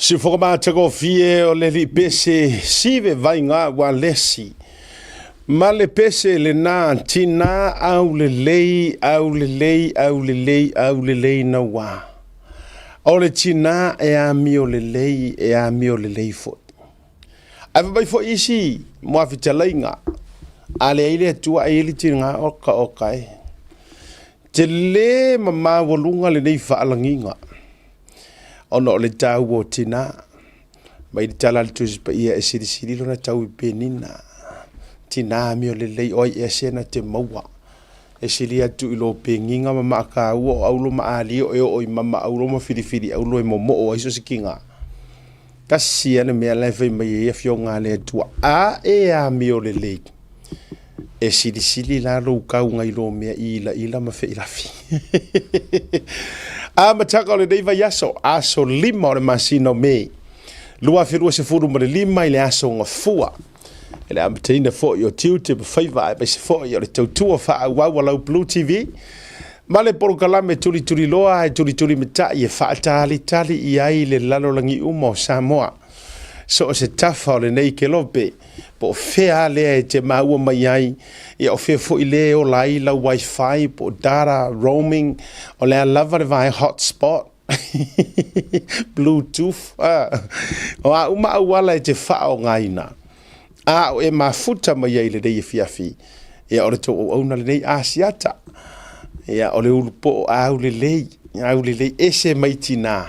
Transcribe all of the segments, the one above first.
Siufoga matagofie o le alii pese sive vaiga ua lesi ma le pese lena tina aulelei aulelei aulelei aulelei naua. O le tina e amio lelei e amio lelei foi. Ae fai mai foi isi muafetalaiga, a leai le Atua ae i ai le tina oka oka e. Tele ma maualuga lenei faalagiga ona o le taua o tina. Mai le tala a le Tusi Paia e silisili lona tau i penina. Tina amio lelei o ai ea se na te maua. E sili atu i lo pegiga ma maakaua o aulo ma alio e oo i mama aulo ma filifili aulo e momoo ai so se kiga. Tasi a le mea la e fai mai ai afioga a le Atua, a e amio lelei, e silisili la lou kauga i lo mea i ilaila ma feilafi. Amataga o lenei vaiaso, aso 5 o le masina o Me, 2025 i le aso Gafua. E le amataina foi o tiute ma faiva aemaise foi o le tautua faaauau a lau Blue TV ma le polokalame tulituliloa e tulitulimatai e faatalitali i ai le lalolagi uma o Samoa. So o se tafa o lenei kelope, po o fea lava lea e te maua mai ai, ia o fea foi lea e ola ai lau wifi po o data roaming, o le a lava le vaega hotspot, Bluetooth, o a uma auala e te faaaogaina, a o e mafuta mai ai i lenei afiafi, ia o le tou auauna lenei Asiata, ia o le ulupoo aulelei, aulelei ese mai tinā,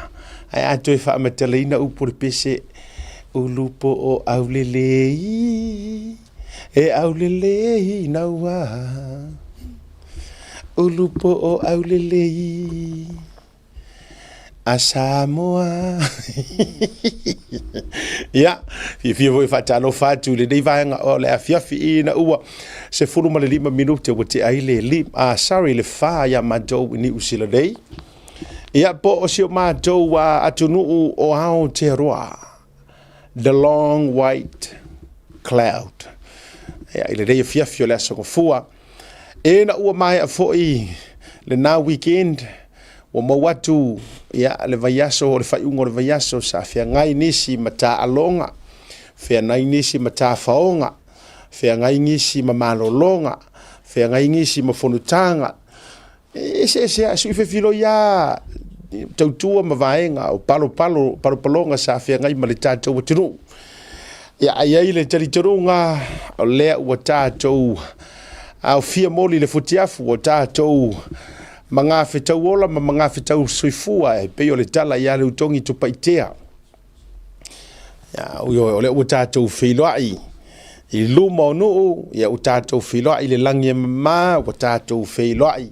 ae a toe faamatalaina upu o le pese, ulupoo aulelei, e aulelei naua, ulupoo aulelei. A Samoa. Ia, fiafia foi e faatalofa atu i lenei vaega o le afiafi ina ua 15 minute ua tea ai le lim, ah, sorry, le fa ia matou i Niu Sila nei. Ia, po o si o matou atunuu o Aotearoa. The Long White Cloud. Ia, i lenei afiafi o le Aso Gafua, ina ua maea foi lena weekend, ua maua atu ia, le vaiaso, o le faaiuga o le vaiaso, sa feagai nisi ma taaloga, feagai nisi ma tafaoga, feagai nisi ma malologa, feagai nisi ma fonotaga, E eseese lava, sui fefiloi lava tautua ma vaega o palopalo, palopaloga sa feagai ma le tatou atunuu. Ia, ae i ai le talitonuga o lea ua tatou aofia moli le futiafu, ua tatou magafetau ola ma magafetau soifua e pei o le tala ia Leutogi Tupaitea. Ia, ui o lea ua tatou feiloai i luma o nuu, ia ua tatou feiloai i le lagi e mama, ua tatou feiloai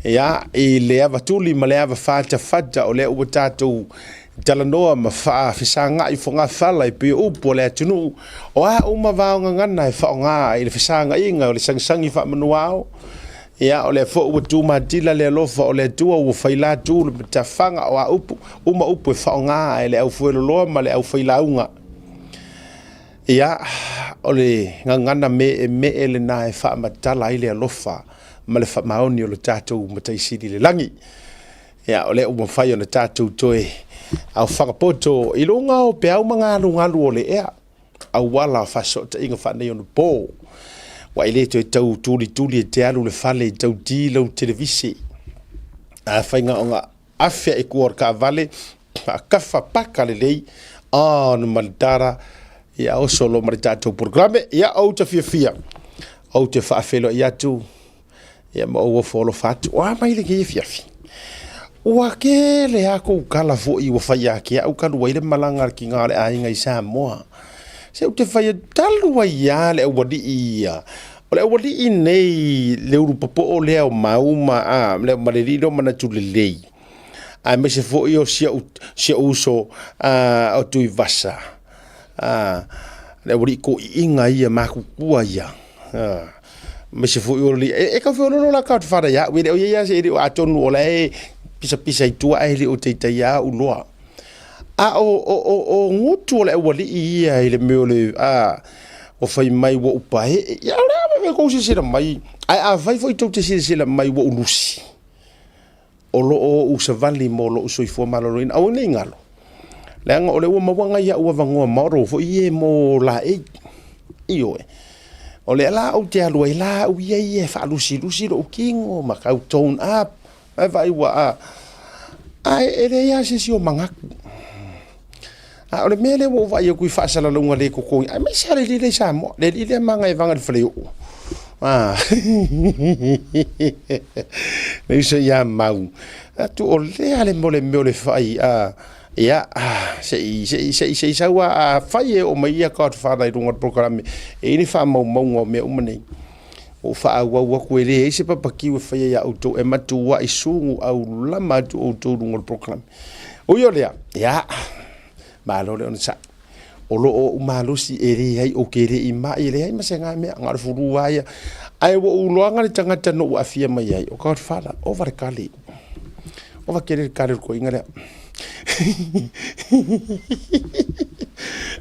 ia, i le avatuli ma le avafatafata, o lea ua tatou talanoa ma faafesagai fogafala e pei o upu o le atunuu, o a uma vaogagana e faaaoga i le fesagaiga o le sagisagi faamanuao, Ia, o lea foi ua tumatila le alofa o le Atua ua failatu le matafaga o a upu, uma upu e faaaoga e le aufueloloa ma le aufailauga. Ia, o le gagana meemee lena e faamatala ai le alofa ma le faamaoni o le tatou Matai Sili i le lagi. Ia, o lea ua mafai ona tatou toe aofaga poto i luga o peau ma galugalu o le ea. auala o faasootaiga faaneionapo, ua e le toe tau tulituli e te alu i le fale i tau ti lau televise. Afai na ona afe i tua o le taavale, faakafa paka lelei on ma le data, ia oso loa ma le tatou polokalame. Ia ou te fiafia, ou te faafeiloai atu, ia ma ou ofo alofa atu. O a mai lenei afiafi? Ua tele lava kou tala foi ua fai ia te au talu ai le malaga a le tiga o le aiga i Samoa. Se ou te fai atu, talu ai lava le aualii ia. O le aualii nei le ulu popoo lea o Mauma, a, ma le alii lea o Manatu Lelei, aemaise foi o si ou uso o Tuivasa, le aualii toeaiina ia matutua ia. Aemaise foi o le e tau feoloolo la godfather ia au, e le o i ai lava se, e le o atonu o la e pisapisa i tua ae le o taitai lava ou loa. A o gutu o le aualii ia i le mea o le ua fai mai ua ou paee, ia o le a mea tou silasila mai, ae afai foi tou te silasila mai ua ou lusi, o lo o ou savali mo lou soifua maloloina. Aua ne i galo. Leaga o lea ua maua nai au avanoa model foi ia mo laei. Ioe. O lea la ou te alu ai la au ia ia e faalusilusi lou tino ma tau tone up. Ae vaai ua a. Ae e leai lava se isi o manatu. A o le mea lea ua ou vaai atu i faasalalauga le totogi, aemaise lava le alii lea i Samoa, le alii lea e magaevaga i le faleoo. Ah. Le uso ia Mau. Atu o lea le mo le mea o le fai. Ah. Ia, se i, se i, se i, se i sau a, a fai e oo mai ia Godfather i luga o le polokalame, e i ai le faamaumauga o mea uma nei. Ua ou faaauau atu e leai se papakiu e faia ia outou, e matuai sugu aulama atu outou i luga o le polokalame. Ui o lea, ia, malo le onosai. O lo o ou malosi e leai ou te le i mai, e leai ma se ga mea, na o le fulu lava ia. Ae ua ou iloaga le tagata na ou aafia mai ai, o Godfather, ova le kale. Ova tele le kale o le toeaina lea.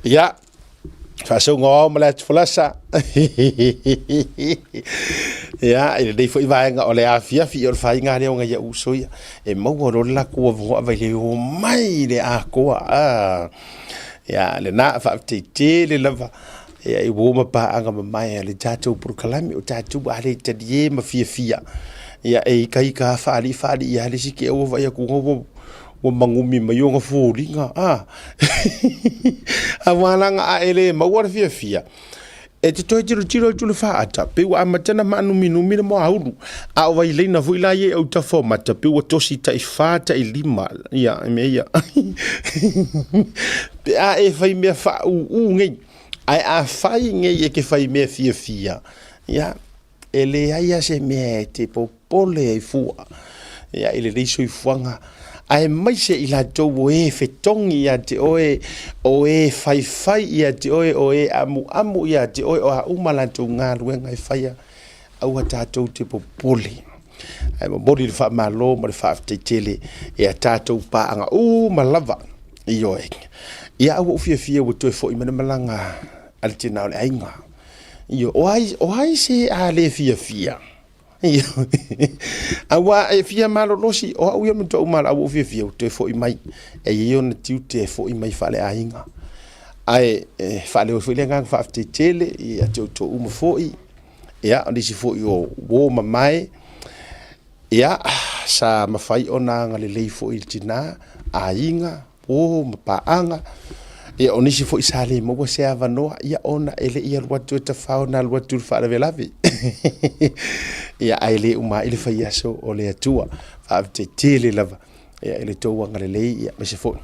Ia, faasauga o ao ma le atu falasa. Ia, i lenei foi vaega o le afiafi, o le faiga lea o nai ou uso ia. E maua loa le latou avanoa vai le omai i le atoa. Ah. Ia, lena, faafetai tele lava. Ia, i uo ma paaga mamae a le tatou polokalame, o tatou a le talie ma fiafia. Ia, e ikaika lava faalii faalii lava le isi ke ua vaai atu ua ua magumi mai ona foliga. Ah. Aua laga a e le maua le fiafia, e te toe tilotilo atu i le faata, pei ua amata ona maanuminumi le moaulu. A o vailaina foi la ia i autafa o mata, pei ua tosi tai fa tai lima, ia, mea ia. Pe a e fai mea faaūū nei, ae a fai nei e te fai mea fiafia, ia, e leai lava se mea e te popole ai fua, ia, i lenei soifuaga, aemaise i latou o e fetogi ia te oe, o e faifai ia te oe, o e amuamu ia te oe, o a uma latou galuega e faia, aua tatou te popole. Ae momoli le faamalo ma le faafetai tele i a tatou paaga uma lava. Ioe. Ia, a ua ou fiafia ua toe foi mai le malaga a le tina o le aiga. Ioe. O ai, o ai se a le fiafia? Aua e fia malolosi, o au ia matua uma la ua ou fiafia ua toe foi mai. E i ai ona tiute e foi mai faaleaiga. Ae e faaleo ai foi le agaga faafetai tele ia te outou uma foi. Ia, o nisi foi o uo mamae, ia, sa mafai ona agalelei foi i le tina, aiga, uo ma paaga. Ia, o nisi foi sa le maua se avanoa, ia, ona e le i alu atu e tafao na alu atu i le faalavelave. Ia, ae le uma ai le fai aso o le Atua. Faafetai tele lava, ia, i le tou agalelei, ia, aemaise foi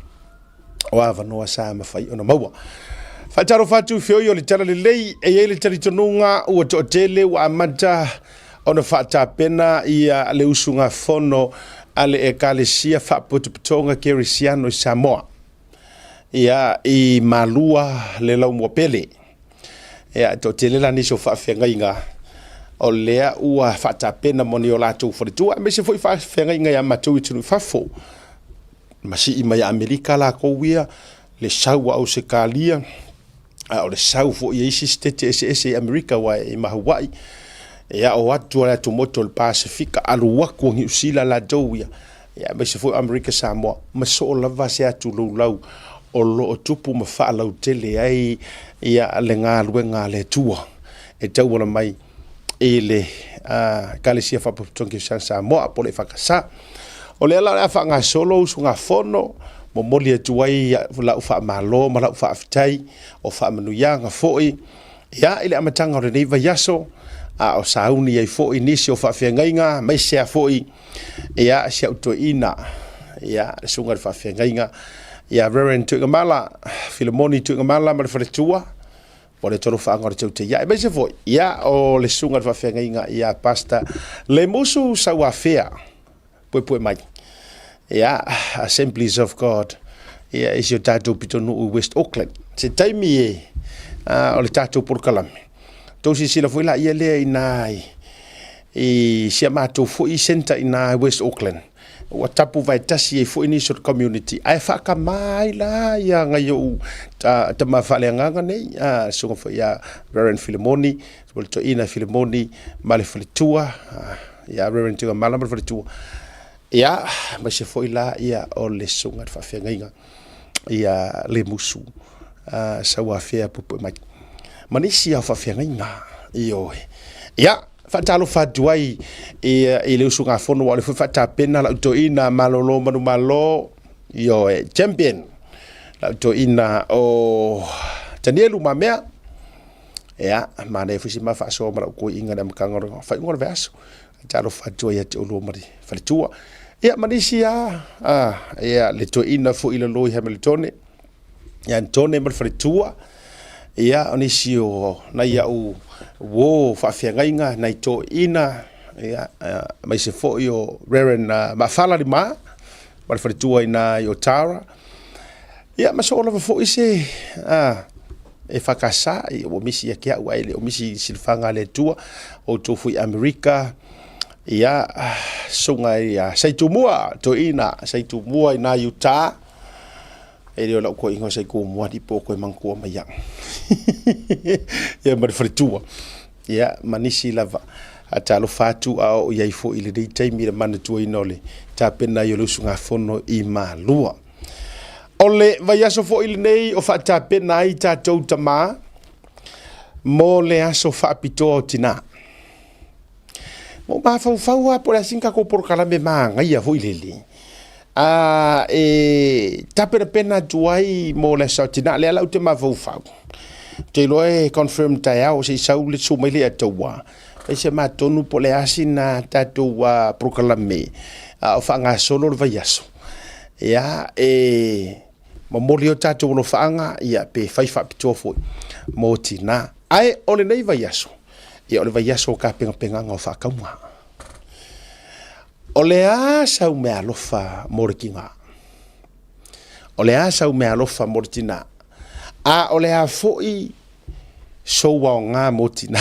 o avanoa sa mafai ona maua. Faatalofa atu i feoi o le Tala Lelei, e i ai le talitonuga ua toatele ua amata ona faatapena ia le usugafono a le Ekalesia Faapotopotoga Kerisiano i Samoa. Ia, i Malua le Laumuapele. Ia, e toatele la nisi o faafeagaiga o lea ua faatapena mo ni o latou faletua, aemaise foi faafeagaiga ia matou i atunuu i fafo. Masii mai Amerika lakou ia, le sau a Ausetalia, a o le sau foi a isi sitete eseese i Amerika aua e ma Hawaii. Ia o atu a le atumotu o le Pasefika, alu atu a Niu Sila latou ia, ia aemaise foi o Amerika Samoa, ma soo lava se atu loulau o lo o tupu ma faalautele ai ia le galuega a le Atua e tauala mai i le Ekalesia Faapotopotoga Kerisiano Samoa po o le EFKS. O lea la o le a faagasolo usugafono, momoli atu ai lau faamalo ma lau faafetai o faamanuiaga foi ia i le amataga o lenei vaiaso, a o sauni ai foi nisi o faafeagaiga, aemaise lava foi ia si au toeaina, ia le susuga i le faafeagaiga ia Reverend Tuigamala, Filemoni Tuigamala ma le faletua, o le tolofaaga o le tauteia. Aemaise foi, ia, o le susuga i le faafeagaiga ia Pastor Lemusu Sauafea, puepue mai. Ia, Assemblies of God, ia, i si o tatou pitonuu i West Auckland. Se taimi e, o le tatou polokalame. Tou silasila foi la ia lea i na i, i si a matou foi centre i na i West Auckland. Ua tapu vaetasi ai foi nisi o le community, ae faakama ai la ia nai ou tama faaleagaga nei, a, le susuga foi ia Reverend Filemoni, o le toeaina Filemoni ma le faletua, ia Reverend Tuigamala ma le faletua, ia, aemaise foi la ia o le susuga i le faafeagaiga. Ia Lemusu Sauafea puepue mai ma nisi ao faafeagaiga. Ioe. Ia, faatalofa atu ai i le usugafono, ua o le foi faatapena lau toeaina malolo manumalo, ioe, champion lau toeaina o Tanielu Mamea. Ia, manaia foi si ma faasoa ma lau toeaina i le amataga o le faaiuga o le vaiaso. Talofa atu ai ia te oulua ma le faletua. Ia, ma nisi lava, ia, le toeaina foi i lalo i Hamiltone, ia Antone ma le faletua. Ia, o nisi o nai au uo faafeagaiga, nai toeaina, ia, aemaise foi o Reverend Maafala Lima ma le faletua i ina i Otara. Ia, ma soo lava foi se EFKS, ia, ua misi ia te au, ae le o misi i silafaga a le Atua, outou foi i Amerika, ia, susuga ia Saitumua, toeaina Saitumua i na i Utah, e le o lau toeaina o Saitumua alii po o toe manatua mai au. Ia ma le faletua, ia, ma nisi lava. Talofa atu a o i ai foi i lenei taimi le manatuaina o le tapena ai o le usugafono i Malua. O le vaiaso foi lenei o faatapena ai tatou tamā mo le aso faapitoa o tinā. Ua ou mafaufau lava po o le a sina tatou polokalame manaia foi lele e tapenapena atu ai mo le aso o tinā. Lea la ou te mafaufau, ou te iloa e confirm taeao se i sau le susu mai le Ataua, fai se matonu po o le a sina tatou polokalame a o faagasolo le vaiaso. Ia, e momoli o tatou alofaaga, ia, pe fai faapitoa foi mo tinā. Ae o lenei vaiaso, ia, o le vaiaso o tapenapenaga o faatauga. O le a sau meaalofa mo le tinā? O le a sau meaalofa mo le tinā? A o le a foi sou aoga mo tinā?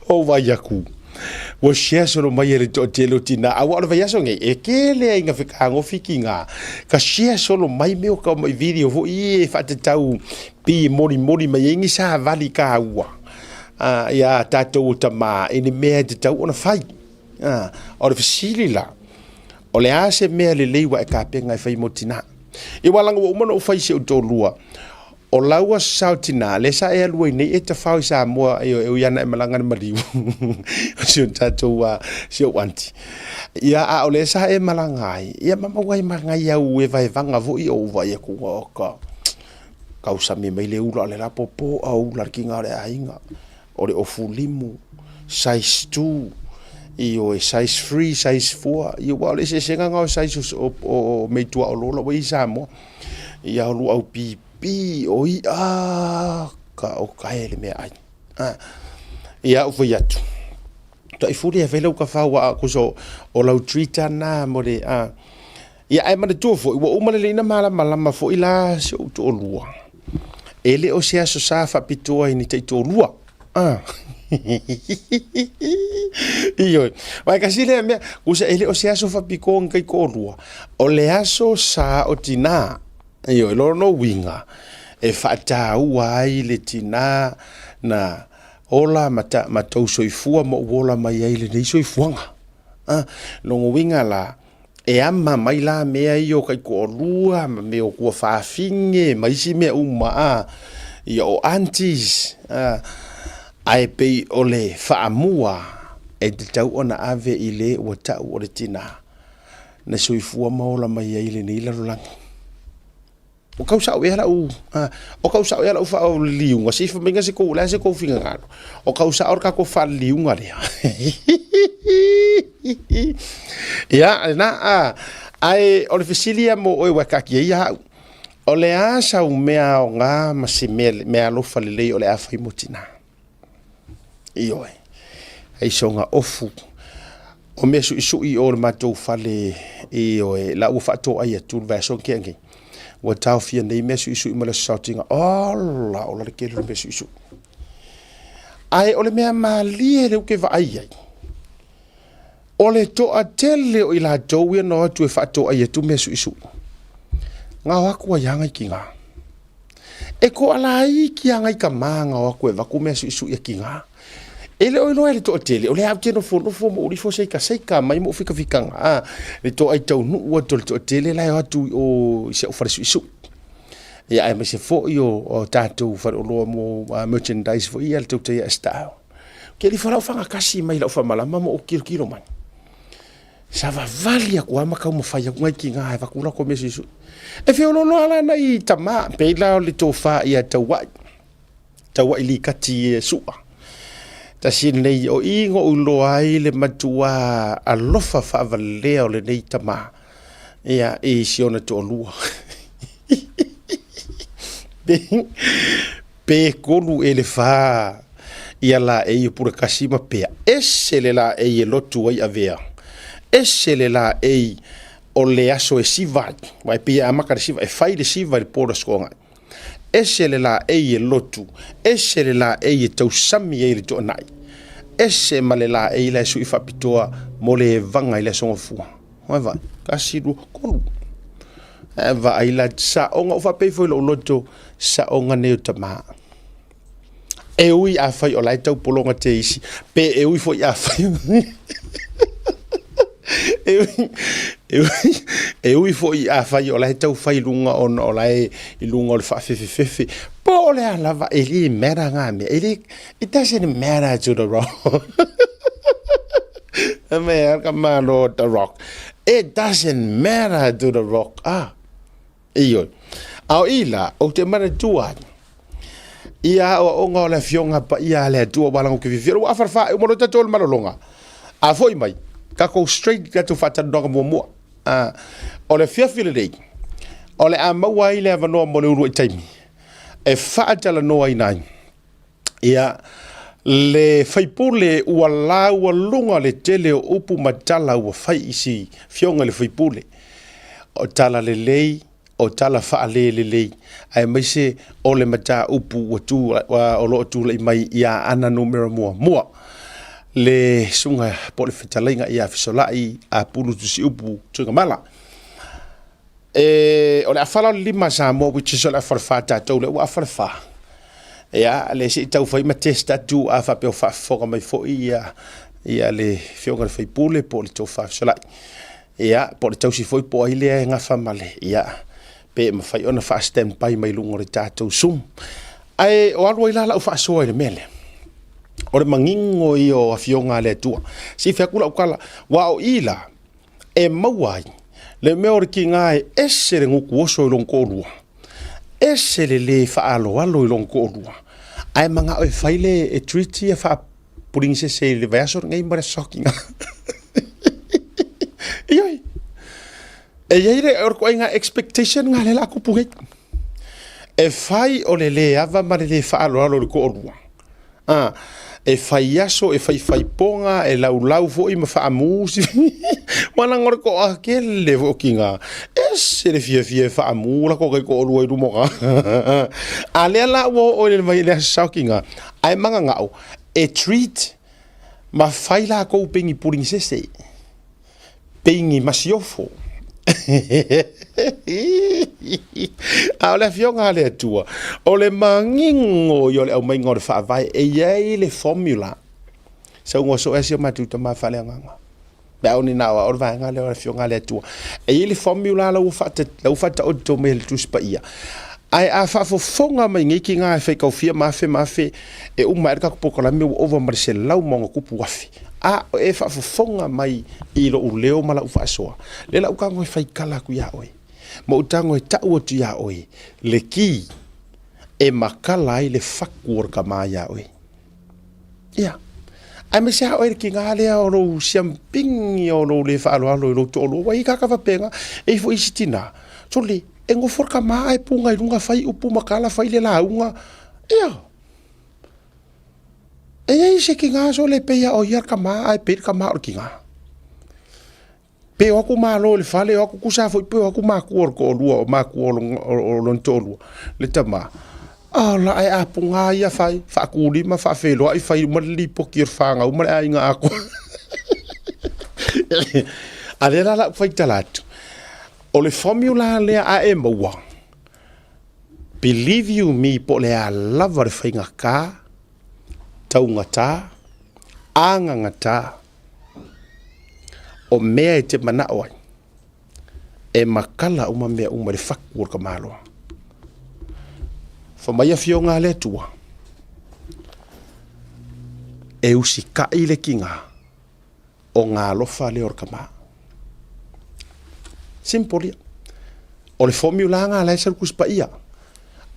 Ou vaai atu, ua share solo mai e le toatele o tinā, aua o le vaiaso nei, e tele ai ina fetagofi tinā, ka share solo mai mea o ka mai video foi ia e faatatau pei e molimoli mai ai ni savali taua iā tatou o tamā i ni mea e tatau ona fai. O le fesili la, o le a se mea lelei ua e tapena e fai mo tinā? Ia aua leaga ua uma ona ou fai i si ou toalua, O lau aso sao tinā, lea sa e alu ai nei e tafao i Samoa, ioe, e ui ana e malaga i le maliu, o si o tatou, si ou aunty. Ia, a o lea sa e malaga ai, ia ma maua ai ma nai au evaevaga foi o ou vaai atu, oka, tausami mai le ula o le la pōpō a ula le kiga o le aiga, o le ofu limu, size 2, ioe, size 3, size 4, ia aua o le eseesega lena o size o mea tuaolo la ua i ai i Samoa. Ia o luau pipi o i'a ka o kae le meaai. Ia ou fai atu, taifuli e fai lau kafau a kusa o lau treat na mo le a. Ia ae manatua foi ua uma lelei na malamalama foi la si ou toalua. E le o se aso sa faapitoa i ni taitoalua. Ioe. Aua e tasi lea mea, kusa e le o se aso faapitoa ni taitoalua, o le aso sa o tinā. Ioe, lona uiga, e faataua ai le tinā na ola ma, ta, ma tou soifua ma ou ola mai ai i lenei soifuaga. Lona uiga la, e ama mai la mea ia o taitoalua ma mea o tuafafine ma isi mea uma a, ia o aunties a, ae pei o le faamua e tatau ona ave i le ua tau o le tinā na soifua ma ola mai ai i lenei lalolagi. O kau sao ea lau, o kau sao ea lau faaliliuga, se i fai mai se kou, o le a se kou finagalo? O kau sao le tatou faaliliuga lea. Ia, lena, ae o le fesili ia mo oe ua e taatia ia au. O le a sau mea aoga ma se meaalofa lelei o le a fai mo tinā? Ioe, hei soga ofu. O mea suisui o le matou fale, ioe, la ua faatoai atu le vaiaso na tea nei. Ua taofia nei mea suisui ma le aso saotiga. Ola, ola le tele o le mea suisui. Ae o le mea malie lea ou te vaai ai, o le toatele o i latou ia na o atu e faatoai atu mea suisui, na o atu ai lava nai tina. E toalaiti lava nai tama na o atu e avatu mea suisui a tina. E le o iloa e le toatele, o lea ou te nofonofo ma ou lifo seikaseika mai ma ou fikafikaga, a, le toai taunuu atu o le toatele la e o atu i o i si au fale suisui. Ia aemaise foi o, o tatou faleoloa mo uh, merchandise foi ia le tautai style. Ke lifo lau fagatasi mai lau faamalama ma ou kilokilo mai. Savavali aku lava ma taumafai atu nai tina e avatu latou mea suisui. E feoloolo la nai tama, pei la o le tofa ia Tauai, Tauai Likati e Sua. Tasi lenei o i na ou iloa ai le matua alofa faavalea o lenei tama ia i si ona toalua. Pe kolu e le fa ia laei o Pulekasi ma Pea. Ese le laei e lotu ai Avea. Ese le laei o le aso e siva ai. Aua e pei e amata le siva, e fai le siva i le po o le Aso Toonai. Ese le laei e lotu, ese le laei e tausami ai le toanai. Ese ma le laei la e sui faapitoa mo le evaga i le Aso Gafua. Ua vaai, tasi, lua, tolu. Ae vaai la, saoga, ua faapea ifo i lou loto, saoga nei o tama. E ui afai o la e tau pologa te isi, pe e ui foi afai e ui, e ui, e ui foi afai o la e tau fai luga ona o la e i luga o le faafefefefe, po o le a lava, e le matter ngā mea, e le, it doesn't matter to the rock. E mea ka malo the rock. It doesn't matter to the rock. Ah, Ioe. A o i la, ou te manatua ai, ia aoaoga o le Afioga Paia a le Atua ua lago ke fiafia. Ua afa le wha, e uma loa tatou le malologa. A foi mai, tatou straight tatou faatalanoaga muamua. A, o le afiafi lenei, o le a maua ai le avanoa mo le uluai taimi, e faatalanoaina ai Ia, le faipule ua laualuga le tele o upu ma tala ua fai i si fioga i le faipule. O tala lelei, o tala faalelelei, aemaise o le mataupu ua tu, o lo o tulai mai ia Aana Numera Muamua. Le susuga po o le fetalaiga ia Fesolai Apulu Tusiupu Tuigamala. E, o le afa la o le lima Samoa which is o le afa o le fa tatou lea ua afa le fa. Ia, le se i tau fai ma test atu a faapea o faafofoga mai foi ia, ia le afioga i le faipule po o le tofa fesolai. Ia, po o le tausi foi po o ai lea e gafa ma le, ia, pe mafai ona faa-standby mai luga o le tatou Zoom. Ae o alu ai la lau faasoa i le mea lea. O le manino ia o afioga a le Atua. Se i fai atu lau tala, aua o i la, e maua ai le mea o le tiga e ese le gutu oso i lona toalua, ese le le faaaloalo i lona toalua, ae manao e fai le e treat ia faapuligisese i le vaiaso lenei ma le aso Saokiga. Ioe. E i ai le, o le ituaiga expectation lena lea o le a tupu nei. E fai o le le ava ma le le faaaloalo i le toalua, A, e fai aso, e faifai poga, e laulau foi ma faamu si Ua leaga o le toatele foi o tiga, ese le fiafia e faamu latou taitoalua i luma o tagata. A lea la ua oo i le vai i le aso saokiga, ae mananao e treat ma fai latou peigi puligisese. Peigi masiofo. A o le Afioga a le Atua, o le manino ia o le aumaiga o le Faavae, e i ai le formula. Saunoa soo ai si o matou tama faaleagaga. Pe a o ni na o le vaega lea o le Afioga a le Atua. E i ai le formula la ua faataoto mai e le Tusi Paia. Ae a faafofoga mai nei tiga e faikaufia ma afe ma afe, e uma ai le tatou polokalame ua ova ma le 100,000+. A o e faafofoga mai i lou leo ma lau faasoa, lea la ou tago e faikala atu iā oe, ma ou tago e tau atu iā oe le ki e makala ai le fatu o le tama iā oe. Ia, aemaise lava oe le tiga lea o lou siampigi o lou le faaaloalo i lou toalua, ua i ai tagata faapena, e i ai foi isi tina, sole, e nofo le tama ae puga i luga fai upu ma tala, fai le lauga, ia. E i ai se tiga sole e pei lava o ia le tama ae pei le tama o le tiga. Pe o atu malo i le fale, o atu tusa foi pe o atu matua o le toalua, o matua o lona toalua, le tama. A la e apoga ia fai, faatulima, faafeiloai, fai uma le lipoti o le fanau ma le aiga atoa. A lea la la ou faitala atu, o le formula lea a e maua, Believe you me po o le a lava le faigata, taugata, Agagata o mea e te manao ai, e makala uma mea uma i le faku o le tamaloa. Fai mai afioga a le Atua, e usikai le tiga o ga alofa lea o le tama. Simple ia. O le formula ga la e sau le Tusi Paia,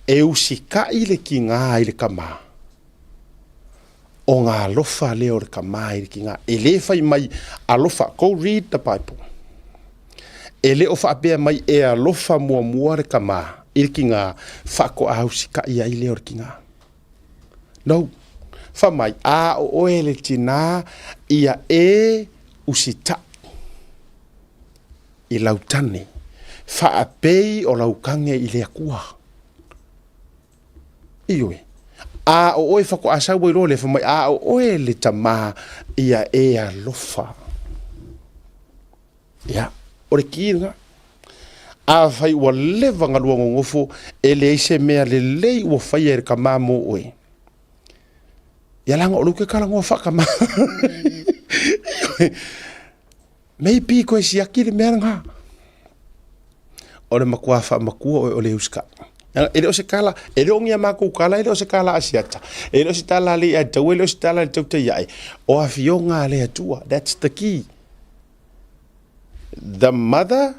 e usikai le tiga i le tama. O ga alofa lea o le tama i le tiga. E le fai mai alofa, go read the Bible. E le o faapea mai e alofa muamua le tama i le tiga faatoa usikai ai lea o le tiga. No. Fai mai, a o oe le tina ia e usitai i lau tane, faapei o lau kage i le Atua. Ioe. A o oe faatoa sau ai loa lea, fai mai, a o oe le tama ia e alofa. Ia, o le ki lena. Afai ua leva ona lua nonofo, e leai se mea lelei ua faia e le tama mo oe. Ia leaga o lea ou te talanoa faatama. Maybe koe siaki le mea lena. O le matua faamatua oe o le usikai. E le o se tala, e le o ni a matou tala, e le o se tala Asiata, e le o se tala a le Aitaua, e le o se tala a le Tautai ae. O afioga a le Atua, that's the key. The mother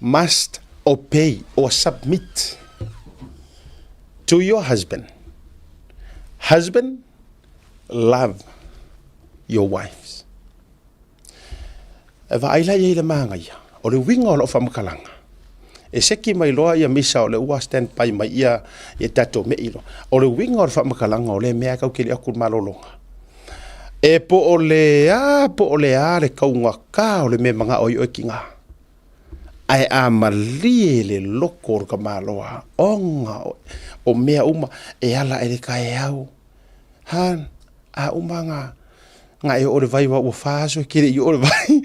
must obey or submit to your husband. Husband, love your wives. E vaai la i ai le manaia, o le uiga o lau faamatalaga, e seki mai loa ia misa o le ua stand by mai ia ia tatou mei loa. O le uiga o le faamatalaga o lea mea e tau kili atu le malologa. E po o le a, po o le a le taugata o le mea e manao ai oe tiga. Ae a malie le loko o le tamaloa, ona o mea uma e ala i le taeao. Han, a uma nga nga e oo le vai wa ua fa aso e kere i oo le vai.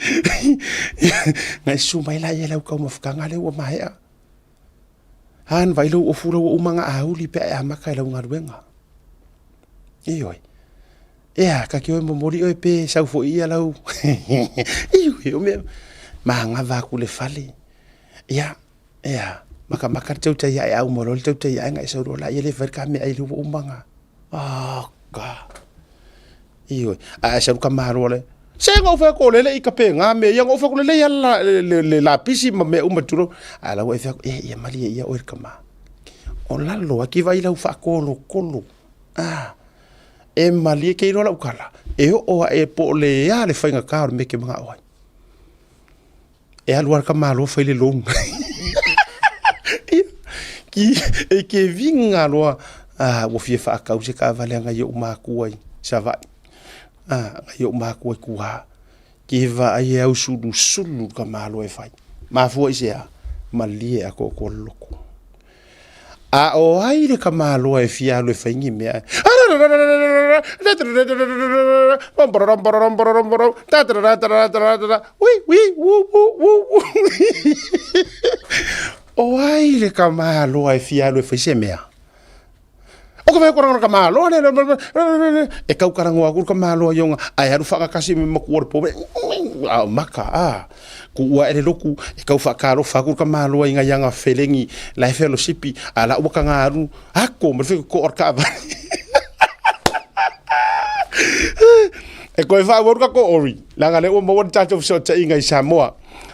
Nga e susu mai la ia lau taumafataga lea ua maea. Han, vai lou ofu lau ua uma nga auli pe a e amata i lau galuega. Ioe. Ea, ka ke oe momoli oe pe sau foi ia lau. Ioe, o mea, magava aku le fale. Ia, Ea, makamaka le tautai ae a uma loa le tautai ae na e sau loa laia le fai le ka meaai le ua uma na. Oh God. Ioe, a e sau ka malo le, se na ou fai atu o lele i kape ngā mea ia, na ou fai atu lelei a le lapisi ma mea uma tulou. A la ua e fai atu, e ia malie ia oe le tama. O lalo a ki vai lau whaakolokolo. Ah, e malie ke iloa lau kala. E oo a e po o le a le whainga kā o le meke mga oai. E alu lava le tamaloa fai le loan. Ia, ki, e ke viga loa, ah, ua fia faatau se taavale a nai ou matua i Savaii. Ah, nai ou matua i tua. Ke vaai e ausulusulu le tamaloa e fai. Mafua i se a? Malie atoatoa le loto. A o ai le tamaloa e fia alu e fai ni mea? O ai le tamaloa e fia alu e fai se mea? O ka whai koranga ka malo, e kau karango aku ka malo i onga, ai aru whakakasi me maku ora po, a maka, a, ku ua ere loku, e kau whakalofa aku ka malo i ngai anga felengi, la e fellowshipi, a la ua ka ngā aru, ako, ma whai ko ora ka awani. E koe wha ua ka ko ori, la ngā le ua maua ni tātou fesootaiga i Samoa,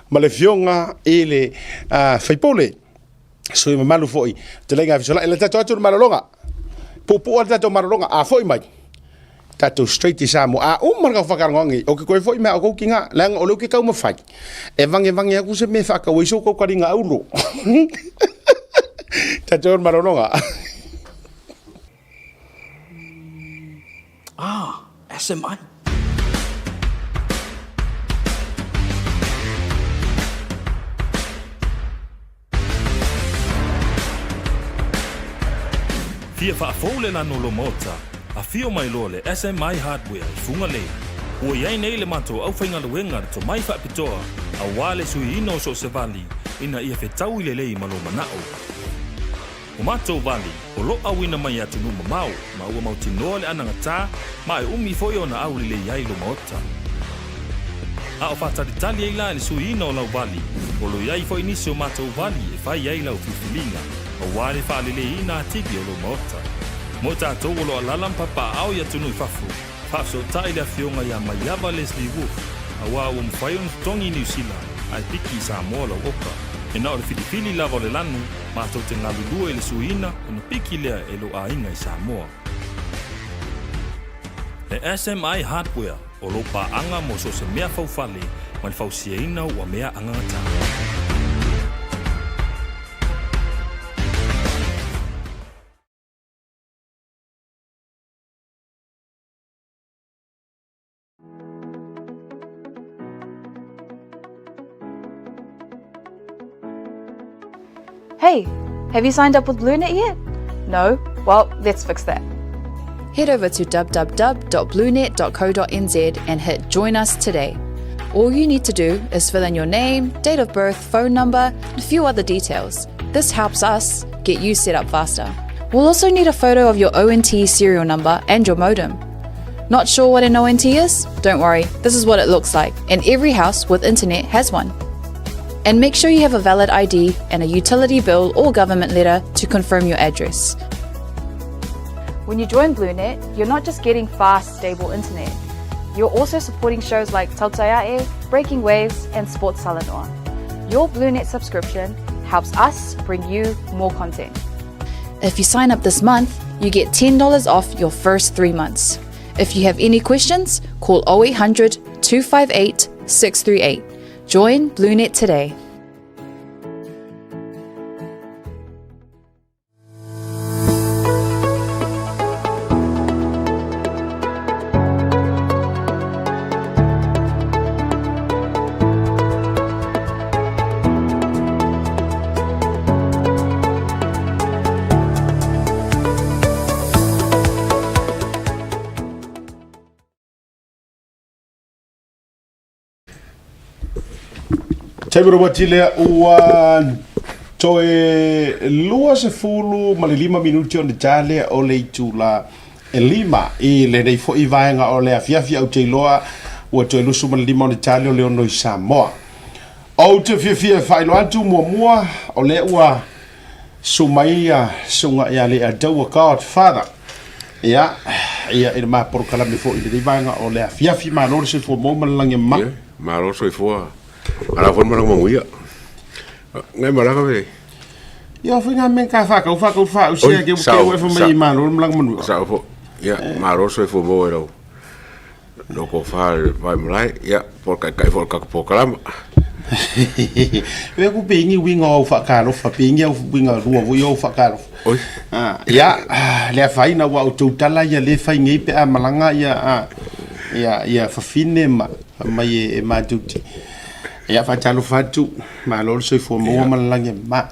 ma le fionga i le faipule. Sui mamalu foi, te lenga fesolai, le tatou atu le malologa. Puupuu le tatou malologa, a foi mai. Tatou straight i Samoa. A uma le whakarongoangi, o ke koe foi mea o kou ki ngā, leanga o leu ke taumawhai. E vangevange aku se me whakau i so kou karinga aulo. Tatou le malologa. Ah, SMI. Fia faafou le lanu o lou maota, afio mai loa le SMI Hardware i Fugalei. Ua i ai nei le matou aufaigaluega le tomai faapitoa aua le suiina o so o se vali ina ia fetaui lelei ma lou manao. O matou vali, o lo auina mai i atunuu mamao, ma ua mautinoa le anagatā, ma e umi foi ona aulelei ai lo maota. A o faatalitali ai la i le suiina o lau vali, o lo i ai foi nisi o matou vali e fai ai lau filifiliga, aua le faaleleiina atili o lou maota. Mo tatou o lo alala ma papaaao i atunuu i fafo, faafesootai le afioga ia Maiava Leslie Wolfe, aua ua mafai ona totogi i Niu Sila ae piki i Samoa lau oka. E na o le filifili lava o le lanu, matou te galulue i le suiina ona piki lea e lou aiga i Samoa. E SMI Hardware, o lou paaga mo so o se mea faufale ma le fausiaina ua mea agagatā. Hey, have you signed up with BlueNet yet? No? Well, let's fix that. Head over to www.bluenet.co.nz and hit Join Us today. All you need to do is fill in your name, date of birth, phone number, and a few other details. This helps us get you set up faster. We'll also need a photo of your ONT serial number and your modem. Not sure what an ONT is? Don't worry, this is what it looks like, and every house with internet has one. And make sure you have a valid ID and a utility bill or government letter to confirm your address. When you join BlueNet, you're not just getting fast, stable internet. You're also supporting shows like Tautaiae, Breaking Waves, and Sports Talanoa. Your BlueNet subscription helps us bring you more content. If you sign up this month, you get $10 off your first three months. If you have any questions, call 0800 258 638. Join BlueNet today. Taimi roboti lea ua toe 25 minuti ona ta lea o le itula e lima i lenei foi vaega o le afiafi au te iloa ua toe 25 ona ta lea o le ono i Samoa. Ou te fiafia e faailoa atu muamua o lea ua susu mai ia susuga ia Leiataua Godfather ia ia i le ma polokalame foi i lenei vaega o le afiafi. Malo le soifua maua ma le lagi e mama. Ia, malo le soifua. Ala foi malaga manuia. Ngai malaga ve. Ia foi ngā mea ka whakau, whakau whau, sia ke ke ue fa mai malo le malaga manuia. Sao fo. Ia, malo le soifua maua i lau lau kofa le vai malae. Ia, po kai kai fo ka polokalama. Ue ku pingi winga au whakalofa, pingi au winga rua vui au whakalofa. Oi. Ah, ia, le afaina ua outou tala ia le fai nei pe a malaga ia a ia ia fafine ma mai e, e matou te ia faatalofa atu malo le soifua maua ma le lagi ma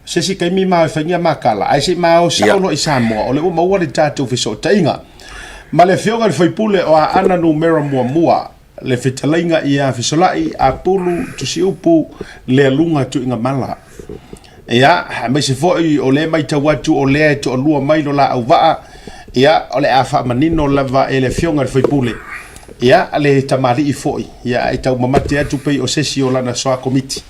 se isi taimi ma e faingia makala ae se ma o sao loa i Samoa o le ua maua le tatou fesootaiga ma le afioga i le faipule o Aana Numera Muamua le fetalaiga ia Fesolai Apulu Tusiupu Lealuga Tuigamala. Ia, aemaise foi o lea e matau atu o lea e toalua mai lo la auvaa, ia, o le a faamanino lava e le afioga i le faipule, ia, le tamalii foi, ia, e taumamate atu pei o se isi o lana soa komiti,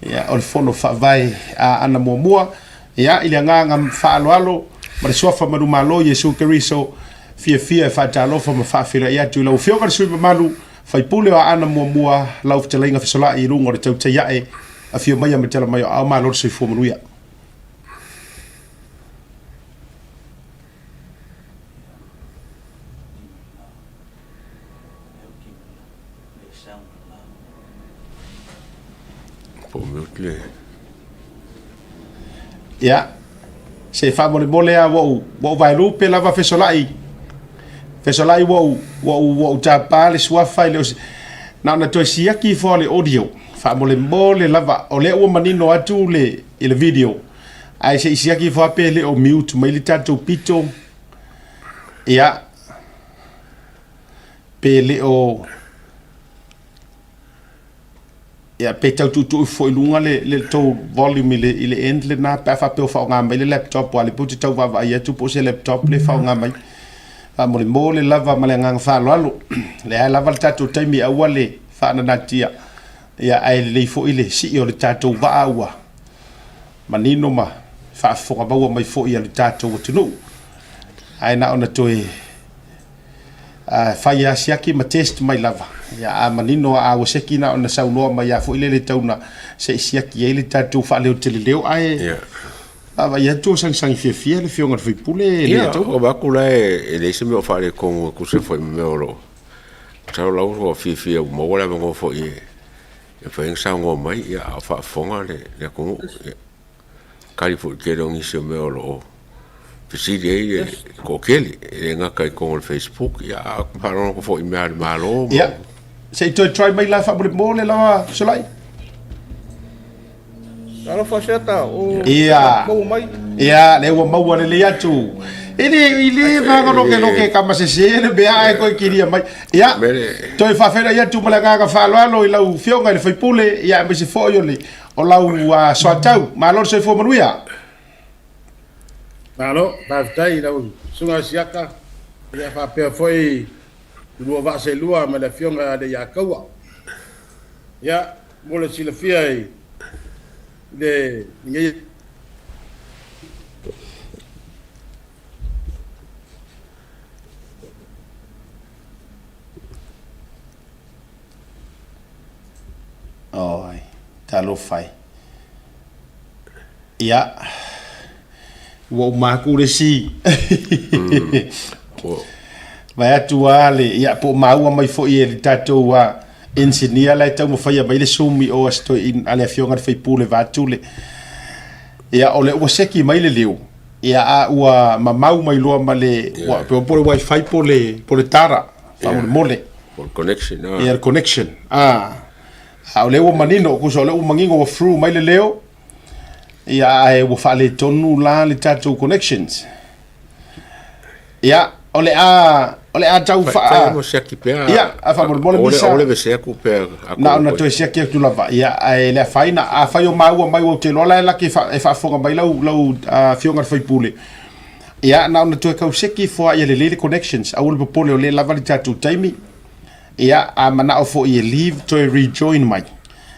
ia, o le fono faavae a Aana Muamua, ia, i le agaga faaaloalo ma le suafa manumalo Iesu Keriso, Fiafia e faatalofa ma faafeiloai atu i lau Afioga le sui mamalu, faipule o Aana Muamua, lau fetalaiga fesolai i luga o le tautai ae, afio maia ma tala mai o aao malo le soifua manuia. Ia, se faamolemole lava ua ou, ua ou vaelupe lava fesolai, fesolai ua ou, ua ou, ua ou tapa le suafa e le o se, na ona toe siaki ifo lava le audio, faamolemole lava, o lea ua manino atu le, i le video, ae se i siaki ifo lava pe le o mute mai le tatou pito, ia, pe le o. Ia, pe tau tuutuu ifo foi i luga le, le tou volume i le, i le end lena pe a faapea ua faaaoga mai le laptop aua o lea pei ou te tau vaavaai atu po o se laptop lea e faaaoga mai. Faamolemole lava ma le agaga faaaloalo, o lea lava e lava le tatou taimi aua le faananatia, ia ae lelei foi le sii o le tatou vaa ua manino ma faafofoga maua mai foi a le tatou atunuu. Ae na ona toe fai lava siaki ma test mai lava. Ia a manino a ua seki na ona saunoa mai a foi lele tau na se i siaki ai le tatou faaleoteleleo ae yeah. Vaavaai atu o sagisagi fiafia le afioga i le sui usufono e le atu. Ia, o vaku la e leai se mea o faaletonu e tusa foi ma mea o lo o. Masalo la ua fiafia ua maua le avanoa foi e mafai ai ona saunoa mai, ia, a o faafofoga le atunuu. Ia, tali foi i le tele o nisi o mea o lo o fesili ai le toatele, e le gata i totonu o le Facebook, ia, a o faalogologo foi i mea a le Malo. Ia, se i toe try mai la faamolemole lava Fesolai. Talofa Siata, o Ia. maua mai. Ia, lea ua maua lelei atu. E le, i le vaga loke loke ka masese le mea ae koe kiria mai. Ia, Mele. toe faafeiloai atu ma le agaga faaaloalo i lau Afioga i le sui usufono, ia aemaise foi o le, o lau uh, soatau. Malo le soifua manuia. Malo, faafetai i lau Susuga Siata, ia faapea foi i lua vaa seelua ma le Afioga ia Alaiakaua. Ia, Mo le silafia i lenei. Oi, talofa e. Ia, ua uma atu le isi. Vae atu lava le, ia, po o maua mai foi e le tatou engineer la e taumafaia mai le Zoom i o a si toeaina, a le afioga i le faipule vaeatu le, ia, o lea ua seki mai le leo, ia, a ua mamau mai loa ma le, ua, po o le wifi po o le tara, faamolemole. Po o le connection. Ia, le connection. A, a o lea ua manino, tusa o lea ua manino ua through mai le leo, Ia, ae ua faaletonu la le tatou connections. Ia, o le a, o le a tau faa... Fai mo siaki pea. Ia, a faamolemole misa. O le vese atu pea. Na ona toe siaki atu lava. Ia, ae le afaina, afai o maua mai ua te iloa la e laki e faafofoga mai lau, lau afioga i le sui usufono. Ia, na ona toe tau seki ifo lava ia lelei le connections. Aua le popole o lea e lava le tatou taimi. Ia, a manao foi e leave toe rejoin mai.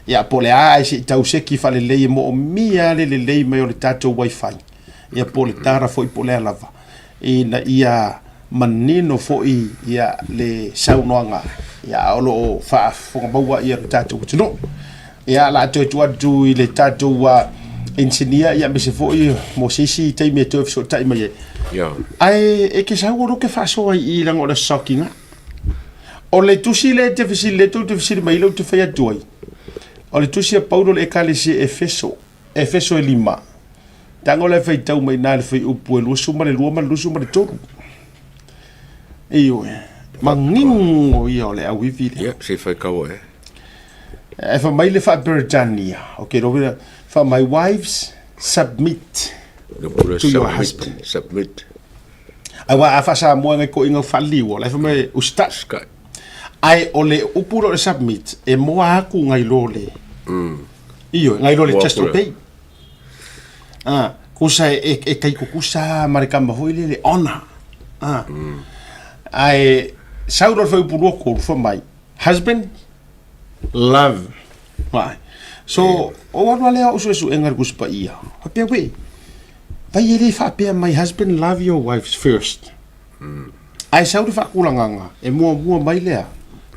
Ia, po o le a ae se i tau seki faalelei e moomia lava le lelei mai o le tatou wifi. Ia, po o le data foi po o le a lava, ina ia manino foi ia le saunoaga, ia, a o lo o faafofoga maua ia le tatou atunuu. Ia, o le a toe tuu atu i le tatou engineer, ia, aemaise foi mo se isi taimi e toe fesootai mai ai. Ia. Ae e te sau o lea ou te faasoa i i leaga o le Aso Saokiga. O le tusi lea e te fesili, lea tou te fesili mai ai lea ou te fai atu ai, o le tusi a Paulo i le Ekalesia i Efeso, Efeso e 5, tago la e faitau mai i ina i le fuaiupu e 22 ma le 23. Ioe, manino ia o le auivi lea. Ia, se i faitau e. E fai mai le faa-Peretania, okay, lo fai mai, wives, submit to your husband. Submit. Aua a faa-Samoa ngai koʻiga o faaliliua, la e fai mai usitai. Ae o le upu lea o le submit, e moa atu ngai lo le, ioe, ngai lo le just obey. Ah, kusa e, e kai kukusa ma le kama foi lele honor. Ah. Ae sau lo le fuaiupu 23, fai mai, husband, love. Vai. So, o alu lea o suesuega i le Tusi Paia, faapea uei, Vai e le faapea mai husband love your wives first. Ae sau le faatulagaga e muamua mai lea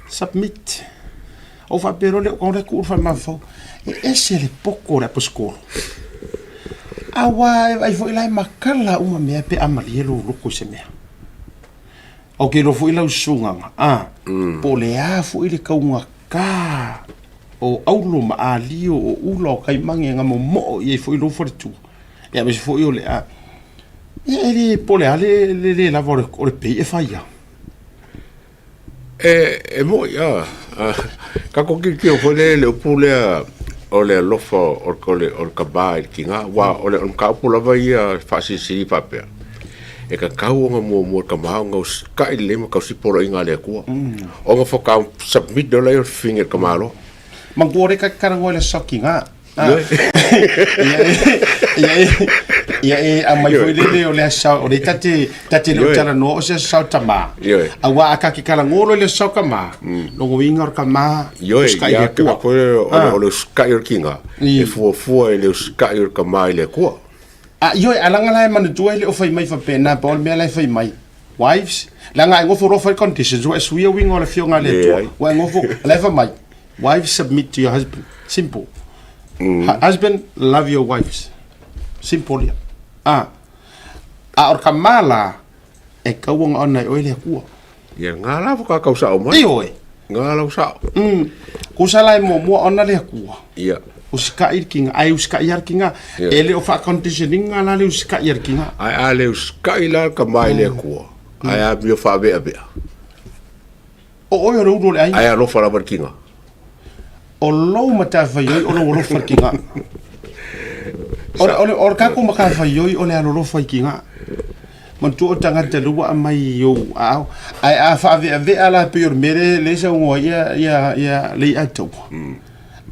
submit. Ou faapea loa lea, o le tuu le faamafaufau, e ese le poto o le aposetolo. Aua e vaai foi la e makala uma mea pe a malie lou loto i se mea. Ou te iloa foi lau susugaga, a, po o le a foi le taugata o aulo ma alio o ula o taimane na momoo i ai foi lou faletua. Ia aemaise foi o le a, ia e le, po o le a le le lava o le pei e fai ai. E moni, a, tatou tilotilo foi lea i le upu lea o le alofa o le tama i le tina, aua o le mataupu lava ia faasilisili faapea, e tatau ona muamua e le tama ona usitai lelei ma tausi poloaiga a le Atua, ona faatoa submit loa lea o le fafine i le tamaloa. Manatua o lea e talanoa i le aso kiga. Ia e aumai foi lele o le aso o lea ta te le o talanoa o se aso tama. Aua a ta te talanoa loa i le aso tama, lona uiga o le tama usitai i le Atua. O le usitai o le kiga, e fuafua i le usitai o le tama i le Atua. Ioe, ae leaga la e manatua e le o fai mai faapena, pau o le mea la e fai mai, wives, leaga a e nofo loa fai conditions, ua e suia uiga o le Afioga a le Atua, ua e nofo, o la e fai mai, Wives submit to your husband. Simple. Husband, love your wives. Simple ia. Ah. A o le tama la, e tau ona ona e oe le Atua. Ia, ngā la whakakau sao mai. Ioe. Ngā lau sao. Kusa la e muamua ona le Atua. Ia. Usikai le kinga, ai usikai a le kinga. E le o whaaconditioninga la le usikai a le kinga. Ai a le usikai la le tama i le Atua. Ai a mio whaaveavea. O oe o le ulu o le aiga. Ae alofa lava le kiga. O lou matafaioi o lou alofa i le kiga. O le, o le, o le tatou matafaioi o le alolofa i kiga. Manatua o tagata lea ua aumai i ou aao. Ae a faaveavea la pei o le mea lea, lea e saunoa ai ia, ia, ia Leiataua.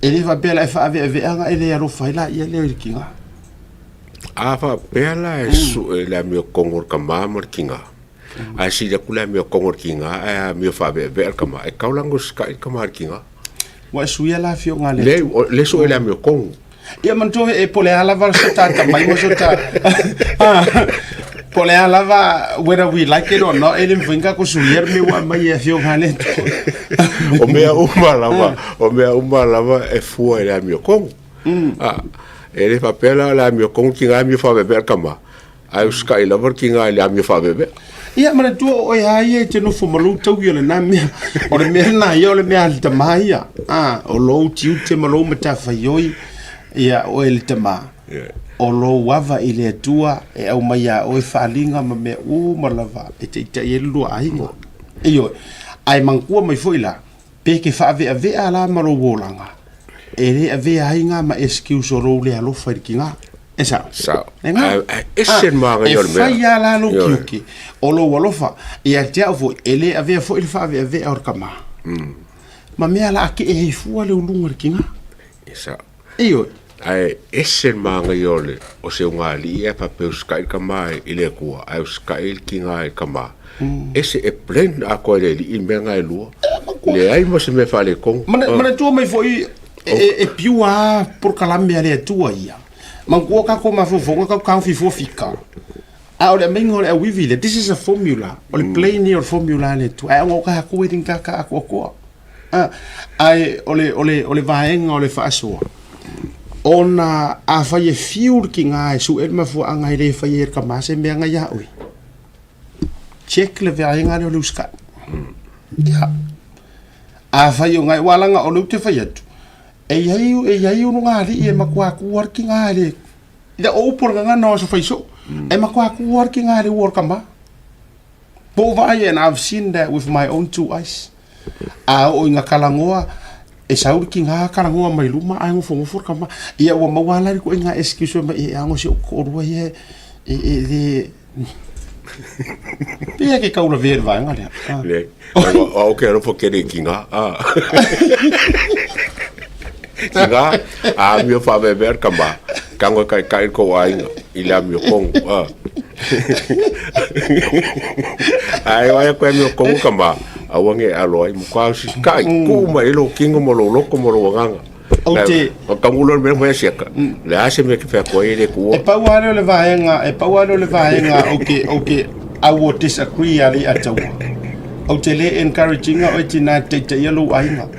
E le faapea la e faaveavea ona e le alofa ai laia lea i le kiga. A faapea la e sue le amiotonu o le tama ma le tina, Ae sili atu le amiotoga o le tiga ae amio faaveavea le tama, e tatau la ona usitai le tama i le tiga. Ua e suia la afioga a le Leai, o le sue le amiotoga. Ia manatua e po o le a lava so ta atamai ma so ta po o le a lava whether we like it or not, e le mafai ona tatou suia le mea ua aumai e afioga a le Atua. O mea uma lava, o mea uma lava e fua i le amiotoga. E le faapea la o le amiotoga le tiga amio faaveavea le tama, Ae usitai lava le tiga i le amio faaveavea. Ia, manatua o oe lava ia e te nofo ma lou taui o lena mea. O le mea lena ia, o le mea a le tama ia. A, o lou tiute ma lou matafaioi, ia, oe le tama. O lou ava i le Atua e aumai ia oe faaaliga ma mea uma lava e taitai ai le lua aiga. Ioe. Ae manatua mai foi la, pe ke faaveavea la ma lou olaga, e le avea ai ngā ma excuse o lou le alofa i le kiga. E sao? Sao. E ngā? Ae ese le magaia o le mea. E fai lava la lou tiute o lou alofa ia te au foi, e le avea foi le faaveavea o le tama. Ma mea la a kee ai fua le uluga i le kiga. E sao. Ioe. Ae ese le magaia o le o se ugaalii ae faapea usitai le tama i le Atua ae usitai le tiga i le tama. Ese e blend atoa e le alii mea na e lua. Leai ma se mea faaletonu. Manatua mai foi e pure lava polokalame a le Atua ia. Manatua tatou mafaufauga tatou taofi fua fika. A o le aumaiga o le auivi lea, this is a formula. O le plain ia o le formula a le Atua. Ae ona o tatou e le ni tata atoatoa. Ae o le, o le, o le vaega o le faasoa, ona afai e fiu le tiga e sue le mafuaaga e le faia e le tama se mea na ia oe, check le vaega lea o le usitai. Ia. Afai o ngai, aua leaga o lea ou te fai atu, e i ai, e i ai ulugalii e matua tu lava le tiga e le, o upu o le gagana o aso faisoo, e matua tu lava le tiga e le ua o le tama. Po o vaai and I've seen that with my own two eyes. A oo ina talanoa, e sau le tiga talanoa mai luma ae nofonofo le tama. Ia ua maua lava la le ituaiga excuse fai mai, e ano si ou toalua ia e le... Pehea ke taulavea i le vaega lea? Leai. O au ke alofa tele i tiga. Tiga, a amio faaveavea le tama, tago e taitai le tou aiga i le amiotonu. Ae vaai atu e amiotonu tama, aua ne i alo ai, matua usitai, tuu mai i ai lou tino ma lou loto ma lou agaga. Ou te... O tagu loa le mea mai siaka, le a se mea e te fai atu ai e le tuua. E pau lava lea o le vaega, e pau lava lea o le vaega ou te, ou te, I will disagree ia Leiataua. Ou te le encourage ina oe tina e taitaia lou aiga.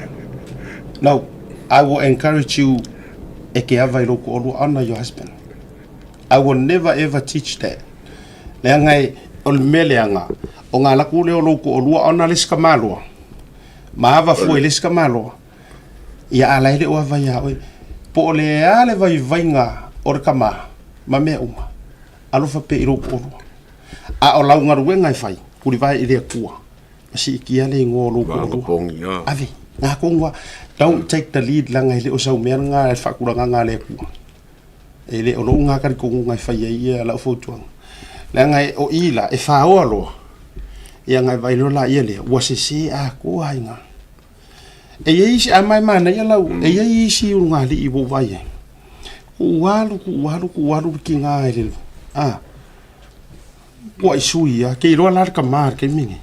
No, I will encourage you e ke ava i lou toalua, honor your husband. I will never ever teach that. Leaga e, o le mea leaga, o ngā laku lea o lou toalua ona le isi tamaloa, ma ava fua i le isi tamaloa, ia a la e le o ava iā oe. Po o le a le vaivaiga o le tama ma mea uma, alofa pea i lou toalua. A o lau galuega e fai, kulivae i le Atua. Ma siitia le igoa o lou toalua. Ave, ngā konga, don't take the lead leaga e le o sau mea lena e le faatulagaga a le Atua. E le o lou ngā talitonuga e fai ai ia lau fautuaga. Leaga e, o i la, e faoa loa, ia ngai vaai loa laia lea, ua sese atoa ai ngā. E i ai isi, a ma e manaia lau, e i ai isi ulugalii ua ou vaai ai, ua alu, ua alu, ua alu le tiga i le, a, ua i sui lava, ke iloa la le tama i le taimi lenei,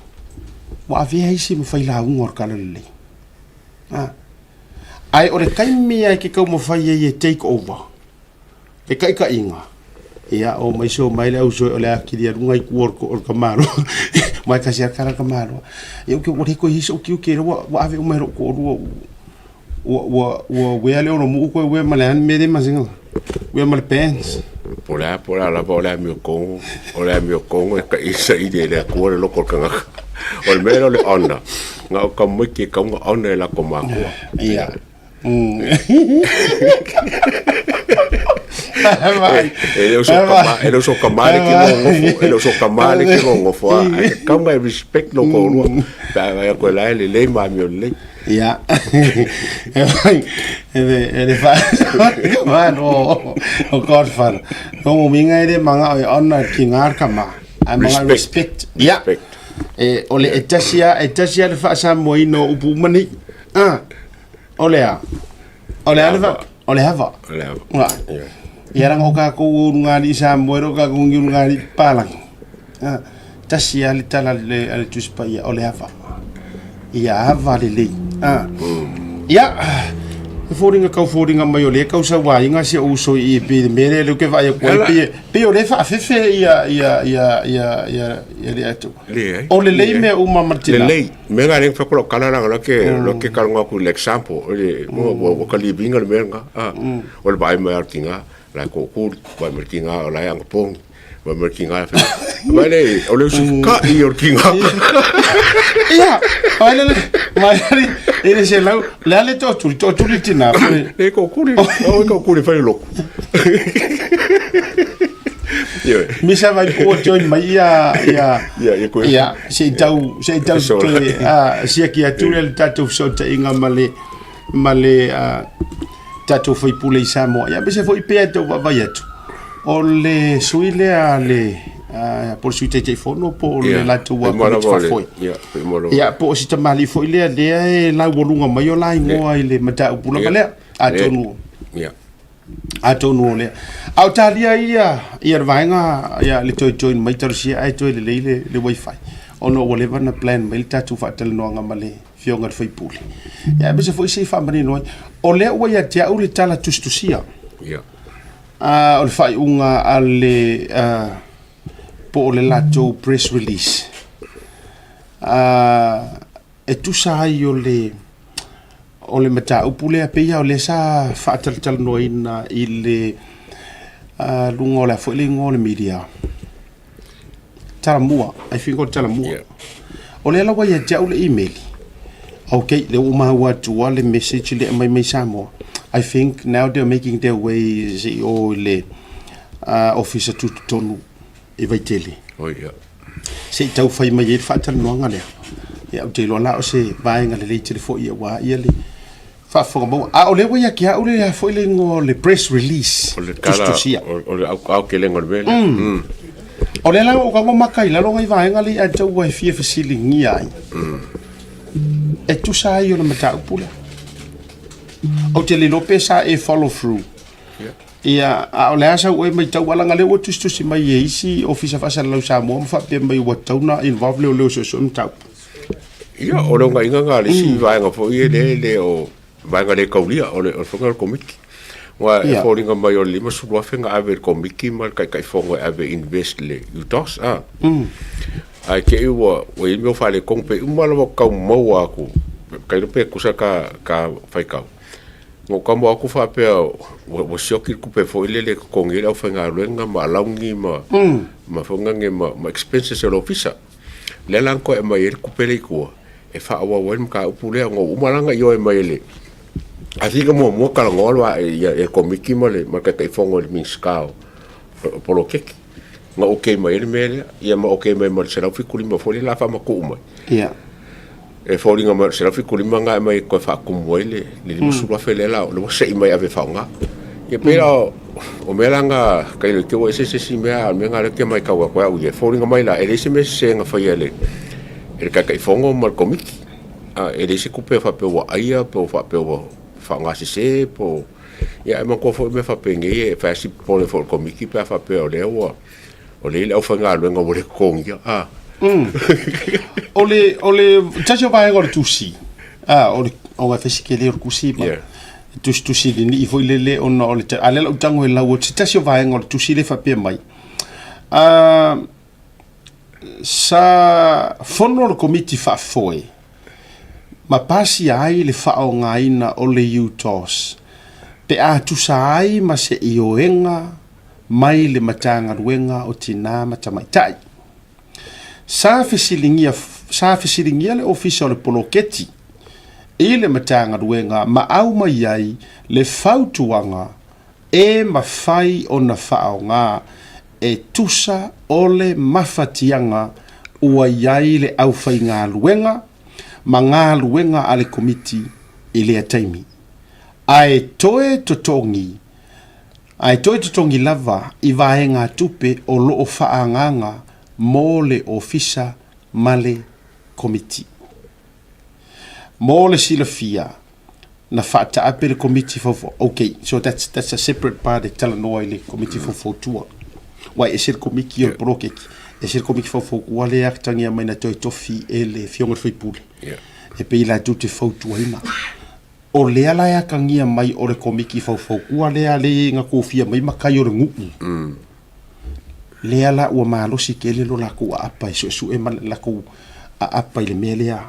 ua avea isi ma failauga o le talalelei. A, ae o le taimi lava e te taumafai ai e take over le taitaiga, ia o mai so mai le ausoe o le atili aluga i tua o le tamaloa ma e tasi lava le tala a le tamaloa. Ia ou te ua le toe i ai sou tiute lea ua ave uma e lou toalua ua ua ua uea le olomu'u toe uea ma le a le mea lea e masani ona uea ma le pants. Po o le a po o le a lava o le amiotonu, o le amiotonu e taisaili e le Atua le loto o le tagata. O le mea lea o le honour, na o tamaiti e tatau ona honour e latou matua. Ia. E le o so tama, e le o so tama le ke nofo, e le o so tama le ke nofo a, ae tatau ona e respect lou toalua. Pe a vaai atu e la e lelei ma amio lelei. Ia. E le fa o Godfather. O uiga e le magao e honour ki ngā tama. Ae magao respect. Ia. Respect. E, o le e tasi a, e tasi a le faasamoaina o upu uma nei. Ah. O le a? O le a le va? O le ava. O le ava. Ua. Ia ranga o kākou o runga ali Samoa e ro kākou ngi runga ali Palangi. Ah, tasi a le tala le a le Tusi Paia o le ava. Ia ava lelei. Ah. Ia, e foliga kau foliga mai o lea kau sauaina si ou uso i pe le mea lea lea ou te vaai atu ai pei pei o lea e faafefe ia ia ia ia ia ia le atu. Leai. O lelei mea uma ma le tina. Lelei. Mea nga leng fa ko kala la la ke la ke kala nga ku le example o le mo mo ka living le mea nga. Ah. O le vai mai al tinga la ko ku vai mai tinga o la yang pong. Vai mai tinga fa. Vai le o le su ka i o tinga. Ia, vai le vai le e le se lau le ale to tuli to tuli tina. Le ko ku le o ko ku le fa le loko. Misa vai po join mai ia ia ia ia koe. Ia se i tau se i tau toe a siaki atu le tatou fesootaiga ma le ma le tatou faipule i Samoa. Ia aemaise foi pea e tau vaavaai atu o le sui lea a le po o le sui Taitaifono po o le latou komiti faafoe. Ia po o si tamalii foi lea lea e laualuga mai o la igoa i le mataupu lava lea. Atonu. Ia. Atonu o lea. A o talia ia ia le vaega ia le toe join mai talosia ae toe lelei le, le wifi ona ua leva ona plan mai le tatou faatalanoaga ma le Afioga i le sui usufono. Ia aemaise foi se i faamanino ai, o lea ua ia te au le tala tusitusia. Ia. O le faaiuga a le po o le latou press release. E tusa ai o le o le mataupu lea pei lava o lea sa faatalatalanoaina i le luga o le a foi le igoa o le media Talamua, I think o le Talamua. Yeah. O lea la ua ia te au le email. Okay, lea ua maua atu lava le message lea aumai mai Samoa. I think now they're making their way se i o i le ofisa tutotonu i Vaitele. Oh, yeah. Se i tau fai mai ai le faatalanoaga lea. Ia, ou te iloa la o se vaega lelei tele foi aua ia le faafofoga maua. A o lea ua ia te au le a foi le igoa o le press release. O le tala, Tusitusia. o le aotelega o le mea lea. O lea la ua ou tago maka i lalo nai vaega lea ia te au ua e fia fesiligia ai. E tusa ai o le mataupu lea. Ou te le iloa pe sa e follow through. Ia, a o le a sau oe matau a leaga lea ua tusitusi mai e isi Ofisa Faasalalau Samoa ma faapea mai ua tatau ona involve leoleo suesue mataupu. Ia, o le ogaiga lena a le isi vaega foi e le, le o vaega le taulia, o le, o le faiga o le komiti. Aua e foliga mai o le 50,000 na ave i le komiti ma le Taitaifono e ave e invest i le UTOS, a. Ae te i ua, ua i ai mea o faaletonu, pe uma lava o tau maua atu, tailo pe tusa ta, ta faitau. Na ou tama atu faapea ua sioki le tupe foi lele e totogi ai le aufaigaluega ma alauni ma ma foi nane ma expenses o le ofisa. Lea la na toe aumai ai le tupe lea i tua e faaauau ai le mataupu lea ona ua uma la ona ioe mai e le I think e muamua talanoa le ia le Komiti ma le Taitaifono i le Minisita o Poloketi na okay mai ai le mea lea, ia ma okay mai ma le $175 foi lea o le a faamatuu mai. Ia. E foliga mai o le 175 lena e aumai e toe faatumu ai le $50,000 lea la ua sei mai e ave e faaaoga. Ia pei la o mea la na tailo i te i ua ese se isi mea, a o le mea lena lea ou te matau atu ai au ia, e foliga mai la e leai se mea sese na faia e le Taitaifono ma le Komiti. A, e leai se tupe faapea ua aia po o faapea ua faaaogasese po o, ia ae manatua foi mea faapenei e fai lava si popole foi o le Komiti pe a faapea o lea ua o lea e i ai le aufaigaluega ua le totogia, a. O le, o le tasi o vaega o le tusi, a, o le, o e fai si tele o le tusi ma Yeah. tusitusi i le nii foi lele ona o le, a lea la ou tago e lau atu se tasi o vaega o le tusi lea e faapea mai, a, Sa fono le Komiti Faafoe ma pasia ai le faaaogaina o le UTOS pe a tusa ai ma se ioega mai le Matagaluega o Tinā ma Tamaitai. Sa fesiligia sa fesiligia le Ofisa o le Poloketi i le Matagaluega ma aumai ai le fautuaga e mafai ona faaaoga e tusa o le mafatiaga ua i ai le aufaigaluega ma galuega a le Komiti i lea taimi, ae toe totogi ae toe totogi lava i vaegatupe o lo o faaagaaga mo le Ofisa ma le Komiti. Mo le silafia, na faataape le Komiti Faufau, okay, so that's, that's a separate part e talanoa i le Komiti Faufautua. Ua e ese le Komiti o le poloketi, ese le Komiti Faufautua lea e atagia mai na toe tofi e le Afioga i le sui usufono. E pei latou te fautuaina. O lea la e atagia mai o le Komiti Faufautua lea le na tofia mai matai o le nuu. Lea la ua malosi tele lo latou aapa e suesue ma le latou aapa i le mea lea,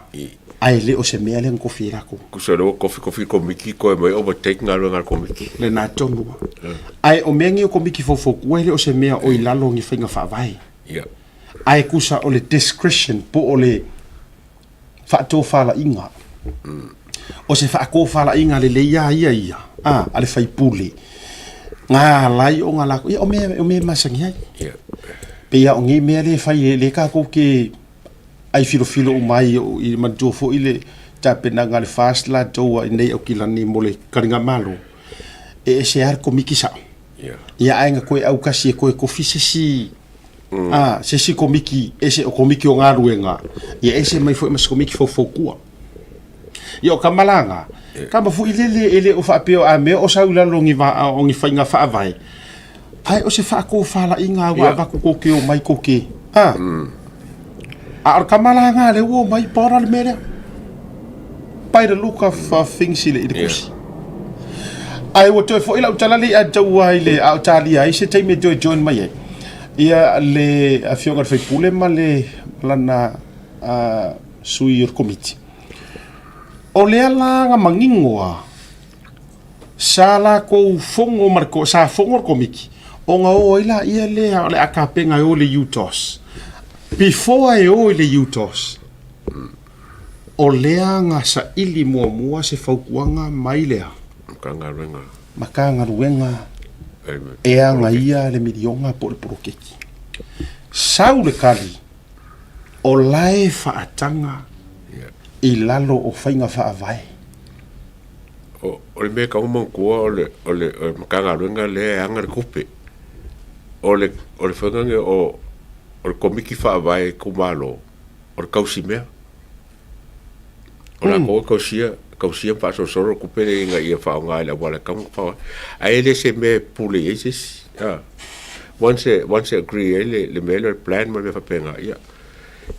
ae le o se mea lea na tofi ai latou. Tusa o lea ua kofikofi le Komiti toe mai overtake galuega a le Komiti. Lena tonu lava. Ae o mea nei o Komiti faufautua e le o se mea o i lalo o ni faiga faavae. Ae tusa o le discretion po o le faatofalaiga. O se faatofalaiga lelei lava ia ia a, a le faipule, na ala ai ona latou, ia o mea, o mea e masani ai. Yeah. Pei lava o nei mea lea e fai, lea tatou te ai filofilo uma ai i manatua foi le tapenaga a le FAST latou a inei Aukilani mo le taligamalo, e ese lava le komiti sao. Yeah. Ia ae na toe autasi e toe tofi se isi A, se isi komiki ese o komiki o galuega, ia ese mai foi ma se komiki faufautua. Ia o Kamalaga, kama foi lele e le o faapea a mea o sau i lalo o ni va, o ni faiga faavae, ae o se faatofalaiga ua avatu tou te omai tou te, a. A o le Kamalaga lea ua omai paora le mea lea. By the look of things i le, i le tusi. Ae ua toe foi lau tala lea i taua i le, a o talia ai se taimi e toe join mai ai. Ia le afioga i le faipule ma le lana sui o le komiti. O lea la na manino a sa latou fono ma le, sa fono le komiti ona o ai laia lea o le a tapena e o i le UTOS. Before e o i le UTOS, o lea na saili muamua se fautuaga mai lea. Matagaluega. Matagaluega e agaia le miliona po o le poloketi. Sau le tali, o la e faataga i lalo o faiga faavae. O le mea e tatau ona manatua o le o le Matagaluega lea e ana le tupe. O le o le faiga lenei o le Komiti Faavae Itumalo, o le tausimea. O latou e tausia, tausia ma faasolosolo le tupe lea ina ia faaaoga i le auala e tatau ona faaaoga. Ae e le se mea e pule i ai se isi. Once e, once e agree ai le, le mea lea o le plan ma le mea faapena, ia,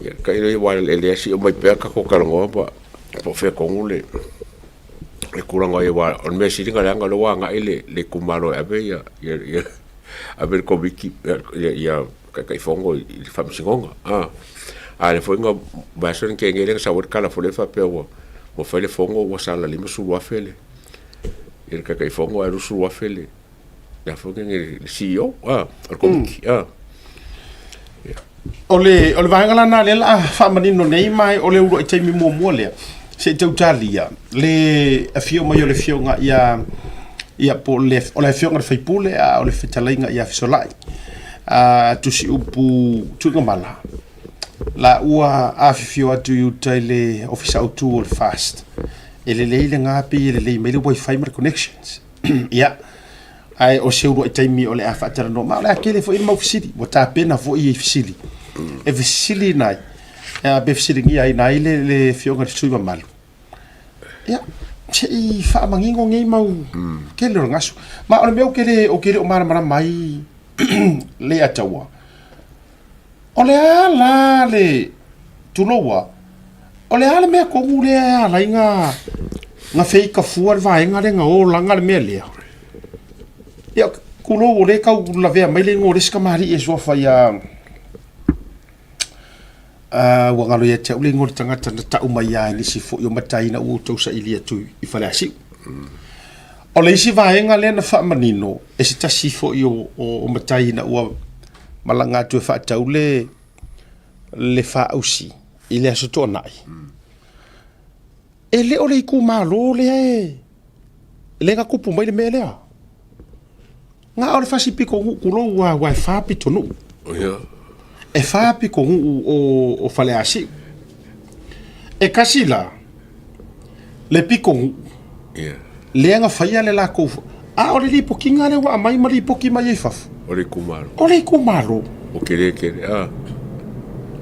ia tailo ia, aua e le sio mai pea tatou talanoa ma, po o fea tonu le, le tulaga ia, aua o le mea sili ona leaga o lea ua agai le, le itumalo e ave ia, ia, ia ave le Komiti, ia, ia, ia Taitaifono i le Faamasinoga. A, a lea foi na vaiaso na tea nei lea na sau ai le tala foi lea faapea ua ua fai le fono ua sala $50,000 le ia le Taitaifono ae $20,000 le le a foi nei le CEO a, o le Komiti a. O le, o le vaega la lena lea la a faamanino nei ma o le uluai taimi muamua lea se i tau talia le afio mai o le afioga ia ia po o le o le afioga i le faipule a o le fetalaiga ia Fesolai a Tusiupu Tuigamala la ua afifio atu i uta i le ofisa autu o le FAST e lelei lena pei e lelei mai le wifi ma le connections ia ae o se uluai taimi o le a faatalanoa ma o le a tele foi le mau fesili ua tapena foi i fesili e fesili nai pe fesiligia ai nai le afioga i le sui mamalu. Ia, se i faamanino nei mau tele o le gasu. Ma o le mea ou te le, ou te le o malamalama ai Leiataua, o le a la le, tuloua, o le a le mea tonu lea e ala ai na, na feita fua le vaega lea na olaga le mea lea? Ia, tulou o lea e tau lavea mai le igoa o le isi tamalii e suafa ia, A ua galo ia te au le igoa o le tagata na tau mai lava e nisi foi o matai ina ua outou saili atu i Faleasiu. O le isi vaega lea na faamanino e se tasi foi o, o, o matai ina ua malaga atu e faatau le, le faausi i le Aso Toonai. E le o le itumalo lea e, lea na tupu mai le mea lea. Na o le fasi pitonuu tulou lava aua e fa pitonuu. E fa pitonuu o, o Faleasiu. E tasi la le pitonuu yeah. lea na faia le latou a o le lipotiga lea ua aumai ma lipoti mai ai fafo. O le itumalo. O le itumalo. O kele kele a.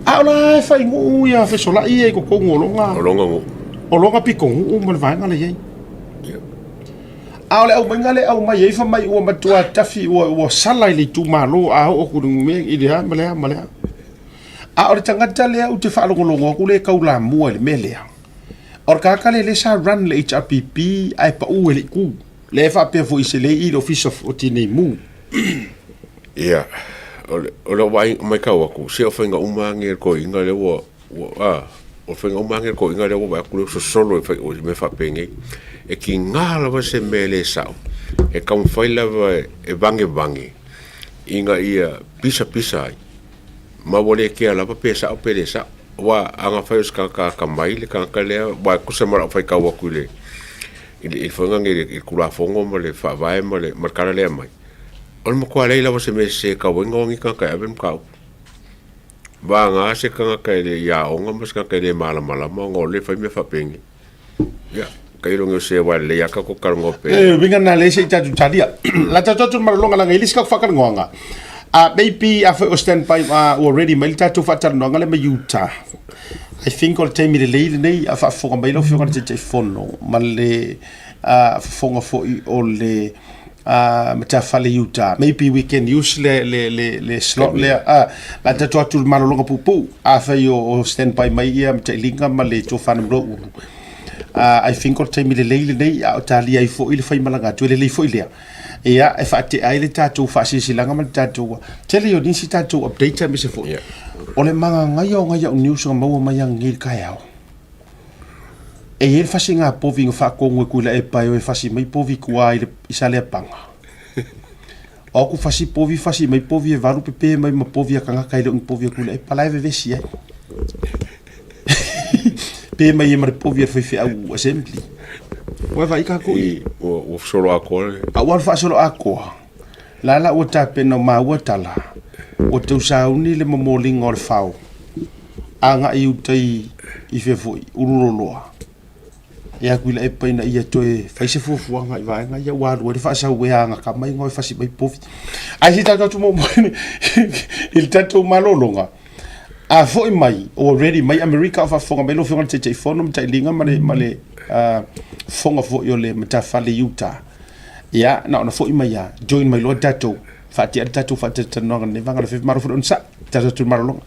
A o la e fai nuu ia fesolai ia i totonu o lona. O lona nuu. O lona pitonuu ma le vaega lea i ai. Yeah. A o le aumaiga lea e aumai ai fai mai ua matua tafi ua, ua sala i le itumalo a oo atu i le mea i le a ma le a ma le a. A o le tagata lea ou te faalogologo atu lea e taulamua i le mea lea, o le tagata lea lea sa run le HRPP ae pau e le itu. Lea e faapea foi se lei i le Ofisa o Tinei Mu. Ia, o le, o le vaai matau atu, se o faiga uma lava nei a le toeaina lea ua, ua, a, o faiga uma lava nei a le toeaina lea ua vaai atu lea ua sosolo e fai o mea faapenei. E tiga lava se mea e le sao, e taumafai lava e vagevage ina ia pisapisa ai, ma ua le kea lava pe sao pe le sao. Aua a na fai o se tagata atamai le tagata lea, aua e tusa ma lau faitau atu i le, i le, i le faiga nei i le Tulafono ma le Faavae ma le, ma le tala lea e aumai, o le matua leai lava o se mea sese e tatau ai ona o ni tagata e ave le mataupu. Vagana se tagata e le i aoga ma se tagata e le malamalama ona o lea e fai mea faapenei. Ia, tailo nei o se aua e lelei lava tatou talanoa pea. E uiga na lea se i tatou talia. La tatou atu i le malologa leaga e le isi tatou faatalanoaga. Maybe afai o stand by ua ready mai le tatou faatalanoaga lea ma Utah. I think o le taimi lelei lenei a faafofoga mai lau Afioga i le Taitaifono ma le fofoga foi o le matafale Utah. Maybe we can use le, le, le, le slot lea. La tatou atu i le malologa puupuu. Afai o stand by mai ia Matailiga ma le Tofa Namloulu. I think o le taimi lelei lenei a o talia ai foi le faimalaga atu, e lelei foi lea. Ia, e faatea ai le tatou faasilasilaga ma le tatou tele o nisi tatou update aemaise foi. Yeah. O le magagaia o ngai au news na maua mai ananei i le taeao. E i ai le fasiga povi na faatonu e Tuilaepa e o e fasi mai povi i tua i, le, i Saleapaga. O aku fasi povi, fasi mai povi e valu pepe mai ma povi a tagata e le o ni povi a Tuilaepa la e vevesi ai. Pe mai e ma le povi a le faifeau assembly. Ua vaai kākou i. Ua, ua solo atoa le. A ua faasolo atoa. La la ua tapena o maua tala. Ua tau sauni le momoliga o le fao. Agai i uta i, i fea foi, Ululoloa. E aku i Laepa ina ia toe fai se fuafuaga i vaega ia ua alu ai le faasau e agata mai ngoi fasi mai povi. Ae se tatou atu muamua i le tatou malologa. A foi mai, ua ready mai Amerika o faafofoga mai lau Afioga i le Taitaifono ma Tailiga ma le, ma le fofoga foi o le matafale i Utah. Ia, na ona foi mai lava, join mai loa tatou, faatea le tatou faatalatalanoaga i lenei vaega o le Fefe Malo foi le onosai. Tatou atu i le malologa.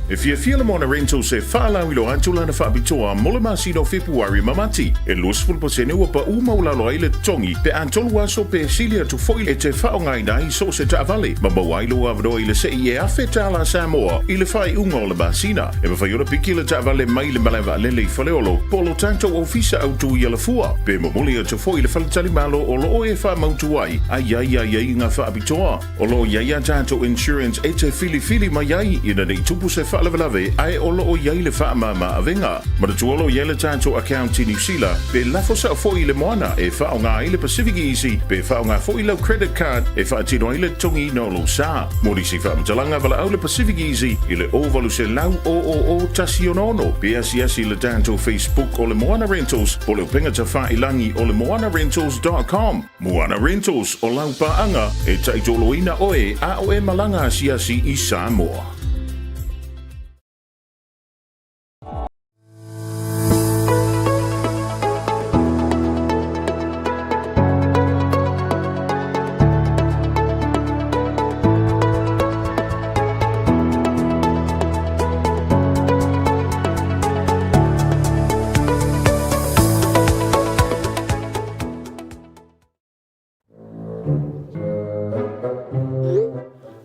E fiafia le Moana Rentals e faalauiloa atu lana faapitoa mo le masina o Fepuari ma Mati. E 20% ua paʻu maualalo ai le totogi pe a tolu aso pe sili atu foi e te faaaogaina ai so o se taavale ma maua ai lou avanoa i le sei e $1,000 Samoa i le faaiuga o le masina. E mafai ona piki le taavale mai le malae vaalele i Faleolo po o lo tatou ofisa autu i Alafua pe momoli atu foi i le faletalimalo o lo o e faamautu ai a i ai aiaiga faapitoa. O lo o i ai a tatou insurance e te filifili mai ai ina nei tupu se faalavelave ae o lo o i ai le faamama avega. Manatua o lo o i ai le tatou account i Niu Sila pe lafo sao foi i le moana e faaaoga ai le Pacific Easy pe faaaoga foi lau credit card e faatino ai le totogiina o lou sa. Mo nisi faamatalaga valaau le Pacific Easy i le 0800 000 166 pe asiasi i le tatou Facebook o le Moana Rentals po o le upega tafailangi o le moanarentals.com. Moana Rentals o lau paaga e taitoloina oe a o e malaga asiasi i Samoa.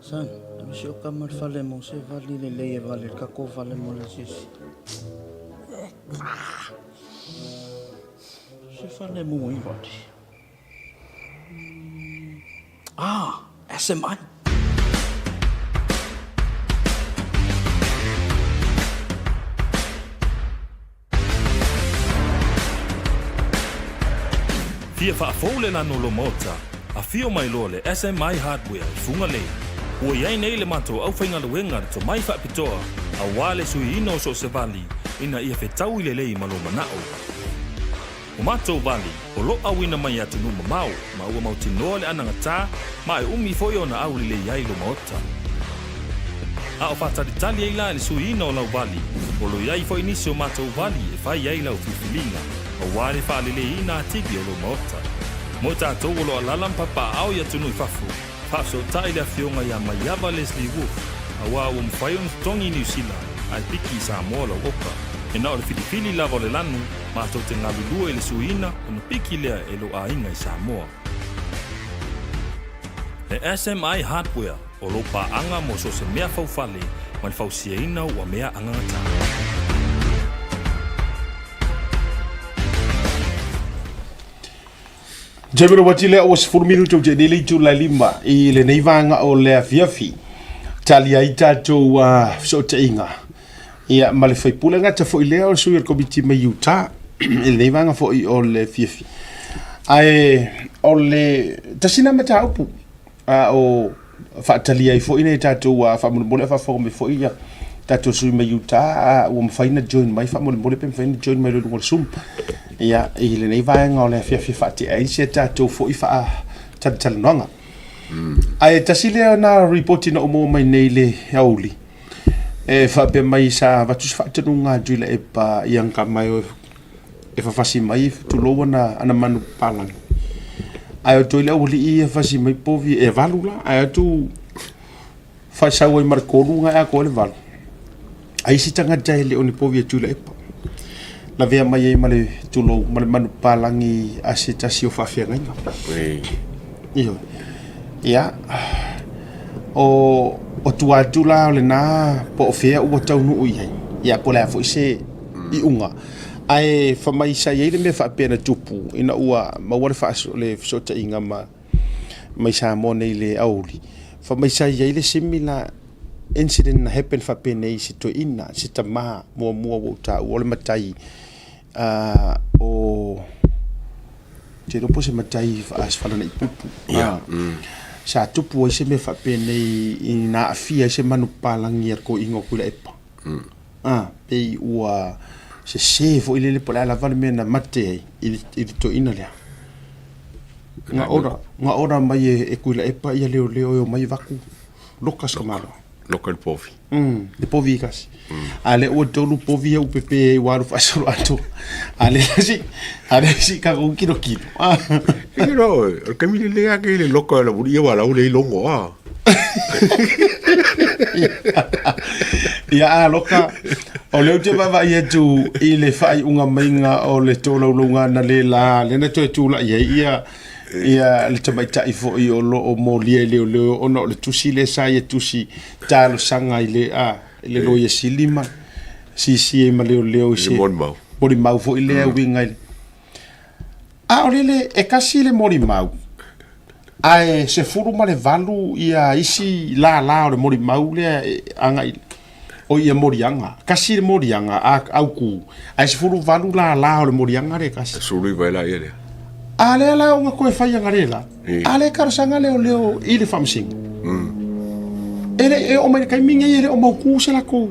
Son, alu si o kama le fale mo se vali lelei e vale le kako fale mo le asiasi. Se fale mo i vali. Ah, SMI. Fia faafou le lanu o lou maota, afio mai loa le SMI Hardware i Fugalei. Ua i ai nei le matou aufaigaluega le tomai faapitoa aua le suiina o so o se vali ina ia fetaui lelei ma lou manao. O matou vali, o lo auina mai i atunuu mamao ma ua mautinoa le anagatā ma e umi foi ona aulelei ai lo maota. A o faatalitali ai la i le suiina o lau vali, o lo i ai foi nisi o matou vali e fai ai lau filifiliga aua le faaleleiina atili o lou maota. Mo i tatou o lo alala ma papaaao i atunuu i fafo, faafesootai le afioga ia Maiava Leslie Wolfe, aua ua mafai ona totogi i Niu Sila ae piki i Samoa lau oka. E na o le filifili lava o le lanu, matou te galulue i le suiina ona piki lea e lou aiga i Samoa. E SMI Hardware o lou paaga mo so o se mea faufale ma le fausiaina ua mea angagatā. Jamie Robert lea ua 10 minuti ou te nei le itula e lima i lenei vaega o le afiafi. Tali ai tatou fesootaiga ia ma le faipule gata foi lea o le sui o le komiti mai Utah i lenei vaega foi o le afiafi. Ae o le tasi lena mataupu a o faatalia ai foi nei tatou faamolemole a faafofoga mai foi ia tatou sui mai Utah ua mafai ona join mai faamolemole pe mafai ona join mai loa i luga o le Zoom ia i lenei vaega o le afiafi e faatea ai si a tatou foi faatalatalanoaga. Ae tasi lea na ripoti na ou maua mai nei i le aoauli e faapea mai sa avatu se faatonuga a Tuilaepa i ana tama e fafasi mai tulou ana ana manu palagi. Ae o toi le aualii ia fasi mai povi e valu la, ae atu faisau ai ma le kolu nga e atoa le valu. Ai isi tagata e le o ni povi a Tuilaepa. Lavea mai ai ma le tulou ma le manu palagi a se tasi o faafeagaiga. Ioe. Ia, o, o tua atu la o lena po o fea ua taunuu i ai, ia po o le a foi se iuga. Ae fai mai sa i ai le mea faapea na tupu ina ua maua le faaso, le fesootaiga ma mai Samoa nei i le aoauli, fai mai sa i ai le similar incident na happen faapenei i se toeaina, se tama muamua ua ou taua o le matai o te iloa po o se matai falanaipupu. Sa tupu ai se mea faapenei ina aafia ai se manupapalagi a le toeaina o Tuilaepa. Pei ua sese foi lele po o le a lava le mea na mate ai i le toeaina lea. Na ora, na ora mai e Tuilaepa ia leoleo e omai vaku loka se tamaloa. Loka le povi. Le povi e tasi. A lea ua tolu povi ia ua pepe ai ua alu faasolo atoa. A lea si, a lea si tatou tilotilo. You know, o le taimi lelei lava lenei i le loka o le aualii ia aua o la ua leai logo a. Ia a loka, o lea ou te vaavaai atu i le faaiuga maiga o le tolaulauga analeila lea na toe tulai ai ia ia le tamaitai foi o lo o molia i leoleo ona o le tusi lea sa ia tusi talosaga i le a i le loia sili ma sisi ai ma leoleo i se molimau molimau foi lea uiga i le a o le le e kasi le molimau ae 18 ia isi lālā o le molimau lea e agai o ia moliaga kasi le moliaga a autu ae 18 lālā o le moliaga lea e kasi. 19 ai laia lea. A lea la ona toe fai aga le la. A lea talosaga leoleo i le faamasino. E le e oo mai le taimi nei e le o mautu se latou.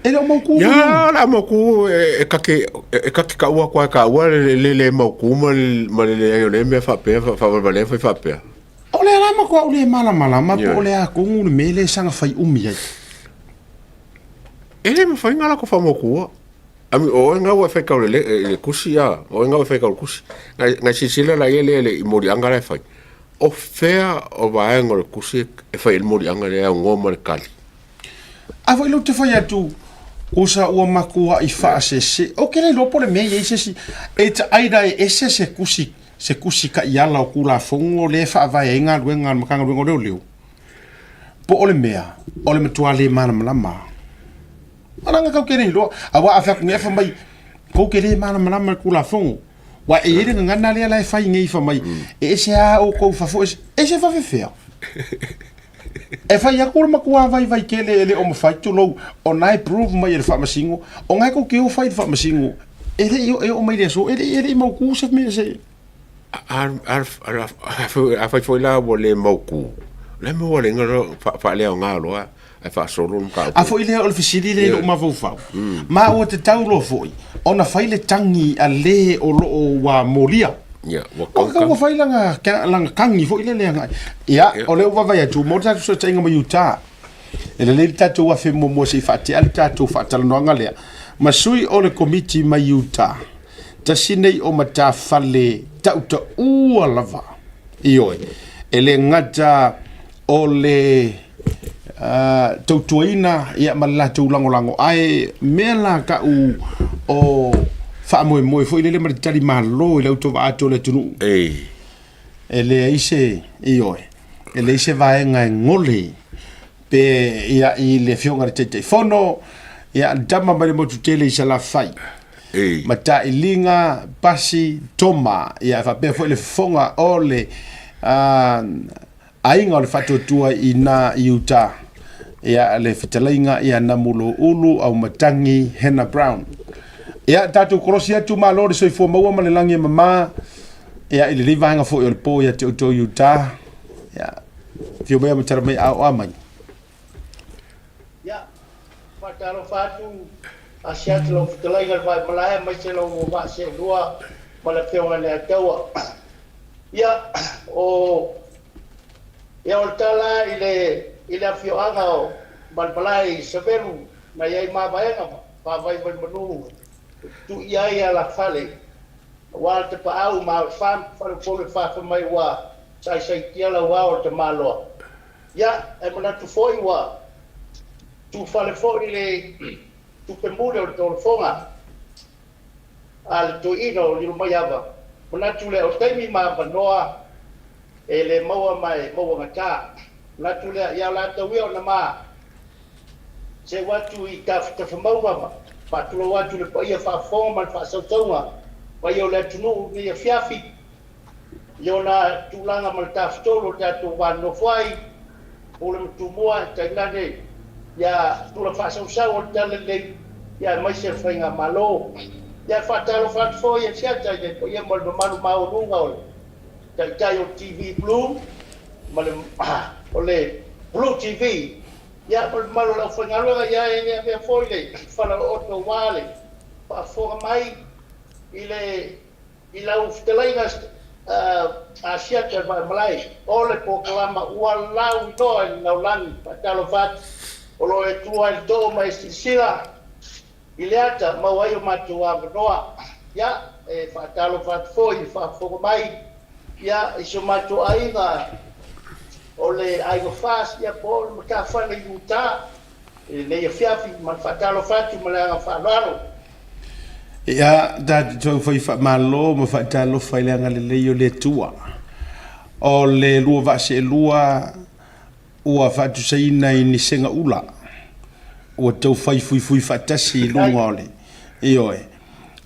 E le o mautu. Ia, o le a mautu e kake e kake kaua atu lava e taua le le mautu ma le leai o lea mea faapea faavalevalea fai faapea. O lea la matua ou le malamalama po o le a tonu le mea lea e saga fai umi ai. E le mafai ona latou faamautua. I mean, o oe na ua e faitau i le, i le tusi, a, o oe na ua e faitau i le tusi. Na, na silasila la ia lea i moliaga la e fai. O fea o vaega o le tusi e fai ai le moliaga lea e aunoa ma le tali? A foi lea ou te fai atu, usa ua matuai faasese. Ou te le iloa po o le mea e i ai se isi, it's either e ese se tusi, se tusi taiala o Tulafono lea e faavae ai galuega a le Matagaluega o Leoleo. Po o le mea, o le matua le malamalama. Malaga kau ke le iloa. Aua a fai atu nei fai mai, kou ke le malamalama i le Tulafono. Ua e i ai le gagana lea la e fai nei fai mai, e ese lava outou i fafo, ese, ese faafefea. E fai atu le matua vaivai tele e le o mafai, tulou, o na e prove mai e le Faamasino, o na e tou te o fai i le Faamasino, e le i e oo mai i le aso, e le i e le i mautu se mea se... Afai foi la ua le mautu, o le a le mea ua ala ai ona faaleaoga loa ae faasolo le mataupu. A foi lea o le fesili lea i lou mafaufau, ma ua tatau loa foi ona fai le tagi a le o lo o ua molia. Ia, ua Ua tatau ua fai lana, lana tagi foi lele agai. Ia, o lea ua vaavaai atu, mo le tatou fesootaiga ma Utah, e lelei le tatou afe muamua se i faatea le tatou faatalanoaga lea ma sui o le Komiti mai Utah. Tasi nei o matafale tautaua lava, ioe, e le gata o le tautuaina ia ma le latou lagolago, ae mea la ka'u o faamoemoe foi lele ma le tali malo i le autovaa atu o le atunuu. E leai se, ioe, e leai se vaega e gole pe ia i le Afioga i le Taitaifono, ia le tama mai le motu tele i Salafai. Matailiga, Pasi, Toma, ia e faapea foi le fofoga o le aiga o le Faatuatua i na i uta, ia le fetalaiga ia Namuloulu Aumatangi Hannah Brown. Ia tatou kolosi atu malo le soifua maua ma le lagi e mama, ia i lenei vaega foi o le po ia te outou i uta. Ia afio mai ma tala mai a o a mai. Ia, faatalofa atu Asiata lau fetalaiga le Vaimalae aemaise lau vaa seelua ma le Afioga i le Ataua. Ia, o ia o le tala i le i le afioaga o Malemalae i Savelu na i ai mavaega ma faavaivai-manu e tutuia ai alafale aua le tapaau ma ao e fa ma faleupolu e fa fai mai ua saisaitia lau ao o le tamaloa. Ia, e manatu foi ua tufale foi le tupe mule o le tolofoga a le toeaina o Lilomaiava. Manatu lea o taimi ma avanoa e le maua ma e maua gata. Manatu lea, ia o le a tau ia ona ma seu atu i tafatafa mauga ma faatulou atu i le paia faafofoga ma le faasausauga paia o le atunuu i lenei afiafi i ona tulaga ma le tafatolu o le tatou va nonofo ai, Pule ma Tumua, tainane ia tula faasausau o le Talalelei, ia aemaise le Faigamalo. Ia e faatalofa atu foi e Siata i le paia ma le mamalu maualuga o le Taitai o le TV Blue ma le o le Blue TV, ia ma le mamalu o le aufaigaluega, ia e le avea foi le falaooto aua le faafofoga mai i le I lau fetalaiga Asiata e Vaimalae, o le polokalama ua lauiloa i le lalolagi, faatalofa atu, o lo o e tua i le too ma e silasila i le ata maua ai o matou avanoa. Ia, e faatalofa atu foi i le faafofoga mai ia i si o matou aiga o le Aiga Fas, ia po o le matafale i uta i lenei afiafi, ma le faatalofa atu ma le aga faaaloalo. Ia, tatou fai faamalo ma faatalofa i le agalelei o le Atua. O le lua vaa seelua ua faatusaina i ni sega ula, ua tau fai fuifui faatasi i luga o le, ioe,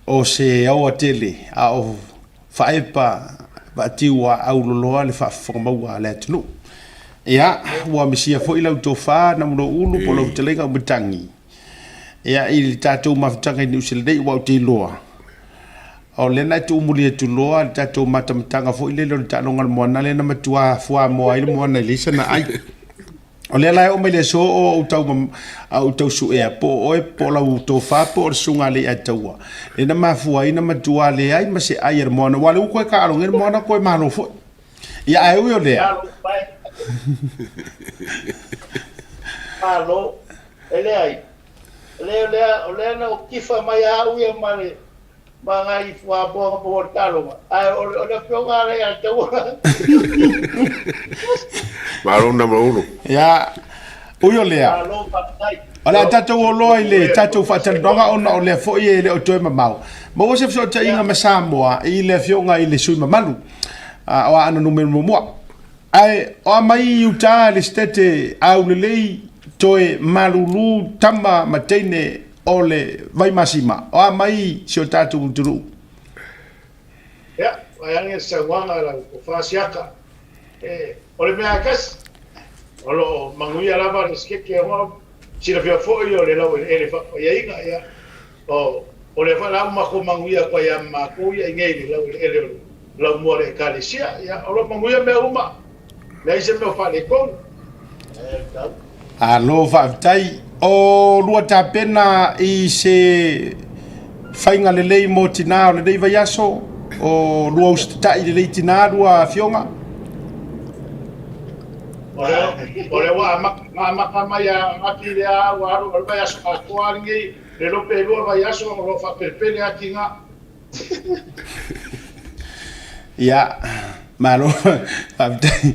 o se aoa tele, a o faaepa vaatiu a auloloa le faafofoga maua a le atunuu. Ia, ua misia foi lau tofa Namuloulu po o lau fetalaiga Umatangi. Ia, i le tatou mafutaga i Niu Sila nei, ua ou te iloa, o lea na e tuumuli atu loa le tatou matamataga foi lele o le taaloga o le moana lea na matua fuamoa ai le moana i leai sana ai. O lea la e oo mai le aso o ou tau, ou tau suea, po o oe, po o lau tofa, po o le susuga a Leiataua, lea na mafua ai na matua leai ma se ai a le moana, aua o lea ua toe taaloga le moana toe malo foi. Ia, ae ui o lea. Malo, e leai, o lea, o lea na ou tifa mai a au ia ma le ma nai fuamoa na maua i le taaloga, ae o le afioga a Leiataua. Malo Namaulu. Ia, ui o lea. Malo, faafetai. O le a tatou o loa i le tatou faatalanoaga ona o lea foi e le o toe mamao. Maua se fesootaiga ma Samoa i le afioga i le sui mamalu o Aana Numera Muamua. Ae o a mai i uta le Setete aulelei toe malulu tama ma teine o le Vaimasima, o a mai si o tatou atunuu. Ia, vaeane le saunoaga a lau tofa Siaka. E, o le mea lava e tasi, o lo o manuia lava le Setete ona silafia foi o le laueleele faapaiaina, ia, o, o lea foi la ua matou manuia atu ai ia ma matou ia i inei i le laueleele o le laumua o le Ekalesia. Ia, o lo o manuia mea uma, leai se mea o faaletonu. E, tau. Alo faafetai. O lua tapena i se faiga lelei mo tinā o lenei vaiaso, o lua usitatai lelei tinā lua afioga. O lea ua amata mai a ati lea ua alu o le vaiaso atoa lenei, le iloa pe lua vaiaso o lo o faapelepele ati na. Ia, malo faafetai.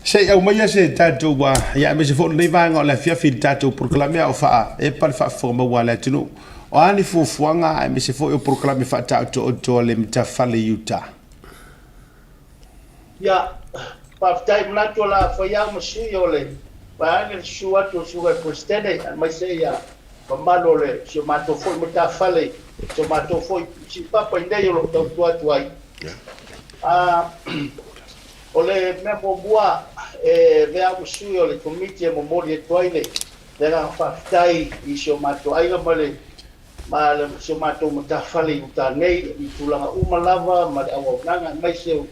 Se i aumaia se tatou ua, ia aemaise foi o lenei vaega o le afiafi i le tatou polokalame a o faaepa le faafofoga maua a le atunuu. O a ni fuafuaga aemaise foi o polokalame faataotooto a le matafale i uta? Ia, faafetai manatu o le a fai au ma sui o le vaega le susu atu o le Susuga i le Peresetene aemaise ia mamalu o le si o matou foi matafale, si o matou foi siupapa i nei o lo o tautua atu ai. O le mea muamua e avea au ma sui o le Komiti e momoli atu ai le agaga faafetai i si o matou aiga ma le ma si o matou matafale i uta nei i tulaga uma lava ma le auaunaga aemaise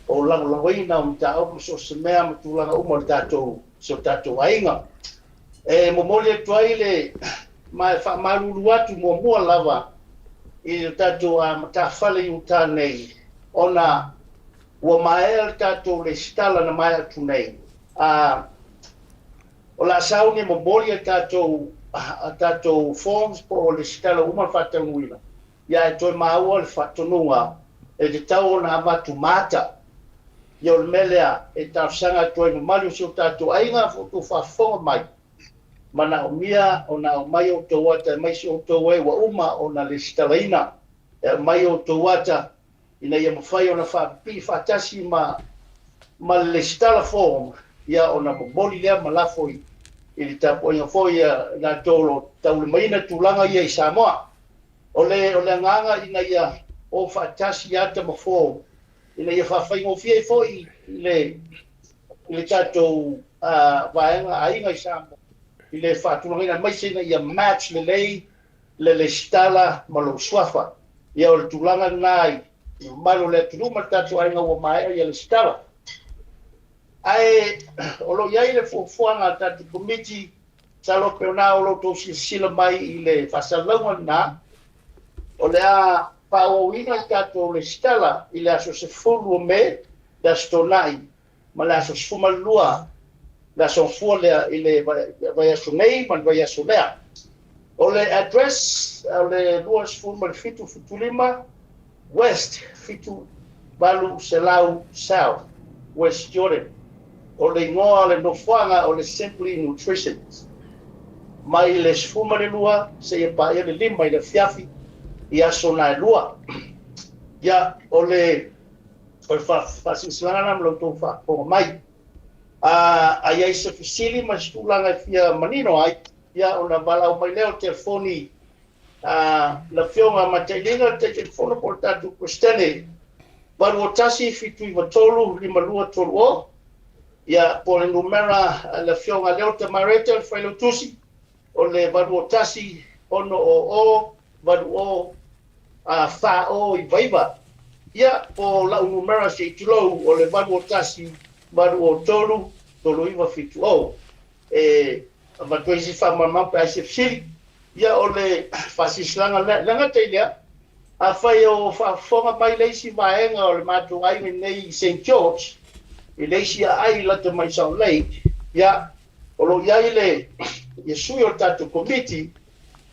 o lagolagoina o mataupu ma so o se mea ma tulaga uma o le tatou si o tatou aiga. E momoli atu ai le ma e faamalulu atu muamua lava i le tatou matafale i uta nei ona Ua maea le tatou lesitala na maea atu nei. A, o le a sauni e momoli a tatou, a tatou forms po o lesitala uma le faataunuuina, ia ae toe maua le faatonuga e tatau ona avatu maata. Ia o le mea lea e talosaga atu ai mamalu o si o tatou aiga fo outou faafofoga mai, manaomia ona aumai outou ata aemaise outou e ua uma ona lesitalaina, e aumai outou ata ina ia mafai ona faapipii faatasi ma ma le lesitala form, ia ona momoli lea ma lafo i i le tapuaiga foi a i latou o lo o taulimaina tulaga ia i Samoa. O le o le agaga ina ia o faatasi ata ma form ina ia faafaigofie ai foi i le i le tatou vaega aiga i Samoa i le faatulagaina aemaise ina ia match lelei le lesitala ma lou suafa. Ia o le tulaga lena i le mamalu o le atunuu ma le tatou aiga ua maea ia lesitala. Ae o lo o i ai le fuafuaga a le tatou Komiti, masalo pe ona o lo outou silasila mai i le faasalalauga lena, o le a faaauauina le tatou lesitala i le aso 10 o Me, le aso Toonai, ma le aso 12, le aso Gafua lea i le vaiaso nei ma le vaiaso lea. O le address o le 27 75 West 7800 South West Jordan. O le igoa o le nofoaga o le Simply Nutrition. Mai le 12 seia paia le 5 i le afiafi i aso na e lua. Ia, o le O le faasilasilaga lena ma la outou faafofoga mai. A i ai se fesili ma se tulaga e fia manino ai, ia ona valaau mai lea o telefoni a le Afioga Matailiga, le Taitaifono po o le tatou Peresetene, 821 793 5230, ia po o le numera a le Afioga Leota Mareta, le Failautusi, o le 821 600 80 4 0 9 9. Ia, po o lau numera se i tulou, o le 801 803 3970. E avatu ai se faamalamalamaga pe a i se fesili. Ia, o le faasilasilaga lea. Le gata i lea, afai o faafofoga mai le isi vaega o le matou aiga i nei i Saint George, i le isi aai lata mai i Salt Lake, ia, o lo o i ai le ia sui o le tatou Komiti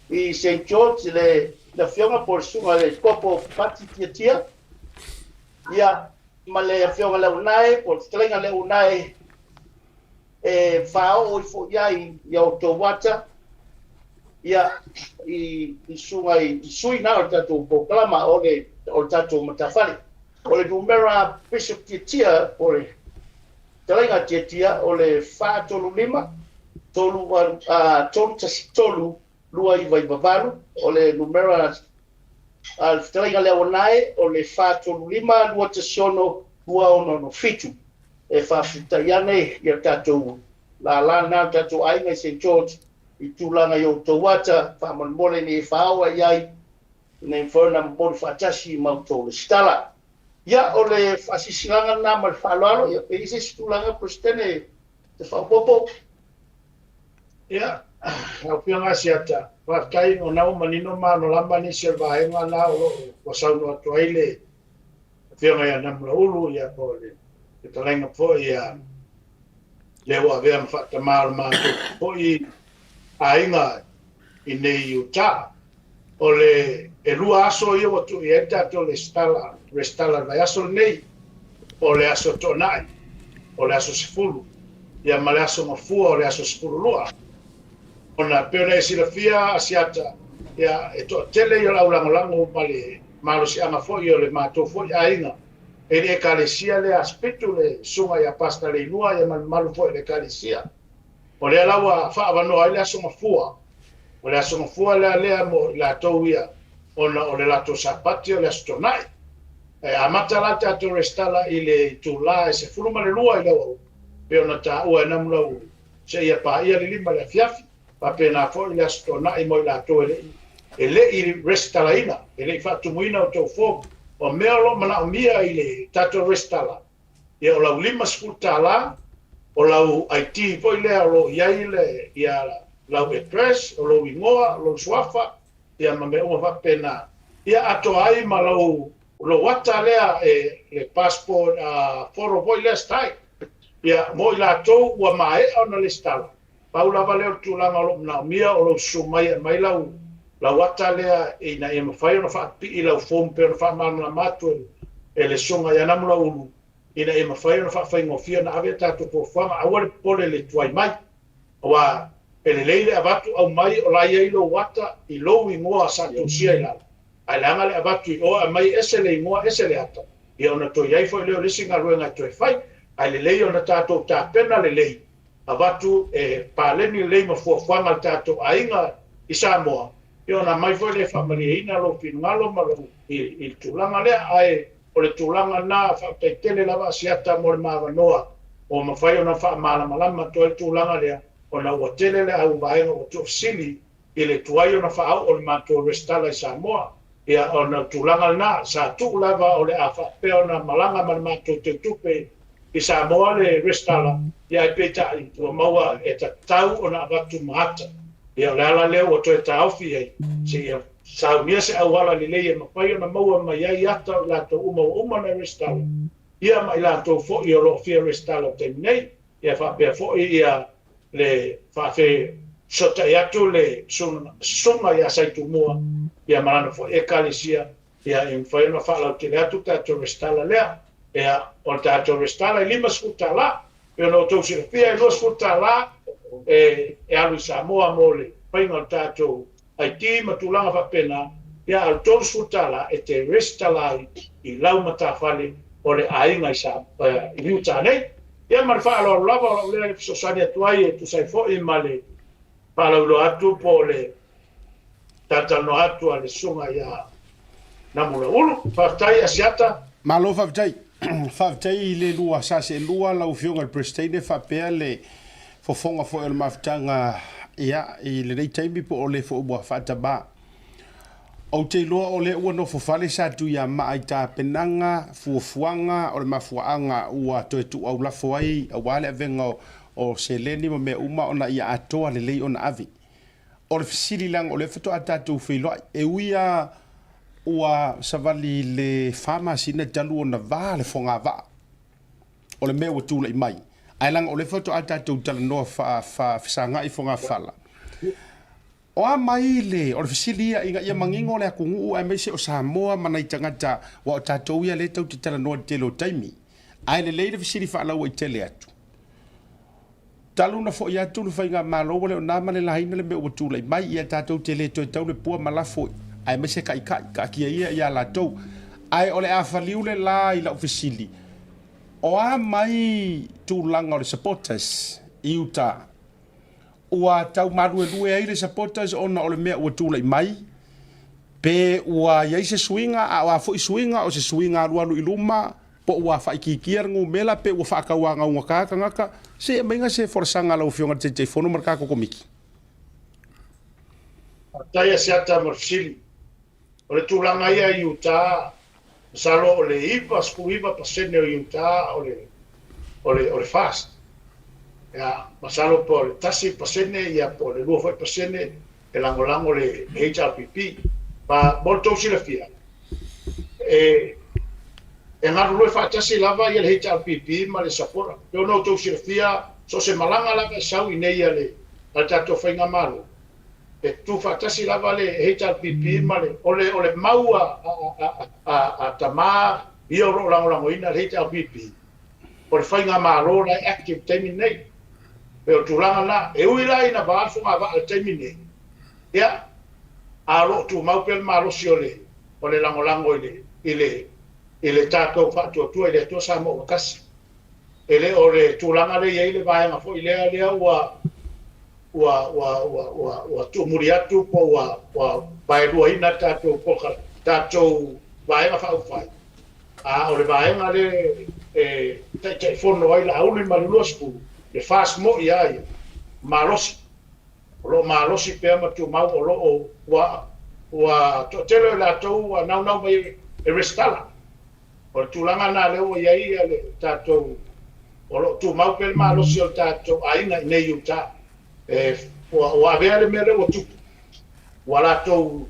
i Saint George le le afioga po o le susuga i le Kopo Pati Tiatia, ia, ma le afioga Leaunae po o le fetalaiga Leaunae e faaoo ifo i ai i a outou ata, ia, i, i susuga i, i sui na o le tatou polokalama o le, o le tatou matafale. O le numera Bishop Tiatia po o le. Fetalaiga Tiatia, o le 435 3 313 2998. O le numera a le Fetalaiga Leauanae, o le 435 216 2667. E faafetai ane i le tatou lala lena o le tatou aiga i St George i tulaga i outou ata, faamolemole ina ia faaoo i ai ina ia mafai ona momoli faatasi ma outou lesitala. Ia, o le faasilasilaga lena ma le faaaloalo. Ia, pe i ai se isi tulaga Peresetene te faaopoopo? Ia, lau Afioga Asiata, faafetai o lena ua manino ma malamalama nisi o le vaega lena o lo o ua saunoa atu ai le Afioga ia Namulauulu, ia po o le fetalaiga foi ia lea ua avea ma faatamā o le matou foi aiga i nei i Utah. O le e lua aso ia ua tuu i ai le tatou lesitala, resitala i le vaiaso lenei, o le aso Toonai, o le aso 10, ia ma le aso Gafua o le aso 12. Ona pei ona e silafia Asiata, ia e toatele ia o le au lagolago ma le malosiaga foi o le matou foi aiga e le Ekalesia lea Asofitu le Susuga ia Pastor Leilua ia ma le mamalu foi o le Ekalesia. O lea la ua faaavanoa ai le Aso Gafua. O le Aso Gafua lea lea mo i latou ia ona o le latou Sapati o le Aso Toonai. E amata la tatou resitala i le itula e 12 i le aoauli, pei ona taua e Namulauulu, seia paia le 5 i le afiafi. Faapena foi le Aso Toonai mo i latou e le i e le i resitalaina, e le i faatumuina outou form. O mea o lo o manaomia i le tatou resitala, ia o lau $50, o lau ID foi lea o lo o i ai le, ia lau address, o lou igoa, o lou suafa, ia ma mea uma faapena. Ia atoa ai ma lou, lou ata lea e le passport photo foi lea style. Ia mo i latou ua maea ona lesitala, pau lava lea o le tulaga o lo o manaomia o lou susu mai e aumai lau, lau ata lea ina ia mafai ona faapipii lau form pei ona faamalamalama atu e, e le Susuga ia Namulauulu ina ia mafai ona faafaigofie ona ave a tatou fuafuaga. Aua le popole i le tuai mai, aua e lelei le avatu aumai o la e i ai lou ata i lou igoa sa tusia i lalo, ae leaga le avatu i o aumai ese le igoa ese le ata, ia ona toe i ai foi lea o le isi galuega e toe fai. Ae lelei ona tatou tapena lelei avatu e paleni lelei ma fuafuaga a le tatou aiga i Samoa, ia ona aumai foi lea e faamalieina lou finagalo ma lou i le tulaga lea. Ae o le tulaga lena, faafetai tele lava Asiata mo le ma avanoa ua mafai ona faamalamalama atu ai le tulaga lea, ona ua tele le au vaega ua tuufesili i le tuai ona faaoo le matou resitala i Samoa. Ia, ona o le tulaga lena, sa tuu lava o le a faapea ona malaga ma le matou teutupe i Samoa le resitala, ia ae peitai, ua maua e tatau ona avatu ma ata. Ia, o le ala lea ua toe taofi ai, seia saunia se auala lelei e mafai ona maua mai ai ata o i latou uma ua uma ona resitala, ia ma i latou foi o lo o fia resitala i le taimi nei. Ia faapea foi ia le faafesootai atu le susuga ia Saitumua ia ma lana foi Ekalesia, ia e mafai ona faalautele atu le tatou resitala lea. Ia, o le tatou resitala e $50, pei ona outou silafia e $20 e alu i Samoa mo le faiga o le tatou ID ma tulaga faapena, ia a o le $30 e te resitala ai i lau matafale o le aiga i Utah nei. Ia ma le faaaloalo lava o lau lea fesoasoani atu ai e tusa ai foi ma le faalauiloa atu po o le talatalanoa atu a le susuga ia Namulauulu. Faafetai Asiata. Malo faafetai. Faafetai i le lua sa seelua lau Afioga i le Peresetene faapea le fofoga foi o le mafutaga ia i lenei taimi po o le foi ua faatamā. Ou te iloa o lea ua nofo fale sa Tuiamaa i tapenaga, fuafuaga o le mafuaaga ua toe tuuaulafo ai aua le avega o seleni ma mea uma ona ia atoa lelei ona ave. O le fesili leaga o lea faatoa tatou feiloai, e ui lava ua savali i le fa masina talu ona va le fogavaa o le mea ua tulai mai, ae leaga o lea faatoa tatou talanoa faafesagai fogafala. O a mai le, o le fesili ia ina ia manino le atunuu aemaise o Samoa ma nai tagata, aua o tatou ia lea tatou te talanoa i le tele o taimi. Ae lelei le fesili faalauaitele atu. Talu ona foi atu le faigamalo ua le o na ma le laina le mea ua tulai mai, ia tatou te le toe tau le pua ma lafo aemaise taitai, taatia ia ia latou. Ae o le a faliu le la i lau fesili. O a mai tulaga o le supporters i uta? Ua tau maluelue ai le supporters ona o le mea ua tulai mai? Pe ua i ai se suiga, a o a foi suiga, o se suiga alualu i luma, po ua faaitiitia le numera, pe ua faatauagaugata tagata? Se i aumaiga se folasaga a lau Afioga i le Taitaifono ma le tatou Komiti. Faafetai Asiata mo le fesili. O le tulaga ia i Utah, masalo o le 99% o Utah o le o le o le FAST. Ia, masalo po o le 1% ia po o le 2 foi pasene e lagolago le HRPP. Ma mo le tou silafia, e e galulue faatasi lava ia le HRPP ma le Sapora. E pei ona outou silafia, so o se malaga lava e sau i nei a le a le tatou faigamalo, e tutufaatasi lava le HRPP ma le, o le, o le mau a, a, a, a tama ia o lo o lagolagoina le HRPP, o le faigamalo la e active i le taimi lenei. Pei o le tulaga lena. E ui la ina va le fogavaa i le taimi lenei, ia, a o lo o tumau pea le malosi o le, o le lagolago i le, i le, i le tatou faatuatua i le Atua Samoa ua tasi. E le o le tulaga lea e i ai le vaega foi lea, lea ua, ua, ua, ua, ua, ua tuumuli atu po ua, ua vaeluaina le tatou polokalame, tatou Vaega Faaupufai, a o le vaega lea e taitaifono ai Laauli ma le 20, le FAST moi lava ia, malosi. O lo o malosi pea ma tumau o lo o ua, ua toatele o i latou ua naunau mai e resitala. O le tulaga lena lea ua i ai le tatou, o lo o tumau pea le malosi o le tatou aiga i nei i uta. E, ua, ua avea le mea lea ua tupu, ua latou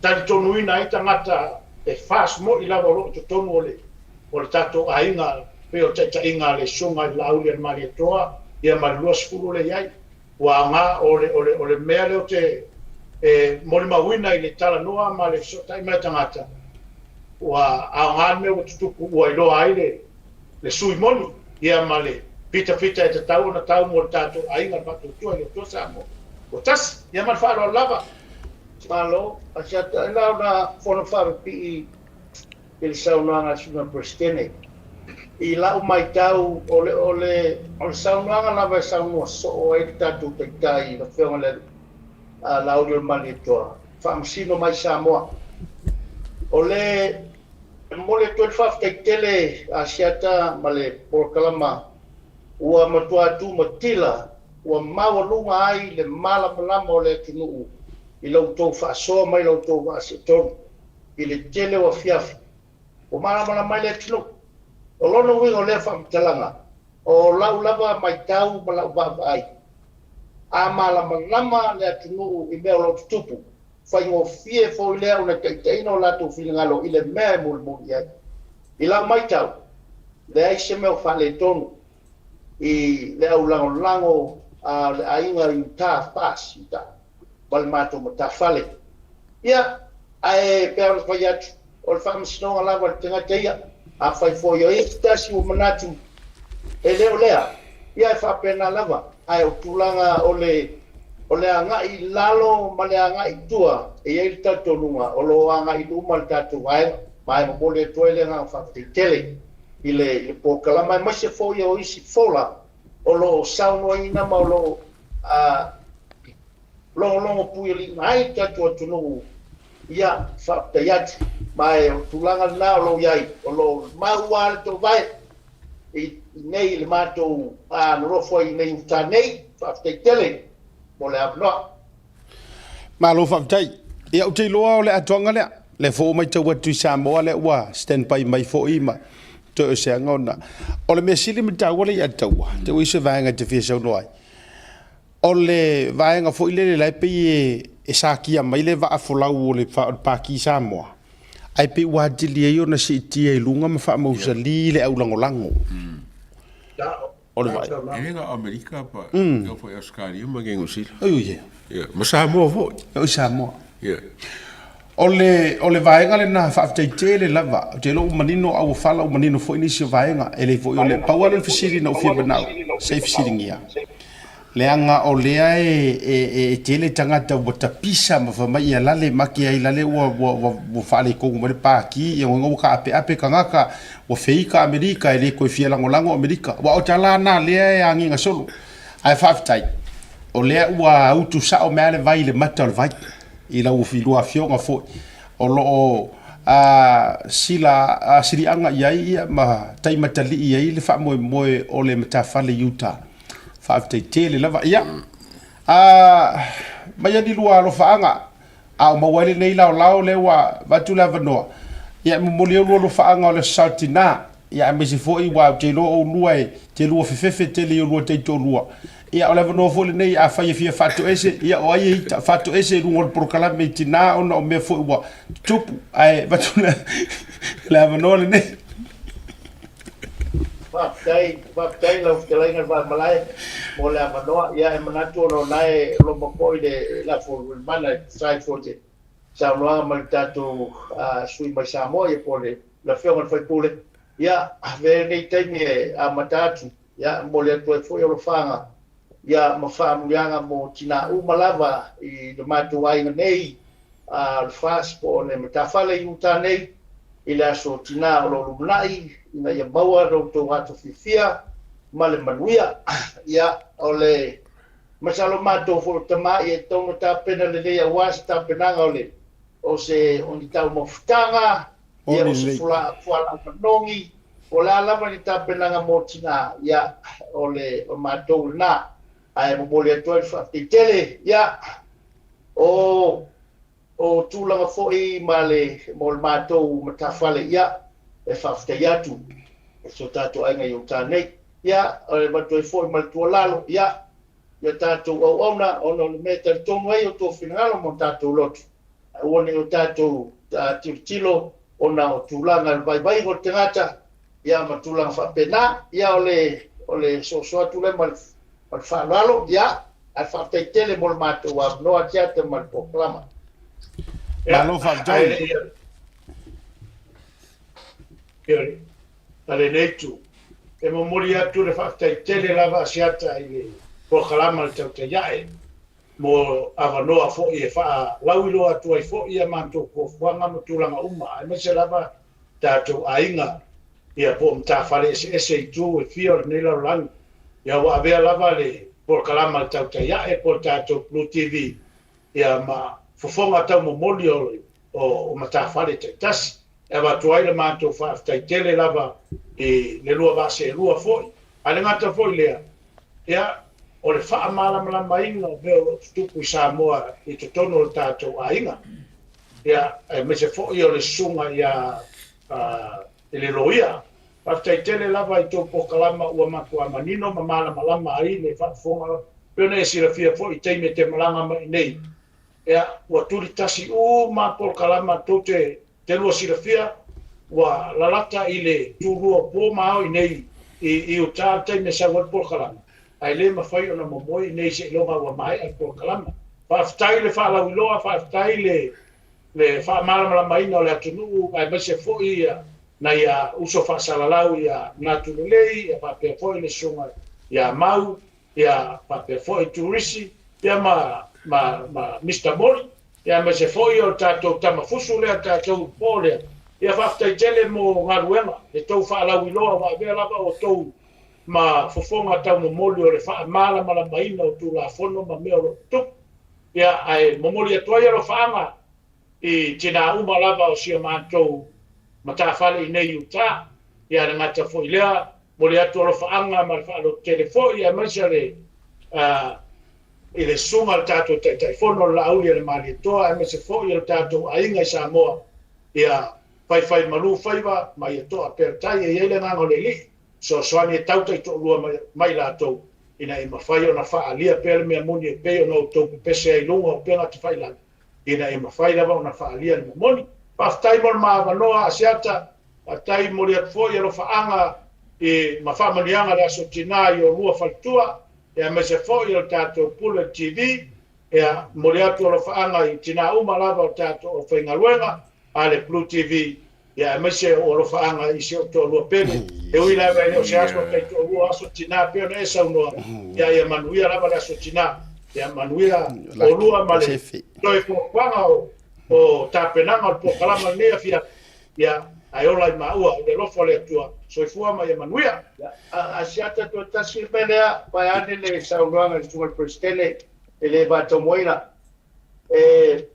talitonuina ai tagata e FAST moi lava o lo o i totonu o le, o le tatou aiga, pei o le taitaiga a le Susuga i le Laaulialemalietoa ia ma le 20 lea i ai. Ua aoga, o le, o le, o le mea lea ou te e molimauina i le talanoa ma le fesootai mai a tagata, ua aoga le mea ua tutupu ua iloa ai le, le sui moni, ia ma le fitafita e tatau ona tau mo le tatou aiga le faatuatua i le Atua Samoa ua tasi. Ia ma le faaaloalo lava. Malo. Asiata, e na ona fono faapipii i le saunoaga a le Susuga Peresetene. I lau matau, o le, o le, o le saunoaga lava e saunoa soo ai le tatou Taitai, le Afioga i le Laaulialemalietoa, faamasino mai Samoa. O le e momoli atu ai le faafetai tele a Asiata ma le polokalama ua matua tumatila, ua maualuga ai le malamalama o le atunuu i la outou faasoa mai la outou vaa seetolu. I le tele o afiafi, ua malamalama ai le atunuu. O lona uiga o lea faamatalaga, o lau lava matau ma lau vaavaai, a malamalama le atunuu i mea o lo o tutupu, faigofie foi lea ona taitaiina o latou finagalo i le mea e mulimuli i ai. I lau matau, leai se mea o faaletonu i le au lagolago a le aiga i uta, FAS i uta, ma le matou matafale. Ia, ae pei ona fai atu, o le faamasinoga lava a le tagata ia. Afai foi o i ai se tasi ua manatu e le o lea, ia e faapena lava. Ae o tulaga o le, o le agai i lalo ma le agai i tua, e i ai le talitonuga o lo o agai i luma le tatou vaega, ma e momoli atu ai le agaga faafetai tele i le, i le polokalama, aemaise foi o isi fola o lo o saunoaina ma o lo o logologo puialiiga ai le tatou atunuu, ia, faafetai atu. Ma e o le tulaga lena o lo o i ai, o lo o mau lava le toovae i inei i le matou nonofo ai i inei i uta nei. Faafetai tele mo le avanoa. Malo faafetai. Ia ou te iloa o le atoaga lea. Lea foi ua matau atu i Samoa lea ua stand by mai foi ma toe o se aga ona. O le mea sili ma taua lea ia te au, te ua i se vaega e te fia saunoa ai. O le vaega foi lele la e pei e sakia mai le vaa folau o le Pati Samoa, ae pei ua atili ai ona siitia i luga ma faamausali le aulagolago o le vaai. E le na o Amerika pa, e oo foi i Ausetalia ma Niu Sila. Ma Samoa foi. E oo i Samoa. O le, o le vaega lena, faafetai tele lava. Ou te iloa ua manino auofala, ua manino foi nisi o vaega. E le foi o le, pau lava lea o le fesili na ou fia manao se i fesiligia. Leaga o lea e, e, e, e tele tagata ua tapisa ma fai mai ia lale make ai lale ua, ua, ua, ua faaletonu mai le pāki, ia ua taapeape tagata, ua feika Amerika e le toe fia lagolago Amerika. Aua o tala na lea e agiga solo. Ae faafetai, o lea ua utu sao mai lava le vai i le mata o le vai, i lau lua afioga foi, o lo o a, sila a, siliaga i ai ia ma taimatalii i ai le faamoemoe o le matafale i uta. Faafetai tele lava. Ia, a, mai ani lua alofaaga, a o maua ai lenei laolao lea ua avatu le avanoa, ia e momoli ai lua alofaaga o le Aso Saotina, ia aemaise foi ua ou te iloa oulua e te lua fefefe tele i olua taitoalua. Ia o le avanoa foi lenei afai e fia faatoese, ia o ai e ita faatoese i luga o le polokalame i tinā ona o mea foi ua tutupu, ae avatu le avanoa lenei. Faafetai, faafetai i lau fetalaiga i le Vaimalae mo le avanoa. Ia, e manatu ona o la e loma foi le lafo mana e tusa ai foi le saunoaga mai le tatou sui mai Samoa, ia po o le Afioga i le sui usufono. Ia, avea lenei taimi e amata atu, ia, e momoli atu ai foi alofaga, ia, ma faamanuiaga mo tinā uma lava i le matou aiga nei, o le FAST po o le matafale i uta nei i le aso tinā o lo o lumanai ina ia maua lo outou ato fiafia ma le manuia. Ia, o le masalo matou foi o tama ia e tatau ona tapena lelei aua se tapenaga o le o se o ni taumafataga, ia o se fualaau manogi, po o le a lava ni tapenaga mo tinā, ia o le o matou lena. Ae momoli atu ai le faafetai tele, ia O, o tulaga foi ma le, mo le matou matafale, ia, e faafetai atu i si o tatou aiga i uta nei. Ia, e avatu ai foi ma le tuualalo, ia, ia tatou auauna, ona o le mea e talitonu ai o tou finagalo ma o tatou loto, aua ne i o tatou tilotilo ona o tulaga i le vaivaiga o le tagata, ia, ma tulaga faapena. Ia, o le, o le soso atu lea ma le, ma le faaaloalo, ia, Ae faafetai tele mo le matou avanoa Tiata ma le polokalama. Malo faafetai. A lenei itu, e momoli atu le faafetai tele lava a Siata i le polokalama le Tautai Ae mo avanoa foi e faalauiloa atu ai foi a matou fuafuaga ma tulaga uma, aemaise lava tatou aiga ia po o matafale eseese i itu e fia o lenei lalolagi. Ia ua avea lava le polokalama a le Tautai Ae po o le tatou Blue TV ia ma fofoga taumomoli o, o, o matafale taitasi. E avatu ai le matou faafetai tele lava i le lua vaa seelua foi. Ae le gata foi lea, ia, o le faamalamalamaina o mea o lo o tutupu i Samoa i totonu o le tatou aiga. Ia, aemaise foi o le susuga ia i le loia. Faafetai tele lava i tou polokalama ua matuā manino ma malamalama ai le faafofoga. Pei ona e silafia foi i taimi e te malaga mai i nei, ia, ua tuli tasi uma polokalama tou te te lua silafia, ua lalata i le tulua o po ma ao i nei i uta le taimi e sau ai le polokalama, ae le mafai ona momoe i nei seiloga ua maea le polokalama. Faafetai le faalauiloa, faafetai le le faamalamalamaina o le atunuu aemaise foi nai uso faasalalau ia Manatu Lelei, ia faapea foi le susuga ia Mau, ia faapea foi Turisi, ia ma, ma, ma Mister Moli, ia aemaise foi o le tatou tama fusu lea, le tatou po lea. Ia faafetai tele mo galuega, le tou faalauiloa ua avea lava outou ma fofoga taumomoli o le faamalamalamaina o Tulafono ma mea o lo o tutupu. Ia, ae momoli atu ai alofaaga i tinā uma lava o si o matou matafale i nei uta. Ia, le gata foi lea, momoli atu alofaaga ma le faalototele foi, aemaise le, i le susuga a le tatou Taitaifono o le Laauli a le Malietoa, aemaise foi o le tatou aiga i Samoa, ia faifaimalu faiva ma ia toa pea le tai. E i ai le agaga o le Alii, fesoasoani e tau taitoalua mai, mai latou, ina ia mafai ona faaalia pea le mea moni e pei ona outou pepese ai i luga o upega tafailagi, ina ia mafai lava ona faaalia le mea moni. Faafetai mo le ma avanoa, Asiata. Faafetai momoli atu foi alofaaga i ma faamanuiaga le Aso Tinā i oulua faletua, aemaise foi o le tatou Pule TV. Ia, momoli atu alofaaga i tinā uma lava o tatou aufaigaluega a le Blue TV. Ia, aemaise o alofaaga i si ou toalua pele. E ui lava e le o se aso taitoalua, aso tinā pei ona e saunoa, ia, ia manuia lava le aso tinā. Ia manuia oulua ma le toe fuafuaga o, o tapenaga o le polokalama lenei afiafi. Ia, ae ola i maua i le alofa o le Atua. Soifua ma ia manuia. Ia, a, a siata toe tasi le mea lea, vaeane le saunoaga i le Susuga i le Peresetene, e le vaataumuaina. E,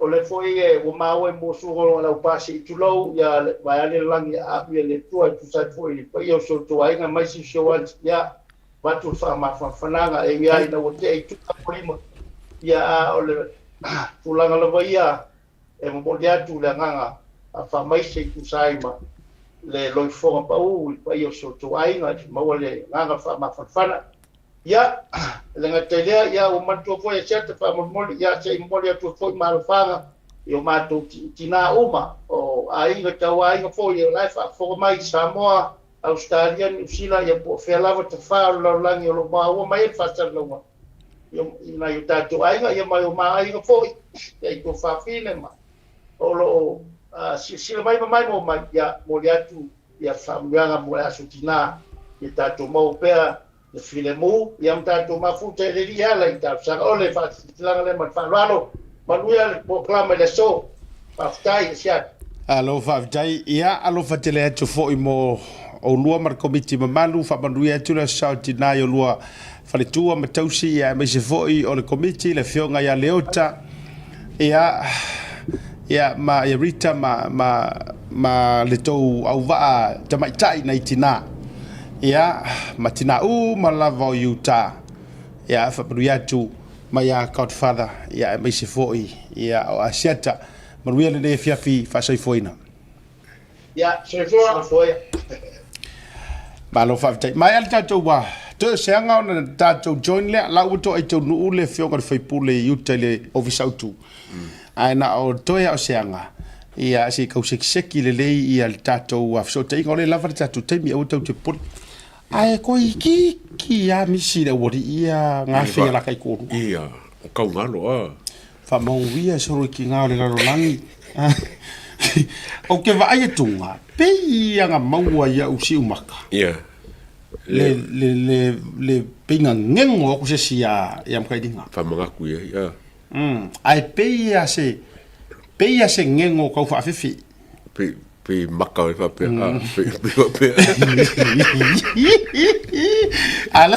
O le foi e ua maua i muasuga o lau pasi i tulou, ia vaeane le lagi aafi e le Atua e tusa ai foi i le paia o si outou aiga aemaise o si ou alii, ia avatu le faamafanafanaga e ui lava ina ua tea i tua lima, ia a o le tulaga lava ia e momoli atu le agaga faamaise i tusa ai ma le loifofoga pau i le paia o si outou aiga, e maua le agaga faamafanafana. Ia, e le gata i lea, ia ua manatua foi e Siata faamolemole, ia se i momoli atu foi malofaga i o matou tinā uma, o aiga tau aiga foi o la e faafofoga mai i Samoa, Ausetalia, Niu Sila, ia po o fea lava tafā o le lalolagi o lo o maua mai ai le faasalalauga i nai o tatou aiga, ia mai o ma aiga foi, ia i tuafafine ma o lo o silasila mai ma maimoa mai, ia momoli atu ia faamanuiaga mo le aso tinā, ia tatou maua pea le filemu, ia ma tatou mafuta i le Alii e ala i talosaga. O le faasilasilaga lea ma le faaaloalo. Manuia le polokalama i le aso. Faafetai, Asiata. Alo faafetai. Ia, alofa tele atu foi mo oulua ma le komiti mamalu. Faamanuia atu le Aso Sa o Tinā i oulua faletua ma tausi, ia aemaise foi o le komiti, le afioga ia Leota, ia, ia, ma ia Rita ma, ma, ma le tou auvaa tamaitai nai tinā. Ia, ma tinā uma lava o Utah. Ia, faamanuia atu mai a Godfather, ia, aemaise foi, ia, o Asiata. Manuia lenei afiafi faasoifuaina. Ia, soifua. Soifua. Malo faafetai. Maea le tatou ua toe seaga ona tatou join lea. La ua toai taunuu le afioga i le faipule i uta i le ofisa autu. Ae na o toe a o seaga, ia se i kau sekiseki lelei ia le tatou fesootaiga. O lea e lava le tatou taimi, aua tatou te popole. Ae koe itiiti lava misi le aualii ia gafe ia la taitoalua. Ia, o kaugalo a. Faamauia solo i tiga o le lalolagi. Ou te vaai atuga, pei ia na maua iaʻu siumaka. Ia. Le, le, le, le pei na gego aku se isi iā, iā Matailiga. Faamanatu i ai, a. Ae pei ia se, pei ia se gego tau faafefe. Pei, pei maka e faapea, a, pei, pei faapea. Ala,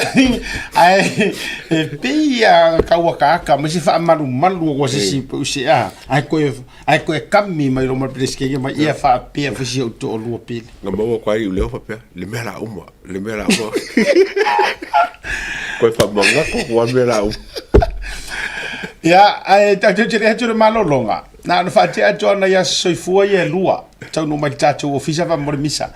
ae e pei ia tau akaaka mai se faamalumalu o se isi pe use a, ae koe, ae koe kami mai loma le Peresetene mai ia faapea foi si ou toalua pele. Na maua ko ai leo faapea, le mea la uma, le mea la uma. Koe faamanatu ua mea la uma. Ia, ae tatou te le atu le malologa. Na ona faatea atu ana i aso soifua ia e lua, taunuu mai le tatou ofisa faamolemole misa.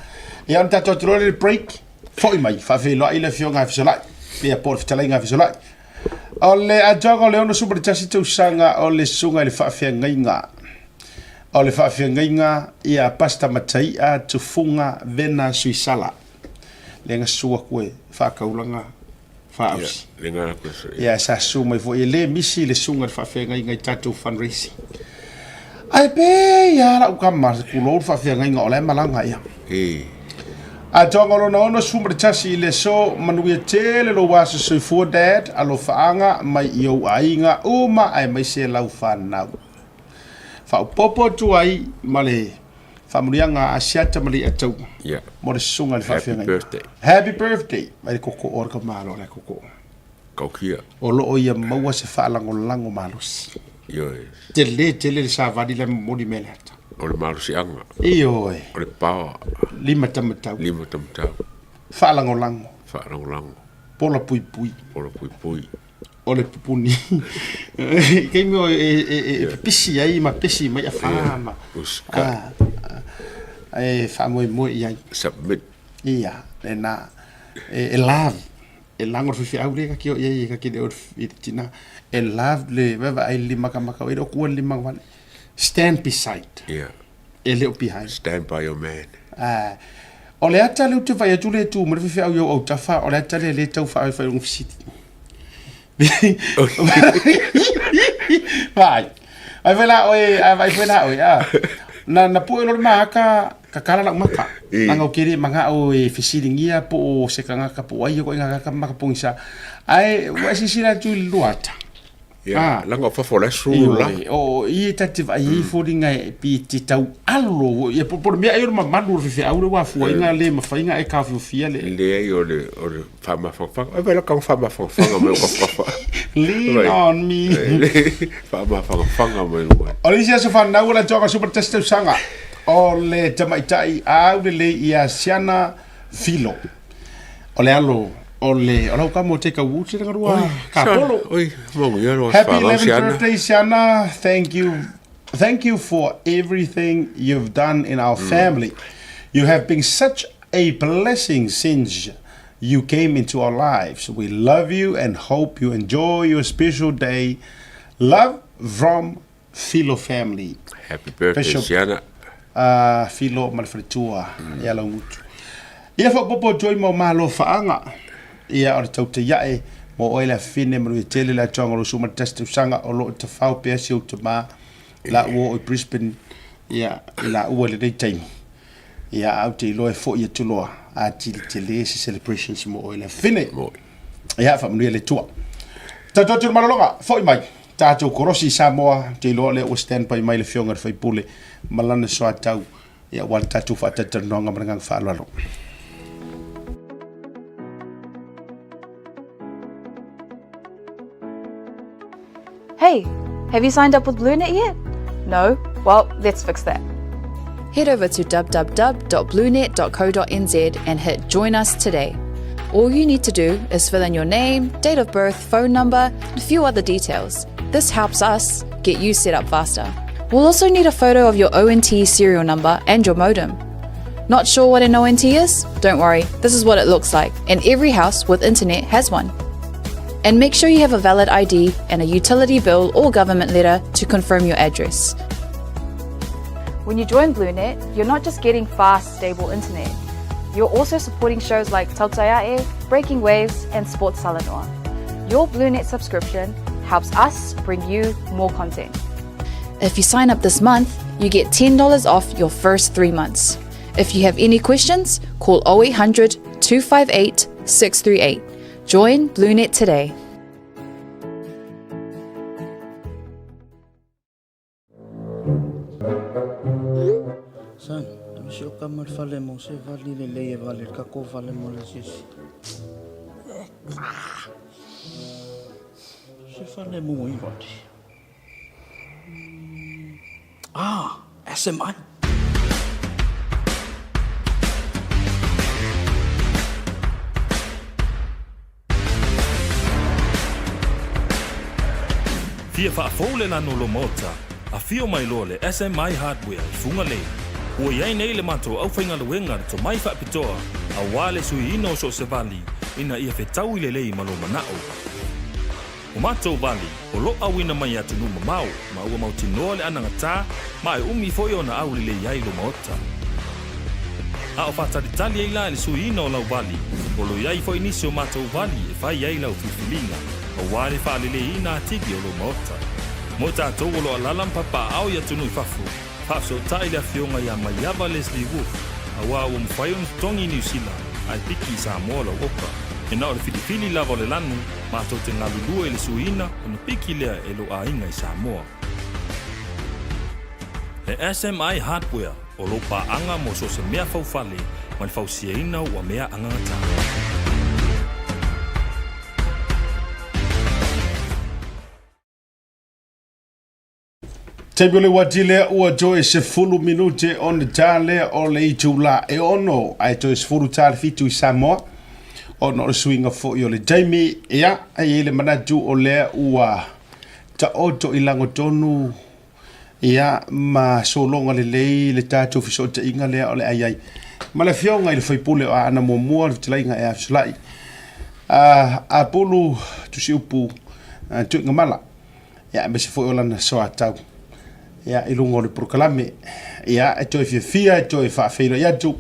Ia ona tatou atu loa lea i le break, foi mai, faafeiloai le afioga ia Fesolai, ia po o le fetalaiga a Fesolai. O le atoaga o le 61 tausaga o le susuga i le faafeagaiga, o le faafeagaiga ia Pastor Mataia Tufuga Vena Suisala, lea na susu atu e faataulaga faaausi. Ia, sa susu mai foi, e le misi le susuga i le faafeagaiga i tatou fundraising. Ae pei lava lau tama, tulou le faafeagaiga o la e malaga ia. Atoaga o lona 61 i le aso, manuia tele lou aso soifua Dad, alofaaga mai i ou aiga uma aemaise lau fanau. Faaopoopo atu ai ma le faamanuiaga a Asiata ma Leiataua mo le susuga i le faafeagaiga. Happy birthday. Happy birthday mai le koko o le kamalo le koko. Kaukia. O loo ia maua se faalagolago malosi. Ioe. Tele tele le savali la e momoli mea le ata. O le malosiaga. Ioe. O le power. Lima tamatau. Lima tamatau. Faalagolago. Faalagolago. Pola puipui. Pola puipui. O le pupuni. I taimi o e pipisi ai ma pesi mai afa ma. E faamoemoe i ai. Submit. Ia, lena. E love. E lago le faifeau lea ka te o i ai ka te le o i le tina. E love le vaavaai i le makamaka o i le o kua le lima vale. Stand beside. Yeah. E le o behind. Stand by your man. O le ata lea ou te vaai atu lea e tu mai le faifeau i ou autafa, o le ata lea lea e tau faafaifai lona fesili. Vai. Vai foi lá, oi, vai foi lá, oi. Ah. Na na pue loa le maaka kakala la'u maka leaga ou te le mana'o e fesiligia po o se tagata po o ai ia koʻiga tagata ma makapogisa ae ua e silasila atu i le luata. Ia, leaga o fafo o la e sulu la. Ioe, o i e ta te vaai ai foliga e pi te tau alo ia po po le mea ai o le mamalu o le faifeau le ua afuaiga le mafai ona e taofiofia le. Leai o le o le faamafanafanaga. Ai vaai la tago faamafanafanaga mai o kafa. Lean on me. Faamafanafanaga mai luga. O le isi aso fanau o le Atoaga Super Test tausaga o le tamaitai aulelei ia Siana Filo. O le alo o le o lau kamo te kau uti le garua ka polo. Oi, manuia lo Happy 11th birthday Siana. Thank you. Thank you for everything you've done in our family. You have been such a blessing since you came into our lives. We love you and hope you enjoy your special day. Love from Filo family. Happy birthday Bishop, Siana. Filo ma le faletua ia Laugutu. Ia faaopoopo atu ai ma o malo faaga. Ia o le tautaiae mo oe le afine manuia tele le atoaga o lou suma le tasi tausaga o lo o tafao pea si ou tama la ua oo i Brisbane ia i laua i lenei taimi. Ia a ou te iloa e foi atu loa a tili tele se celebrations mo oe le afine. Ia faamanuia le Atua. Tatou atu i le malologa, foi mai tatou korosi i Samoa, ou te iloa o lea ua stand by mai le Afioga i le sui usufono ma lana soatau ia aua le tatou faatalatalanoaga ma le agaga faaaloalo. Hey, have you signed up with BlueNet yet? No? Well, let's fix that. Head over to www.bluenet.co.nz and hit Join Us Today. All you need to do is fill in your name, date of birth, phone number, and a few other details. This helps us get you set up faster. We'll also need a photo of your ONT serial number and your modem. Not sure what an ONT is? Don't worry, this is what it looks like, and every house with internet has one. And make sure you have a valid ID and a utility bill or government letter to confirm your address. When you join BlueNet, you're not just getting fast, stable internet. You're also supporting shows like Tautaiae, Breaking Waves, and Sports Talanoa. Your BlueNet subscription helps us bring you more content. If you sign up this month, you get $10 off your first three months. If you have any questions, call 0800 258 638. Join BlueNet today. Son, ave si o kama le fale mo se vali lelei e vali le kako fale mo le asiasi. Se fale mo i vali. Ah, SMI. Fia faafou le lanu o lou maota, afio mai loa le SMI Hardware i Fugalei. Ua i ai nei le matou aufaigaluega le tomai faapitoa aua le suiina o so o se vali ina ia fetaui lelei ma lou manao. O matou vali, o lo auina mai i atunuu mamao ma ua mautinoa le anagatā ma e umi foi ona aulelei ai lo maota. A o faatalitali ai la i le suiina o lau vali, o lo i ai foi nisi o matou vali e fai ai lau filifiliga aua le faaleleiina atili o lou maota. Mo i tatou o lo alala ma papaaao i atunuu i fafo, faafesootai le afioga ia Maiava Leslie Wolfe, aua ua mafai ona totogi i Niu Sila ae piki i Samoa lau oka. E na o le filifili lava o le lanu, matou te galulue i le suiina ona piki lea e lou aiga i Samoa. Le SMI Hardware o lou paaga mo so o se mea faufale ma le fausiaina ua mea agagatā. Taimi o le uati lea ua toe 10 minute ona ta lea o le itulā e 6 ae toe 10 ta le 7 i Samoa ona o le suiga foi o le taimi. Ia, e i ai le manatu o lea ua taoto i lagotonu ia ma sologa lelei le tatou fesootaiga lea o le a i ai ma le Afioga i le Faipule o Aana Muamua, le Fetalaiga e Afisolai Apulu Tusiupu Tuigamala. ia aemaise foi o lana soatau ia i luga o le polokalame ia e toe fiafia e toe faafeiloai atu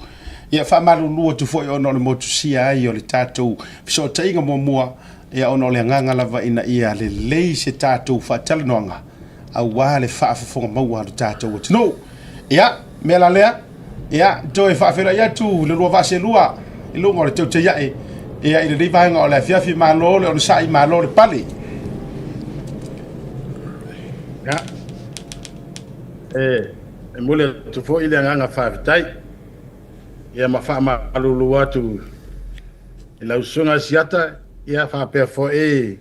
ia faamalulu atu foi ona o le motusia ai o le tatou fesootaiga muamua ia ona o le agaga lava ina ia lelei se tatou faatalanoaga aua le faafofoga maua a lo tatou atunuu. Ia, mea la lea, ia, toe faafeiloai atu le lua vaa selua i luga o le teuteiae, ia, i lenei vaega o le afiafi, malo le onosai, malo le pale. Ia, e, e momoli atu foi le agaga faafetai, ia ma faamalulu atu i lau susuga Asiata, ia faapea foi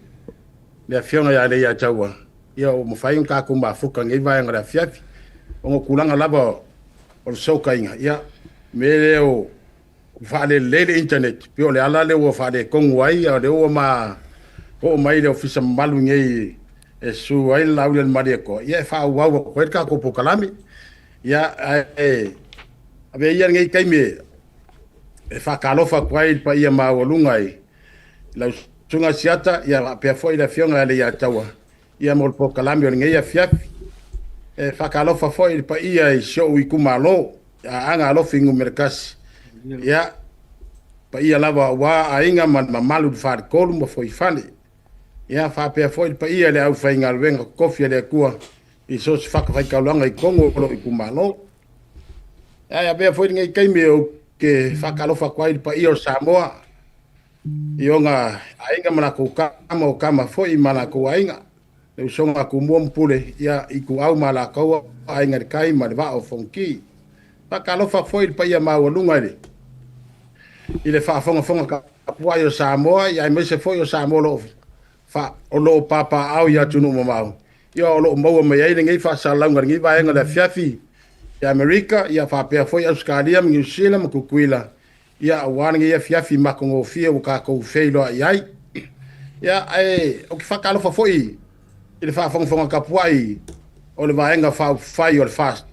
le afioga ia Leiataua, ia ua mafai ona tatou mafuta i lenei vaega o le afiafi, ona o tulaga lava o le fesootaiga, ia, mea lea o faalelelei le internet, pei o le ala lea ua faaletonu ai, a o lea ua ma oo mai le ofisa mamalu nei e susu ai le Laauli a le Malietoa, ia e faaauau atu ai le tatou polokalame. Ia, ae avea ia lenei taimi e faatalofa atu ai i le paia maualuga i lau Susuga Siata, ia faapea foi le Afioga ia Leiataua, ia mo le polokalame o lenei afiafi. E faatalofa foi i le paia i si ou itumalo, Aana Alofi Nu.1, ia, paia lava aua aiga ma le mamalu i le Faletolu ma Fuaifale. Ia, faapea foi le paia i le aufaigaluega totofi a le Atua i so o se fatafaitaulaga i totonu o lou itumalo. Ae avea foi lenei taimi ou te faatalofa atu ai i le paia o Samoa, i ona aiga ma latou tama, o tama foi ma latou aiga, le usoga a Tumua ma Pule, ia, Ituau ma Alataua, Aiga i le Tai ma le Vaa o Fonoti. Faatalofa foi i le paia maualuga i le i le faafogafoga tapuai o Samoa, ia aemaise foi o Samoa o lo o fa, o lo o papaaao i atunuu mamao, ia o lo o maua mai ai lenei faasalalauga i lenei vaega o le afiafi i Amerika, ia faapea foi Ausetalia ma Niu Sila ma Tutuila, Ia, aua lenei afiafi matagofie ua tatou feiloai ai. Ia, ae ou te faatalofa foi i le faafogafoga tapuai o le Vaega Faaupufai o le FAST,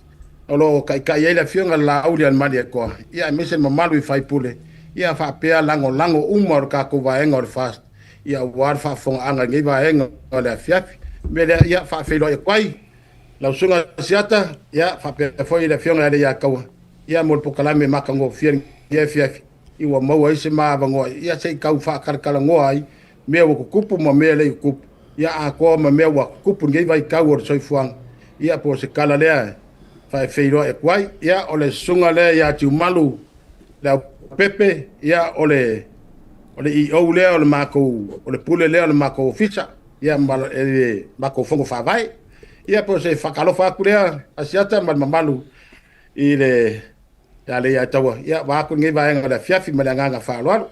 o lo o taitai ai le Afioga i le Laauli a le Malietoa, ia, aemaise le mamalu i faipule, ia, faapea lagolago uma o le tatou Vaega o le FAST, ia, aua le faafofogaaga i lenei vaega o le afiafi. O le mea lea, ia, faafeiloai atu ai lau Susuga Asiata, ia, faapea foi le Afioga ia Leiataua, ia mo le polokalame matagofie lenei afiafi, i ua maua ai se ma avanoa, ia se i tau faatalatalanoa ai mea ua tutupu ma mea e le i tutupu, ia atoa ma mea ua tutupu i lenei vaitau o le soifuaga, ia po o se tala lea e faafeiloai atu ai. Ia o le susuga lea ia Tiumalu Leaupepe, ia o le o le EO lea o le matou, o le pule lea o le matou ofisa, ia ma le matou fono faavae. Ia po o se faatalofa atu lea Asiata ma le mamalu i le ia Leiataua, ia vaeatu lenei vaega o le afiafi ma le agaga faaaloalo.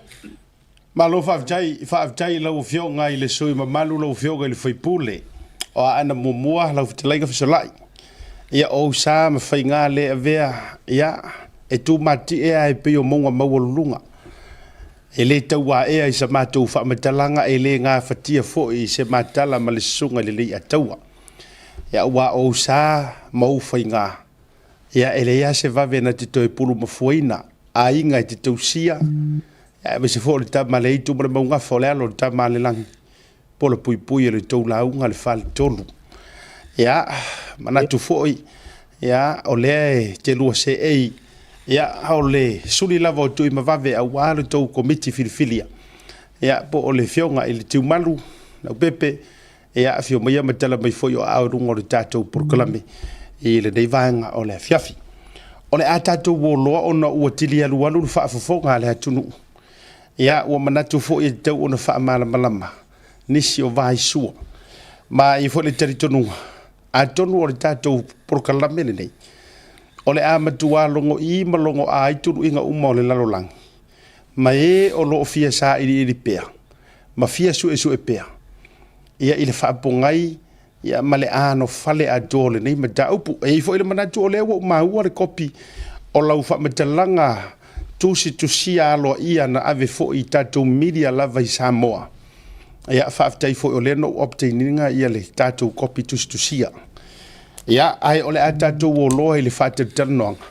Malo faafetai, faafetai i lau Afioga i le sui mamalu, lau Afioga i le sui usufono o Aana Muamua, lau fetalaiga Fesolai. Ia, o ou sa ma faiga le avea, ia, e tumatie lava e pei o mauga maualuluga. E le tauaea i sa matou faamatalaga, e le gafatia foi i se matala ma le susuga i le Leiataua. Ia, aua o ou sa ma ou faiga, ia, e leai lava se vave na te toe pulumafuaina aiga e te tausia, aemaise foi o le tama a le aitu ma le maugafa o le alo o le tama a le lagi, po o le puipui o le tou lauga le faletolu. Ia, manatu foi, ia, o lea e te lua seei, ia, o le suli lava o Tuimavave aua le tou komiti filifilia, ia, po o le Afioga i le Tiumalu, Leaupepe, ia, afio maia ma tala mai foi o aao i luga o le tatou polokalame i lenei vaega o le afiafi. O le a tatou o loa ona ua tili alualu le faafofoga a le atunuu. Ia, ua manatu foi e tatau ona faamalamalama nisi o vaisua. Ma e i ai foi le talitonuga, atonu o le tatou polokalame lenei, o le a matua logo'i ma logo'a ai tuluiga uma o le lalolagi, ma e o lo o fia sailiili pea ma fia suesue pea ia i le faapogai ia ma le anofale atoa o lenei mataupu. E i ai foi le manatu o lea ua ou maua le kopi o lau faamatalaga tusitusia aloaia na ave foi i tatou media lava i Samoa. Ia, faafetai foi o lea na ou obtain ina ia le tatou kopi tusitusia. Ia, ae o le a tatou o loa i le faatalatalanoaga.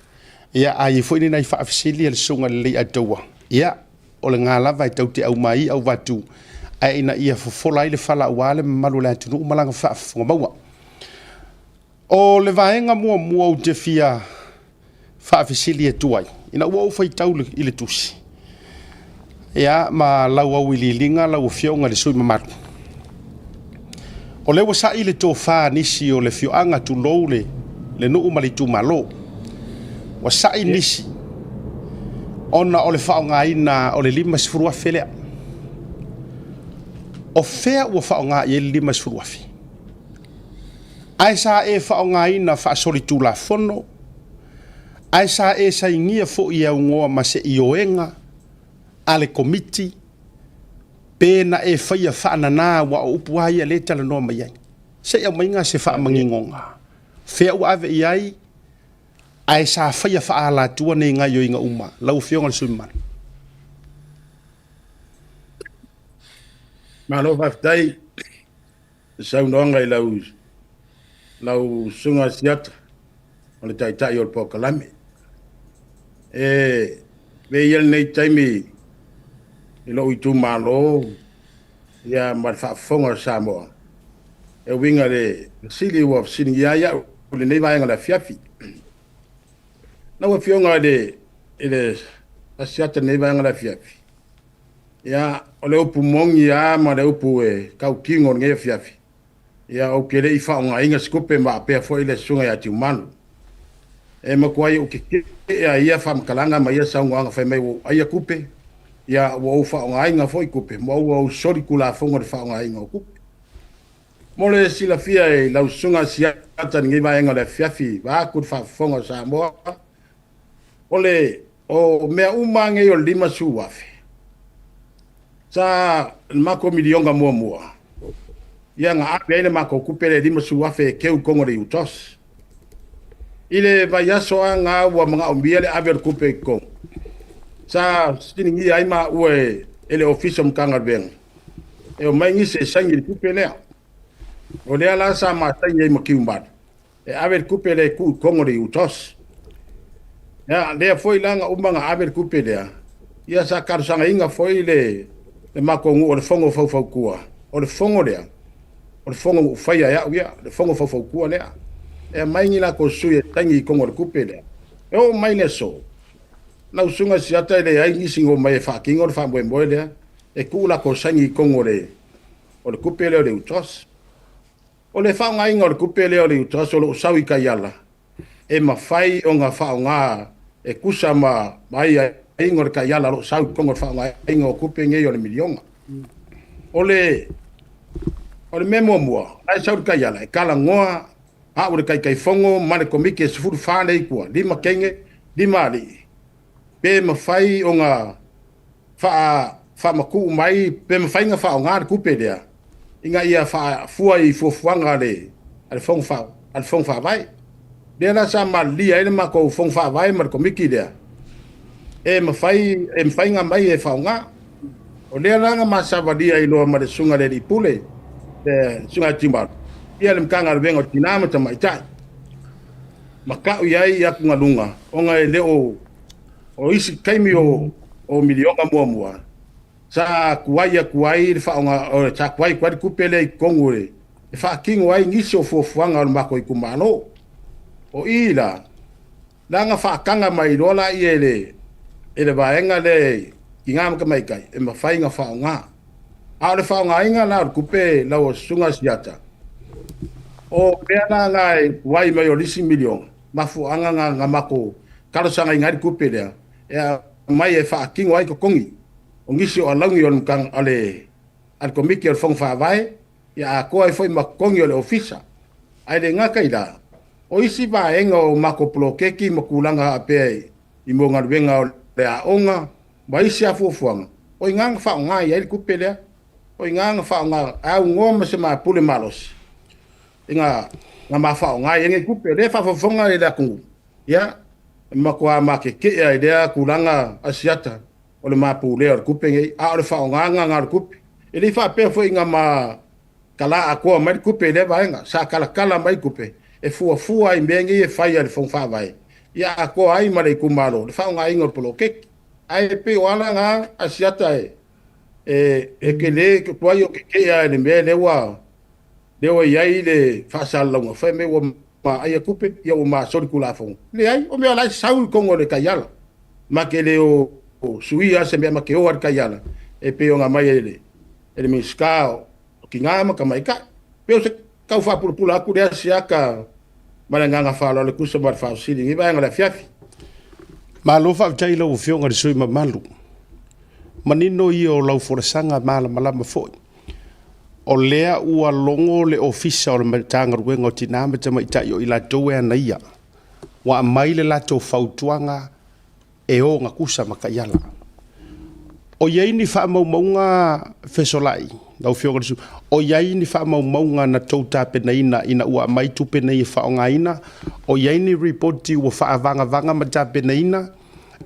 Ia, a i ai foi ni nai faafesili a le Susuga i le Leiataua, ia, o lena lava e tau te aumai au vatu, ae ina ia fofola ai le fala aua le mamalu o le atunuu ma lana faafofoga maua. O le vaega muamua ou te fia faafesili atu ai, ina ua ou faitau i le tusi, ia, ma lau auiliiliga lau Afioga i le sui usufono mamalu, o lea ua sai le tofa a nisi o le afioaga, tulou le nuu ma le itumalo. Ua sa'i nisi ona o le faaaogaina o le $50,000 lea. O fea ua faaaoga i ai le $50,000? Ae sa e faaaogaina faasolitulafono? Ae sa e sainia foi e augoa ma se ioega a le Komiti pe na e faia faanana aua o upu lava ia lea e talanoa mai ai? Se i aumaiga se faamaninoga, fea ua ave i ai ae sa faia faaalatua nei gaoioiga uma, lau Afioga i le sui usufono mamalu? Malo faafetai i saunoaga i lau lau susuga Siata o le Taitai o le Polokalame. E avea ia lenei taimi i lou itumalo ia ma le faafofoga a Samoa e uiga i le fesili ua fesiligia ai au i lenei vaega o le afiafi. Lau Afioga i le i le Asiata i lenei vaega o le afiafi, ia o le upu moni lava ma le upu e tautino i lenei afiafi, ia ou te le i faaaogaina se tupe ma apea foi le Susuga ia Tiumalu. E matuai ou tetee a ia faamatalaga ma ia saunoaga fai mai ua ou aia tupe, ia ua ou faaaogaina foi tupe ma ua ou soli tulafono i le faaaogaina o tupe. Mo le silafia e lau Susuga Siata i lenei vaega o le afiafi vaeatu le faafofoga o Samoa, o le o mea uma nei o le 50,000 sa le matou miliona muamua ia na ave ai le matou tupe lea e 50,000 e keu i totonu o le UTOS. I le vaiaso lava lena ua manaomia le ave o le tupe i totonu, sa fesiligia ai maua e le Ofisa o Matagaluega e omai nisi e saini i le tupe lea. O lea la sa ma saini ai ma Kiumalu e ave le tupe lea e tuu i totonu o le UTOS. Ia, lea foi la na uma na ave le tupe lea, ia sa talosagaina foi le le matou nuu o le Fono Faufautua. O le fono lea, o le fono ua ou faia e au ia, le Fono Faufautua lea. E aumai ni latou sui e saini i totonu o le tupe lea. E oo mai le aso, lau Susuga Siata e leai nisi na omai e faatino le faamoemoe lea, e tuu latou saini i totonu o le o le tupe lea o le UTOS. O le faaaogaina o le tupe lea o le UTOS o lo o sau i taiala e mafai ona faaaoga e tusa ma aiaiga o le taiala o lo o sau i totonu o le faaaogaina o tupe nei o le miliona. O le o le mea muamua, la e sau le taiala e talanoa au le Taitaifono ma le Komiti e 14 lea i tua, 5 teine, 5 alii, pe mafai ona faamatuu mai pe mafai ona faaaoga le tupe lea ina ia faafua i fuafuaga a le Fono Faavae. Lea la sa malilie ai le matou Fono Faavae ma le Komiti lea, e mafai e mafai ona aumai e faaaoga. O lea la na ma savalia ai loa ma le Susuga i le Alii Pule, le Susuga ia Tiumalu, ia le Matagaluega o Tina ma Tamaitai, ma tau i ai atugaluga ona e le o O isi taimi o o miliona muamua, sa tuai atu ai le faaaoga, o, sa tuai atu ai le tupe lea i totonu e, e faatino ai nisi o fuafuaga o le matou itumalo. O i la, la na faataga mai loa laia e le, e le vaega lea i Tina ma Tamaitai e mafai ona faaaoga. A o le faaaogaina la o le tupe lau Susuga Siata, o mea la na e tuai mai o le isi miliona, mafuaaga na na matou talosagaina ai le tupe lea e aumai e faatino ai totogi o nisi o alauni o le a le a le Komiti o le Fono Faavae, ia atoa ai foi ma totogi o le Ofisa. Ae le gata i la, o isi vaega o matou poloketi ma tulaga faapea i mo galuega o le aoga ma isi lava fuafuaga, o i ina na faaaoga i ai le tupe lea, o i ina na faaaoga, e aunoa ma se mapule malosi ina na ma faaaoga ai nei tupe. O lea e faafofoga i le atunuu, ia, e matua makekea i lea tulaga Asiata o le ma pulea o le tupe nei, a o le faaaogaga na o le tupe. E le i faapea foi ina ma tala atoa mai le tupe i lea vaega, sa talatala mai tupe e fuafua ai mea nei e fai a le Fono Faavae, ia atoa ai ma le itumalo le faaaogaina o le poloketi. Ae pei o ala na Asiata e e tele tuai o kekea i le mea lea ua lea ua i ai le faasalalauga fai mai ua maaia tupe, ia ua masoli Tulafono. Leai, o mea la e sau i totonu o le taiala. Ma te le o suia se mea ma te o a le taiala e pei ona aumai e le e le Minisita o Tina ma Tamaitai. Pei o se tau faapulapula atu lea siaka ma le agaga faaaloalo e tusa ma le faafesili i lenei vaega o le afiafi. Malo faafetai i lau Afioga i le sui usufono mamalu. Manino ia o lau folasaga malamalama foi. O lea ua logo le Ofisa o le Matagaluega o Tina ma Tamaitai o i latou e anaia, ua aumai le latou fautuaga e ogatusa ma taiala. O i ai ni faamaumauga fesolai, lau Afioga i le sui, o i ai ni faamaumauga na tou tapenaina ina ua aumai tupe nei e faaaogaina, o i ai ni ripoti ua faavagavaga ma tapenaina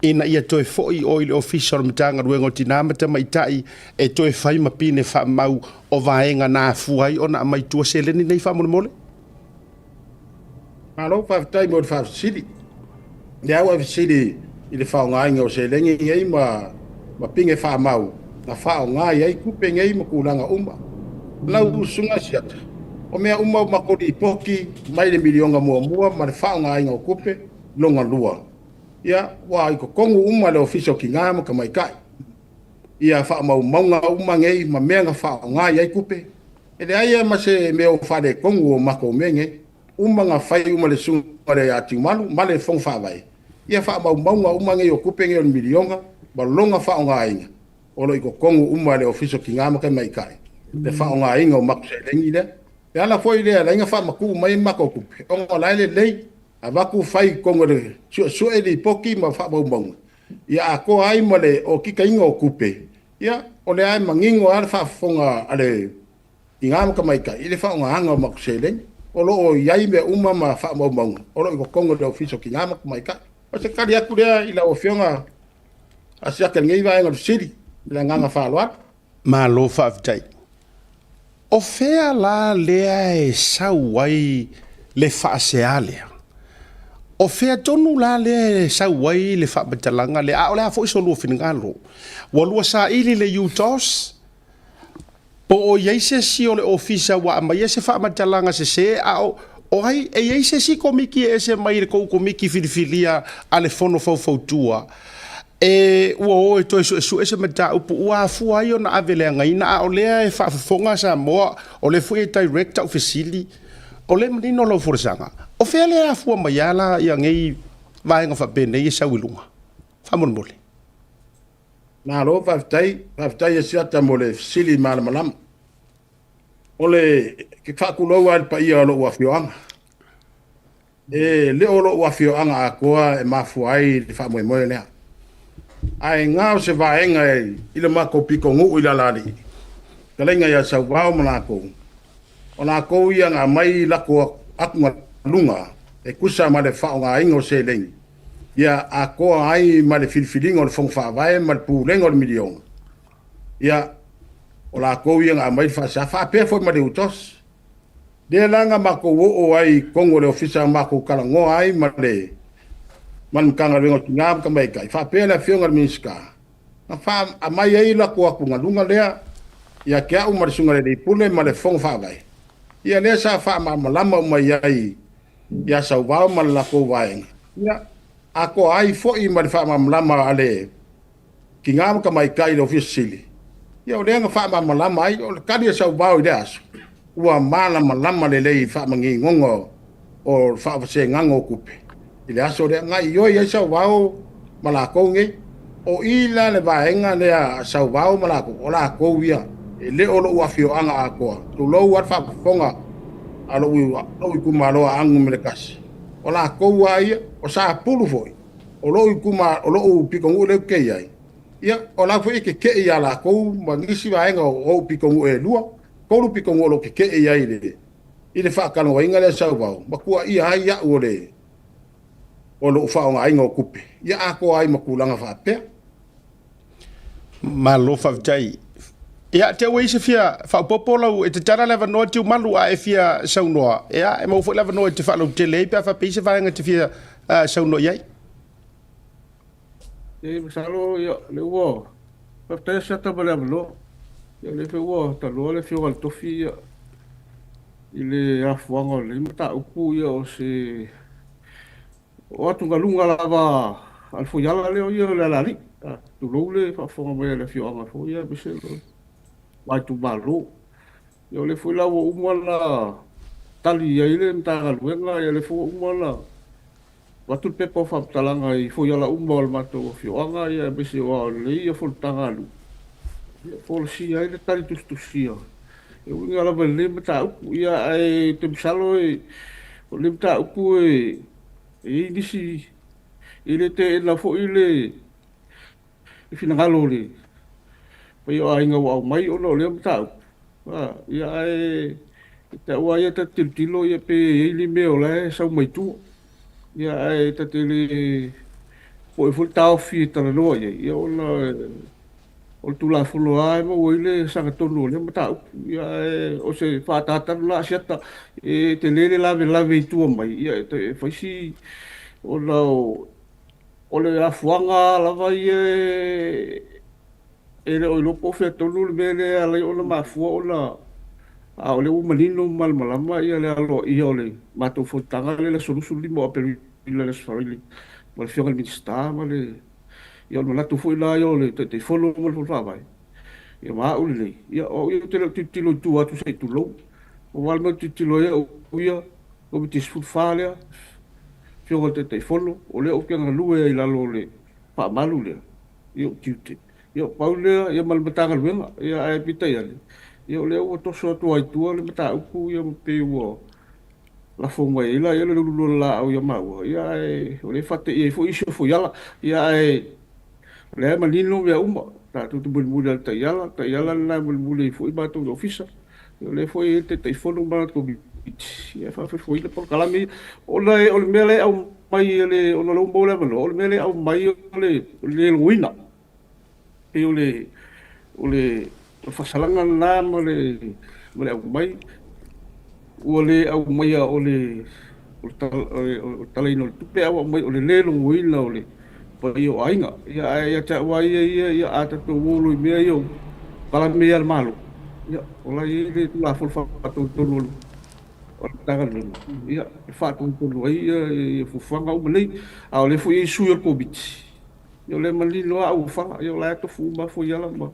ina ia toe foi o i le Ofisa o le Matagaluega o Tina ma Tamaitai e toe fai ma pine faamau o vaega na afua ai ona aumai tua seleni nei faamolemole? Malo faafetai mo le faafesili. Lea ua e fesili i le faaaogaina o seleni nei ma pine faamau na faaaoga i ai tupe nei ma tulaga uma. Lau Susuga Siata, o mea uma o matou lipoti mai le miliona muamua ma le faaaogaina o tupe lona lua, ia ua i totonu uma le Ofisa o Tina ma Tamaitai. Ia faamaumauga uma nei ma mea na faaaoga i ai tupe. E leai lava ma se mea o faaletonu o matou mea nei. Uma na fai uma le susuga le ia Tiumalu ma le Fono Faavae ia faamaumauga uma nei o tupe nei o le miliona ma lona faaaogaina o lo o i totonu uma le Ofisa o Tina ma Tamaitai le faaaogaina o matou seleni lea. Le ala foi lea e ala ai ona faamatuu mai matou tupe ona o la e lelei avatu fai i totonu o le suesue lipoti ma faamaumauga ia atoa ai ma le okikaina o tupe. Ia o lea e manino lava le faafofoga a le Tina ma Tamaitai i le faaaogaina o matou seleni. O lo o i ai mea uma ma faamaumauga o lo o i totonu o le Ofisa o Tina ma Tamaitai. O se tali atu lea i lau Afioga Asiata i lenei vaega o le fesili. I le agaga faaaloalo. Malo faafetai. O fea la lea e sau ai le faasea lea? O fea tonu la lea e sau ai le faamatalaga lea? A o le a foi so lua finagalo? Ua lua saili le UTOS? Po o i ai se isi o le ofisa ua aumaia se faamatalaga sese, a o o ai e i ai se isi komiti e ese mai i le tou komiti filifilia a le Fono Faufautua e ua o e toe suesue se mataupu ua afua ai ona ave leagaina, a o lea e faafofoga Samoa, o lea foi e direct au fesili, o lea e manino lau folasaga. O fea lea e afua mai a la ia nei vaega faapenei e sau i luga? Faamolemole. Malo faafetai, faafetai Asiata mo le fesili malamalama. O le ke faatulou lava i le paia o lou afioaga. E le o lou afioaga atoa e mafua ai le faamoemoe lea. Ae na o se vaega i le matou pitonuu i le alalii, fetalaiga ia Sauvao ma latou, o latou ia na aumai latou atugaluga e tusa ma le faaaogaina o seleni, ia atoa ai ma le filifiliga o le Fono Faavae ma le pulega o le miliona. Ia, o latou ia na aumai le faasea, faapea foi ma le UTOS. Lea la na matou oo ai i totonu o le ofisa na matou talanoa ai ma le Matagaluega o Tina ma Tamaitai, faapea le Afioga i le Minisita, na aumai ai latou atugaluga lea ia te au ma le Susuga i le Alii Pule ma le Fono Faavae. Ia lea sa faamalamalama uma i ai ia Sauvao ma le latou vaega, ia atoa ai foi ma le faamalamalama a le Tina ma Tamaitai i le Ofisa Sili, ia o lea na faamalamalama ai, o le tali a Sauvao i lea aso, ua malamalama lelei i faamaninoga o le faavasegaga o tupe i le aso lea. Na ioe ai Sauvao ma latou nei. O i la le vaega lea a Sauvao ma latou, o latou ia, e le o lou afioaga atoa, tulou lava le faafofoga a lou itumalo a Aana Nu.1, o latou lava ia, o Sapulu foi, o lou ituma, o lou pitonuu lea ou te i ai, ia, o la foi e tetee ia latou ma nisi vaega o ou pitonuu e lua, tolu pitonuu o lo o tetee i ai i le faatalanoaina lea Sauvao, ma tuuaia ai au o le o lou faaaogaina o tupe, ia atoa ai ma tulaga faapea. Malo faafetai. Ia, te ua i se fia faaopoopo lau, e tatala le avanoa Tiumalu a e fia saunoa, ia, e maua foi le avanoa e te faalautele ai pe a faapea i se vaega e te fia saunoa i ai. E masalo, ia, lea ua faafetai Asiata mo le avanoa. Ia, o lea foi ua talanoa le Afioga i le Tofi, ia, i le afuaga o lenei mataupu, ia, o se O atugaluga lava a le fuiala lea o ia o le alalii, tulou le faafofoga mai a le afioaga foi aemaise le ma itumalo. Ia o lea foi la ua uma ona tali i ai le Matagaluega, ia o lea foi ua uma ona Avatu le pepa o faamatalaga i foiala uma o le matou afioaga ia aemaise o ao lelei ia fonotaga a nuu ia folasia ai le tali tusitusia e uiga lava i lenei mataupu. Ia ae ou te masalo e o lenei mataupu e e i ai nisi e le teena foi le finagalo o le paia o aiga ua aumai ona o lea mataupu. Ia ae e te au lava ia ta te tilotilo pe i ai ni mea o la e sau mai tua. Ia ae ta te le popoe foi le taofi e talanoa i ai, ia ona o le Tulafono lava e maua ai le sagatonu o lea mataupu. Ia ae o se faatatalo la a Asiata, e tele le lavelave i tua mai, ia e fai si ona o le afuaga lava ia e le o iloa po o fea tonu le mea lea e ala ai ona mafua ona a o lea ua manino ma malamalama le aloaia o le matou fonotaga lea i le aso 25 o Aperila i le Aso Faraile ma le Afioga i le Minisita ma le ia o le manatu foi la ia o le Taitaifono ma le Fono Faavae ia ma au lenei ia o au ia ou te le o tilotilo i tua atu se i tulou. Aua o le mea ou te tilotilo ai au ia Komiti 14 lea Afioga i le Taitaifono o lea ou te galue ai i lalo o le faamalu lea i ou tiute. Ia, pau lea, ia ma le Matagaluega. Ia, ae peitai ane, ia o lea ua toso atu lava i tua le mataupu, ia ma pei ua lafo mai ai la ia le lulu o le laau ia maua, ia ae o lea e faateia ai foi isi o fuiala. Ia ae o lea e manino mea uma, tatou te mulimuli lava i le taiala, o le taiala lena e mulimuli ai foi matou i le Ofisa. Ia o lea foi e i ai le Taitaifono ma lana Komiti, ia e faafoefoeina polokalame ia. Ona o le mea la e aumai e le, ona o lea ua maua le avanoa, o le mea lea e aumai o le le logoina. Pei o le o le faasalaga lena ma le ma le aumai ua le aumaia o le o le talaina o le tupe ae ua aumai o le le logoina o le paia o aiga. Ia ae ia te au lava ia ia ia a tatou o loa i mea ia o polokalame ia a le Malo, ia o la e i ai le Tulafono Faatonutonu o le Matagaluega ia e faatonutonu ai ia fuafuaga uma nei. A o lea foi e i ai sui o le Komiti Ia o lea e manino lava auofala, ia o la e tofu uma lava fuaiala ma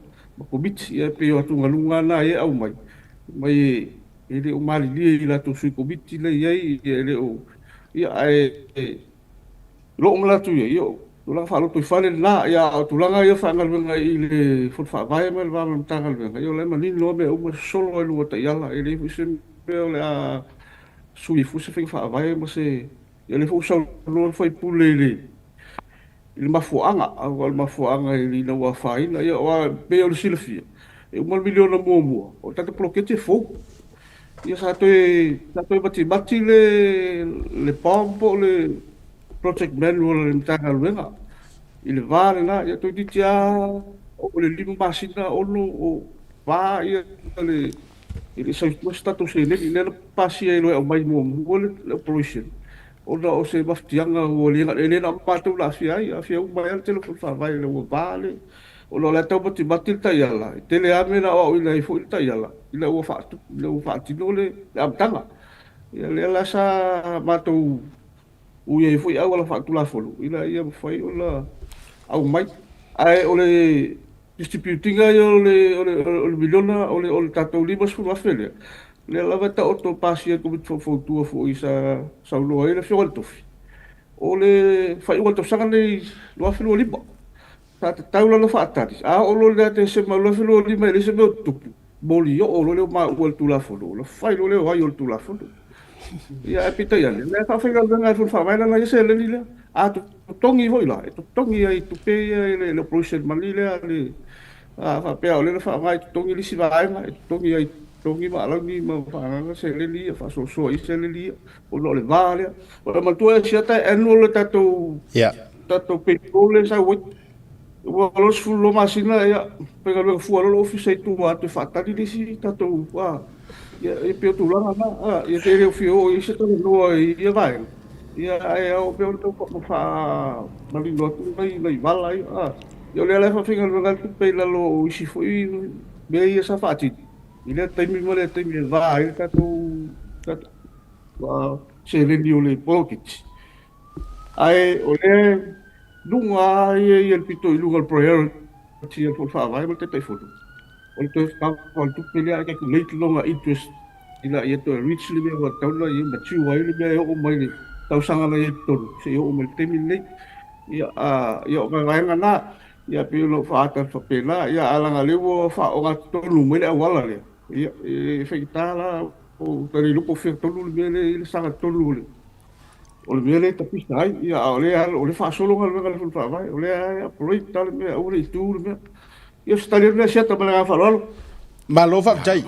Komiti. Ia e pei o atugaluga lava na e aumai, mai e le o malilie i latou sui Komiti la e i ai, ia e le o, ia ae o lou manatu ia, ia o tulaga faalotoifale lena, ia a o tulaga ia faagaluega i le Fono Faavae ma le va ma le Matagaluega, ia o la e manino lava mea uma, e sosolo lava i luga o taiala, e leai foi se mea o le a sui ai fua se faiga faavae ma se, ia o lea foi ua saunoa le sui usufono i le i le mafuaaga, aua o le mafuaaga ina ua afaina. Ia, aua e pei ona silafia, e uma le miliona muamua, o le tatou poloketi e fou. Ia sa toe, sa toe matimati le, le POM po o le Project Manual a le Matagaluega i le va lena. Ia toeitiiti lava oo i le 5 masina, 6 o va ia le e le i sau i tua se tatou seleni. Lea na pasia ai loa e aumai muamua le operation ona o se mafatiaga ua le, e le na o matou na aafia ai, aafia uma ai lava le tele o fono faavae ina ua va le, ona o la e taumatimati le taiala, e tele lava mea na aoaoina ai foi le taiala ina ua faatupu, ina ua faatino le amataga. Ia lea la sa matou ui ai foi auala faatulafono ina ia mafai ona aumai. Ae o le distribute ina ia o le miliona, o le tatou $50,000 lea, lea lava e taoto e pasia e le Komiti Faufautua foi sa saunoa ai le Afioga i le Tofi, o le faaiuga o le tausaga lenei 2025. Sa tatau la ona faatali, a oo loa ia Tesema 2025 e leai se mea o tupu, molioo loa lea o maua i le Tulafono, ona fai loa lea o ai o le Tulafono. Ia ae peitai ane, o lea e faafaigaluega e le Fono Faavae lana ia seleni lea. A totogi foi la, e totogi ai i tupe ia i le operation money lea a le a faapea o lea na faaaoga e totogi le isi vaega, e totogi ai totogi ma alauni ma faaagaaga seleni ia, faasoasoa i seleni ia, ona o le va lea. O le manatua e siata e annual le tatou tatou payroll lea e sau ai. Ua 22 masina, ia, faigaluega fua loa le ofisa i tua atu e faatali le isi tatou, a, ia, e pei o tulaga na, a, ia te le o fia oo i ai se talanoa i ia vaega, ia, ae ao pea ona tau faamanino atu nai, nai vala ia, a, ia o lea la e faafaigaluega atu tupe i lalo o isi foi mea ia sa faatino i lea taimi ma lea taimi e va ai le tatou, tatou seleni o le poloketi. Ae o lea luga lava ia ia le pito i luga o le priority a le Fono Faavae ma le Taitaifono, o le toe cover o le tupe lea ae calculate lona interest ina ia toe reach le mea ua tatau ona ia mature ai le mea e oo mai le tausaga na i ai i totonu seia oo mai i le taimi lenei. Ia, a, ia o vaevaega na, ia pei ona ou faaata atu faapena, ia ae leaga o lea ua faaogatotonu mai le auala lea, ia, e faigata la, ua ta le iloa po o fea tonu le mea lea e i ai le sagatonu o le o le mea lea e tapisa ai, ia, a o lea o lea e faasolo galuega a le Fono Faavae, o lea e operate lava le mea, aua ne i tu le mea. Ia, o se tali atu lea a Siata ma le agaga faaaloalo. Malo faafetai.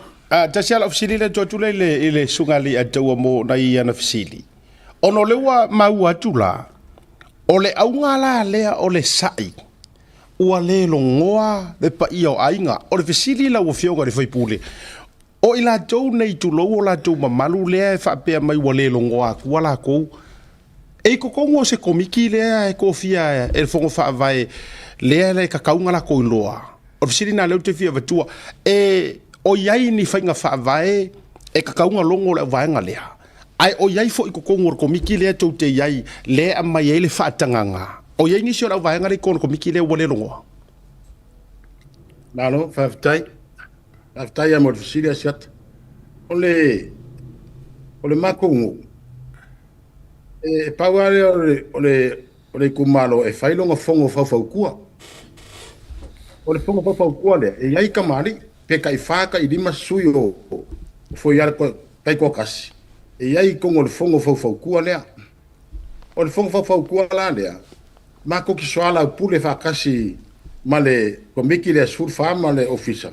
Tasi lava lau fesili lea e tuu atu lea i le Susuga i le Alii mo nai ana fesili. Ona o lea ua maua atu la, o le auga la lea o le sa'i, ua le logoa le paia o aiga. O le fesili lau Afioga i le sui usufono, o i latou nei tulou o latou mamalu lea e faapea mai ua le logoa atua latou, e i totonu o se komiti lea e tofia e le Fono Faavae lea e tatau ona latou iloa? O le fesili lena lea ou te fia avatua, e o i ai ni faiga faavae e tatau ona logo le auvaega lea? Ae o i ai foi i totonu o le komiti lea tou te i ai lea e aumai ai le faatagaga? O i ai nisi o le auvaega lea i totonu o le komiti lea ua le logoa? Malo, faafetai. Faafetai lava mo le fesili Asiata. O le, o le matou nuu, e pau lava lea o le, o le, o le itumalo e fai lona fono faufautua. O le fono faufautua lea, e i ai tamalii, pe tai-fa, tai-lima sui o Foiala taitoatasi, e i ai i totonu o le fono faufautua lea. O le fono faufautua la lea, matou te soalaupule faatasi ma le Komiti lea 14 ma le Ofisa,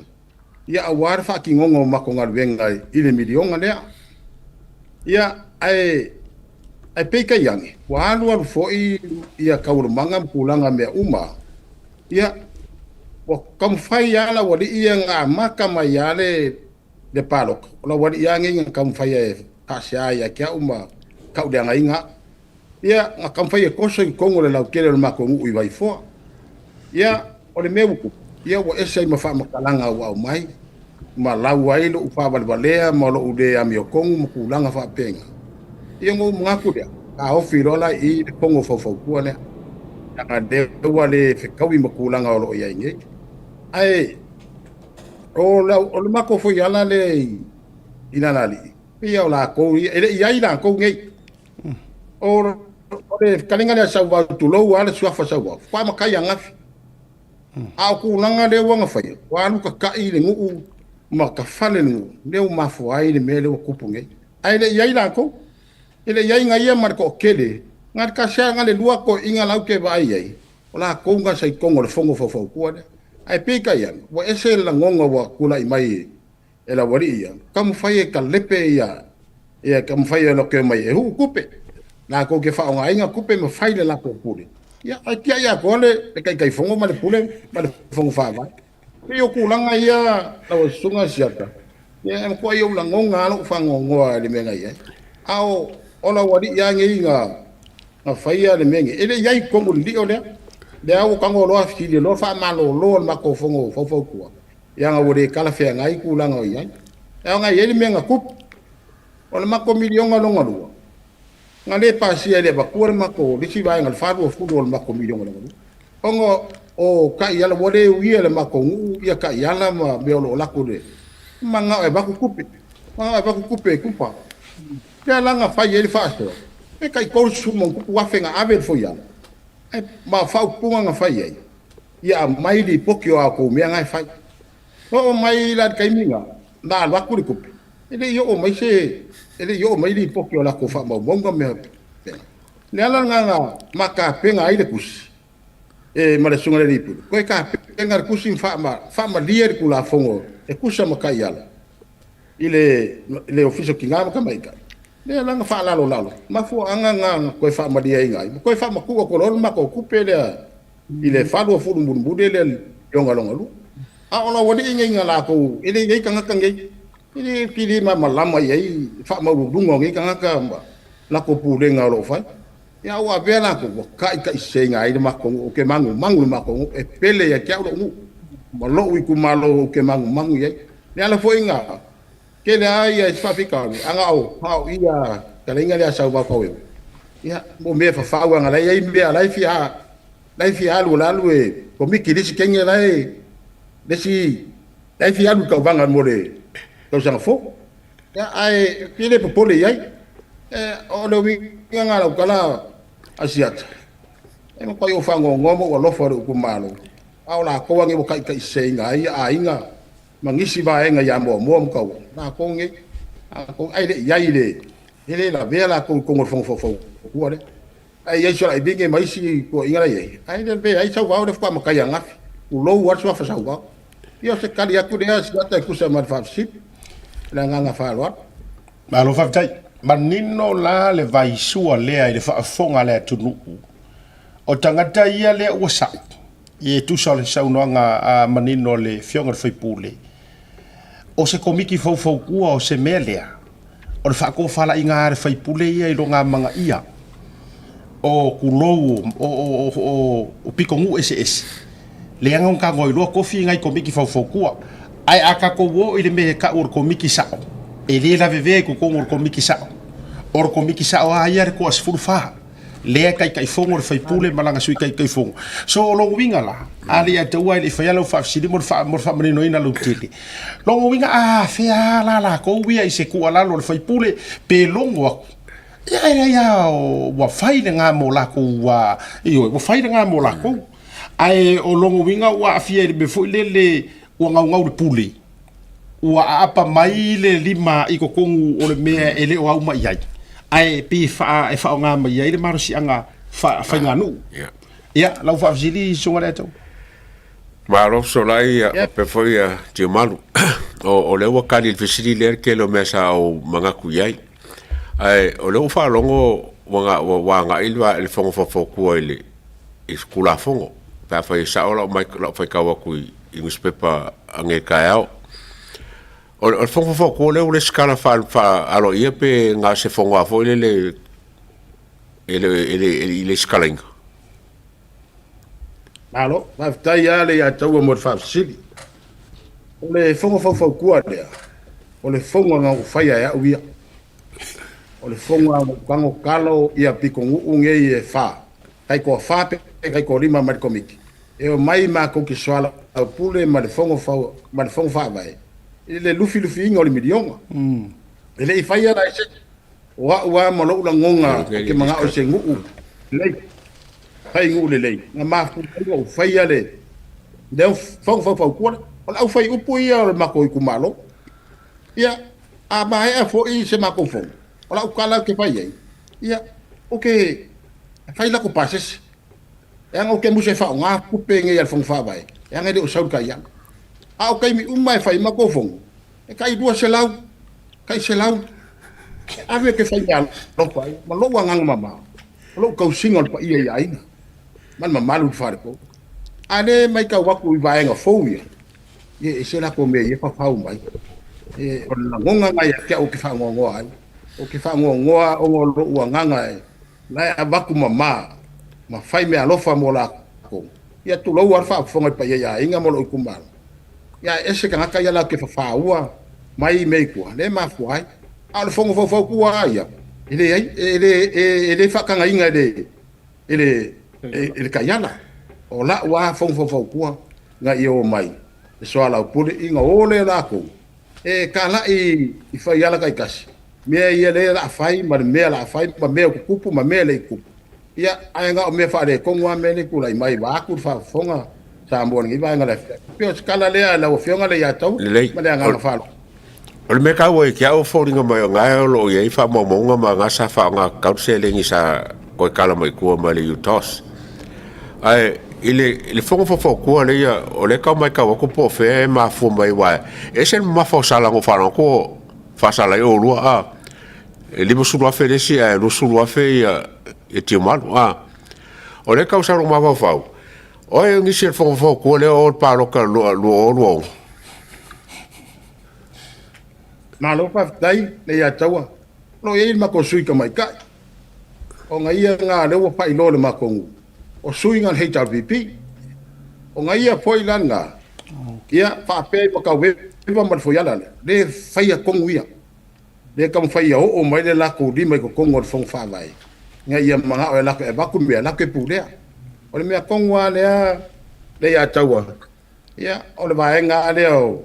ia aua le faatinoga o matou galuega i le miliona lea. Ia, ae, ae peitai ane, ua alu alu foi ia taualumaga ma tulaga mea uma, ia, ua taumafai lava le aualii ia na amata mai lava le, le palota, o le aualii lava nei na taumafai e faasea ia te au ma tauleagaina au. Ia, na taumafai e toso i totonu o le lautele o le matou nuu i Vaifoa. Ia, o le mea ua tupu, ia ua ese ai ma faamatalaga ua aumai, ma lau ai lou faavalevalea ma lou le amiotonu ma tulaga faapena. Ia ona ou manatu lea, taofi loa la i i le fono faufautua lea, leaga o lea ua le fetaui ma tulaga o lo o i ai nei. Ae o le matou foi ala lea i Laloalii, pei o latou ia, e le i i ai latou nei. O le fetalaiga lea a Sauvao, tulou lava le suafa Sauvao, faatoa matai ananafi. A o tulaga lea ua na faia, ua alu tatai le nuu ma tafale le nuu, lea ua mafua ai le mea lea ua tupu nei. Ae le i i ai latou, e le i i ai na ia ma le toatele, na o le tasi lava, na o le lua toeaiina la ou te vaai i ai, o latou na sa i totonu o le fono faufautua lea. Ae peitai ane, ua ese le lagona ua tulai mai e le aualii ia, taumafai e talepe ia, ia taumafai e loke mai e uu tupe, latou te faaaogaina tupe ma fai le latou pule. Ia, ae tiai atoa le, le Taitaifono ma le pule ma le Fono Faavae. Pei o tulaga ia lau Susuga Siata, ia e matuai ou lagona lava lou faanoanoa i le mea na i ai. A o, o lau alii lava nei na, na faia le mea nei, e le i i ai i totonu o le lio lea. Lea ua tago loa fesili loa faamalolo le matou fono faufautua, Leaga ua le talafeagai tulaga o i ai. Ae ona e i ai le mea na tupu. O le matou miliona lona lua, na le pasia e le avatua le matou, le isi vaega, le 40 o le matou miliona lona lua. Ona o taiala, ua le uia e le matou nuu ia taiala ma mea o lo o lako i le, manao e avatu tupe, manao e avatu tupe e tupa. Lea la na fai ai le faasoa, pe tai 30+ na ave i le foiala, ae ma faaupuga na fai ai, Ia aumai lipoti o a outou mea na e fai. Oo mai la i le taimi na, na alu atu le tupe, e le i oo mai se, e le i oo mai lipoti o latou faamaumauga ma mea faapena. O le ala lena na ma tapena ai le tusi e ma le Susuga i le Alii Pule, toe tapena le tusi ma faamalie le Tulafono e tusa ma taiala i le, le Ofisa o Tina ma Tamaitai. Lea la na faalalolalo, mafuaaga na na toe faamalieina ai, ma toe faamatuu atu loa le matou tupe lea i le 40 mulimuli lea lona lona lua. A o lau alii nei na latou, e le i ai tagata nei, e le pili malamalama i ai faamauluuluga o nei tagata ma latou pulega o lo o fai. Ia ua avea latou, ua taitaiseseina ai le matou nuu, ou te magumagu i le matou nuu, e pele ia te au lou nuu, ma lou itumalo ou te magumagu i ai. Le ala foi na tele lava ia isi faafitauli, a na o a o ia fetalaiga lea a Sauvao Taueu, ia, mo mea e fafau aga la e i ai mea la e fia la e fia alu o le alu e komiti le isi kenge la e le isi la e fia alu i tauvaga mo le tausaga fou. Ia, ae e le popole i ai. E, o le uiga lena o lau tala Asiata, e matuai ou faanoanoa ma ou alofa i lou itumalo, a o latou lava nei ua taitaiseseina ai aiga ma nisi vaega ia Moamoa ma Taua, latou nei, latou, ae le i i ai i le, e le lavea latou i totonu o le Fono Faufautua lea. Ae i ai si Olaivine ma isi tuuaiga la i ai, ae le lavea ai Sauvao lea faatoa matai ananafi, tulou lava le suafa Sauvao. Ia o se tali atu lea Asiata e tusa ma le faafesili. Le agaga faaaloalo. Malo faafetai. Manino la le vaisua lea i le faafofoga a le atunuu. O tagata ia lea ua sa'i, e tusa o le saunoaga a manino a le Afioga i le sui usufono, o se komiti faufautua o se mea lea, o le faatofalaiga a le sui usufono ia i lona amanaia o tulou o pitonuu eseese, leaga ona tago ai loa tofi nai komiti faufautua. Ae a tatou o i le mea e tau o le komiti sao, e le lavevea i totonu o le komiti sao. O le komiti sao lava ia le toa-14. Lea e taitaifono le faipule ma lana sui taitaifono. So o lona uiga la, a le i ataua e le i faia lau faafesili mo le faamaninoina lautele. Lona uiga a afea la latou ia i se tuualalo a le faipule pe logo atu. Ia e leai lava ua fai lena mo latou, ioe, ua fai lena mo latou. Ae o lona uiga ua aafia i le mea foi lele ua naunau le pule, ua aapa mai le lima i totonu o le mea e le o au mai i ai, ae pei e faaaoga mai ai le malosiaga faiganuu. Ia, lau faafesili Susuga Leiataua. Malo fesolai faapea foi Tiumalu. O lea ua tali i le fesili lea le tele o mea sa ou manatu i ai. Ae o lea ua faalogo ua agai le Fono Faufautua i le Tulafono pe afai e sao lau faitau atu i nusipepa anei taeao. O le Fono Faufautua lea ua resitala faa-aloaia pe na o se fono lava foi lele e le i resitalaina? Malo, faafetai lava le ia Taua mo le faafesili. O le Fono Faufautua lea, o le fono na ou faia e au ia. O le fono na ou tago talo ia pitonuu nei e fa, taitoafa pe taitoalima mai le Komiti, e omai matou te soalaupule ma le fono ma le fono faavae i le lufilufiina o le miliona. E le i faia la e se o au lava ma lou lagona ou te manao i se nuu lelei, fai nuu lelei. Na mafua ai ona ou faia le lea fono faufautua lea. O le aufaiupu ia o le matou itumalo. Ia, a maea foi se matou fono, o lau tala ou te fai ai, ia, ou te fai latou pasese. Leaga ou te musu e faaaoga tupe nei a le Fono Faavae, leaga e le o sau le taiala. A o taimi uma e fai matou fono, e tai 200, tai 100, e ave ou te fai meaalofa ai, ma lou agaga mama, o lou tausiga o le paia i aiga, ma le mamalu i le falepo. A lea e matau atu i vaega fou ia, ia e ese latou mea ia e fafau mai. E, o le lagona lena ia te au ou te faanoanoa ai. Ou te faanoanoa ona o lou agaga e, la e avatu mama ma fai meaalofa mo latou. Ia tulou lava le faafofoga i le paia i aiga ma lou itumalo. Ia ae ese tagata ia latou te fafaua mai mea i tua, lea e mafua ai. A o le fono faufautua lava ia, e leai, e le, e le faatagaina e le, e le, e le taiala. O lau lava fono faufautua na ia o mai e soalaupule ina o lea latou e talai i faiala taitasi mea ia lea la fai ma le mea la fai ma mea tutupu ma mea le tutupu. Ia, ae na o mea faaletonu lava mea nei tulai mai vaeatu le faafofoga Samoa i lenei vaega o le afiafi. E pei o se tala lea lau Afioga Leiataua Lelei. ma le agaga faaaloalo. O le mea taua ia te au o foliga mai o na o lo o i ai faamaumauga ma na sa faaaoga tatau le seleni sa toe tala mai tua mai le UTOS. Ae i le, i le fono faufautua lea, o lea e tau matau atu po o fea e mafua mai aua e ese le mamafa o sala na ou faalogo atu o faasala ai oulua a. E $50,000 le isi ae $20,000 ia Tiumalu a. O lea e tau sau i lou mafaufau, o ai nisi o le fono faufautua lea o le palota 2026? Malo faafetai Leiataua. O lo o i ai le matou sui tamaitai. O na ia na lea ua faailoa i le matou nuu, o sui na o le HRPP. O na ia foi la na, ia faapea i Mataueva ma le Foiala lea, le faia tonu ia. Lea e taumafai ia oo mai le latou lima i totonu o le Fono Faavae, ina ia manao e latou e avatu mea, latou te pulea. O le mea tonu lava lea Leiataua, ia, o le vaega lava lea o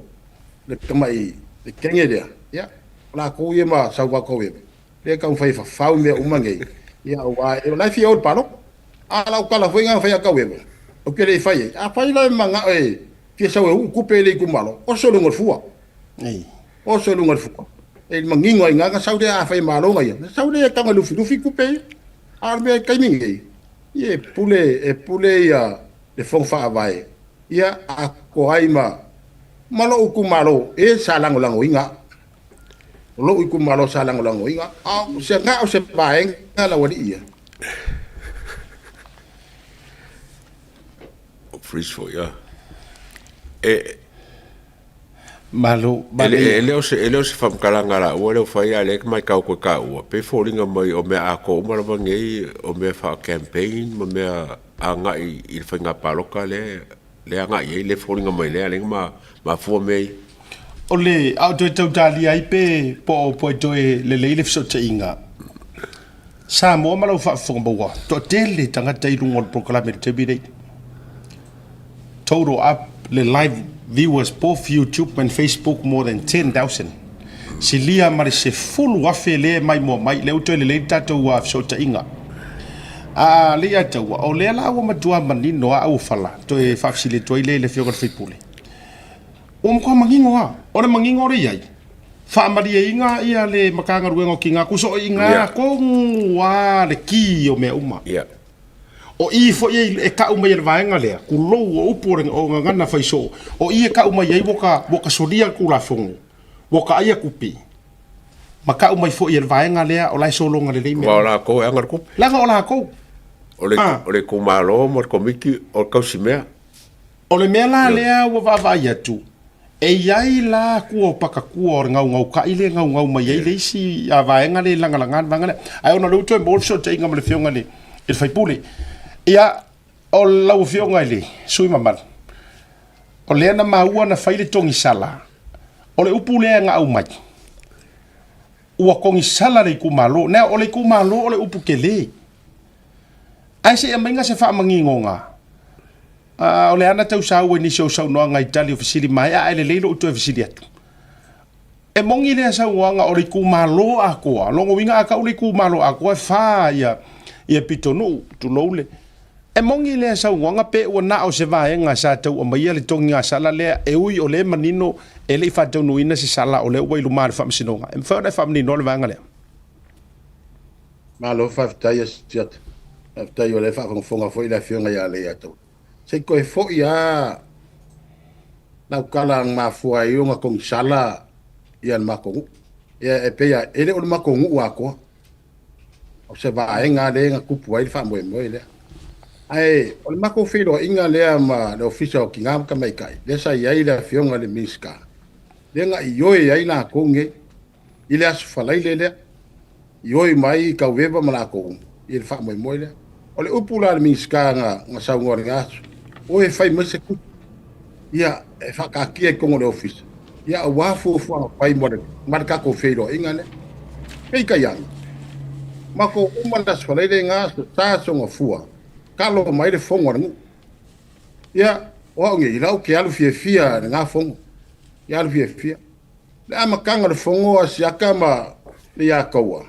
le tamai le kenge lea, ia, o latou ia ma Sauvaukaueva, Lea e taumafai e fafau mea uma nei, ia aua o la e fia o i le palota. A o lau tala foi lena na fai ia Taueva, ou te le i fai ai, afai la e manao e fia sau e uu tupe i le itumalo, oso i luga o le fua. Oso i luga o le fua. E manino ai i ina, ona sau lea, afai e malo na ia, ona sau lea e tago e lufilufi tupe ia. A o le mea i le taimi nei, ia e pule, e pule ia le Fono Faavae, ia atoa ai ma, ma lou itumalo e sa lagolagoina au. O lou itumalo sa lagolagoina, a o se na o se vaega lau alii ia. O freeze foi a. E Malo, e le o se e le o se faamatalaga laua lea ua fai a o lea e matau atu e taua pei e foliga mai o mea atoa uma lava nei o mea faa-campaign ma mea agai i le faiga palota lea lea agai i ai lea e foliga mai lea lea na mafua mea ia. O le a o toe tau talia ai pe po o po e toe lelei le fesootaiga Samoa ma lau faafofoga maua, toatele tagata i luga o le polokalame i le taimi nei. Total up le live viewers both YouTube and Facebook more than 10,000. Silia ma le 10,000 lea e maimoa mai, lea ua toe lelei le tatou fesootaiga. A le ia taua, o lea la ua matua manino a auofala, toe faafesili atu ai lea i le Afioga i le sui usufono. Ua matua manino lava. O le manino o lea e i ai, faamalieina ia le Matagaluega o Tina Tuso i ina tonu lava le ki o mea uma. O i foi e tau mai e le vaega lea, tulou o upu o gagana fai soo, o i e tau mai ai ua ta solia le Tulafono, ua ta aia tupe, ma tau mai foi e le vaega lea o la e sologa lelei mea. Aua o latou e ana le tupe. Leaga o latou. O le itumalo ma le komiti o le tausimea. O le mea la lea ua vaavaai atu, e i ai la tua o pakatua o le gaugaukai lea e gaugau mai ai le isi vaega lea e lagalaga le vaega lea. Ae ona o lea ua toe maua le fesootaiga ma le Afioga i le sui usufono. Ia, o lau Afioga i le sui usufono mamalu, o lea na maua na fai le togisala, o le upu lea na aumai, ua togisala le itumalo. Now, o le itumalo o le upu tele. Ae se i aumaiga se faamaninoga, o le ana tau saua i nisi o saunoaga i tali o fesili maea, ae lelei lou toe fesili atu. E moni lea saunoaga o le itumalo atoa, lona uiga a tau le itumalo atoa e fa ia pitonuu, tulou le. E moni lea saunoaga pe ua na o se vaega sa tau aumaia le togigasala lea e ui o lea e manino e le i faataunuuina se sala o lea ua i luma o le Faamasinoga. E mafai ona e faamaninoa le vaega lea? Malo faafetai Asiata. Faafetai o lea e faafogafoga foi le Afioga ia Leiataua. Se i toe foi lava lau tala na mafua ai ona kogisala ia le matou nuu. Ia e pei lava, e le o le matou nuu atoa. O se vaega lea na tupu ai le faamoemoe lea. Ae o le matou feiloaiga lea ma le Ofisa o Tina ma Tamaitai, lea sa i ai le Afioga i le Minisita, lea na ioe ai latou nei i le Aso Faraile lea, ioe mai Taueva ma latou i le faamoemoe lea. O le upu la a le Minisita na saunoa i lena aso, o e fai mai se tusi, ia, e faataatia i totonu o le Ofisa, ia aua fuafuaga fai mo le, ma le tatou feiloaiga lea. Peitai ane, matou uma le Aso Faraile lena, Aso Sa, Aso Gafua, talo mai le fono a le nuu. Ia, o au nei, lau ke alu fiafia i lena fono. Ia alu fiafia. Le amataga o le fono a Siaka ma le Iakaua,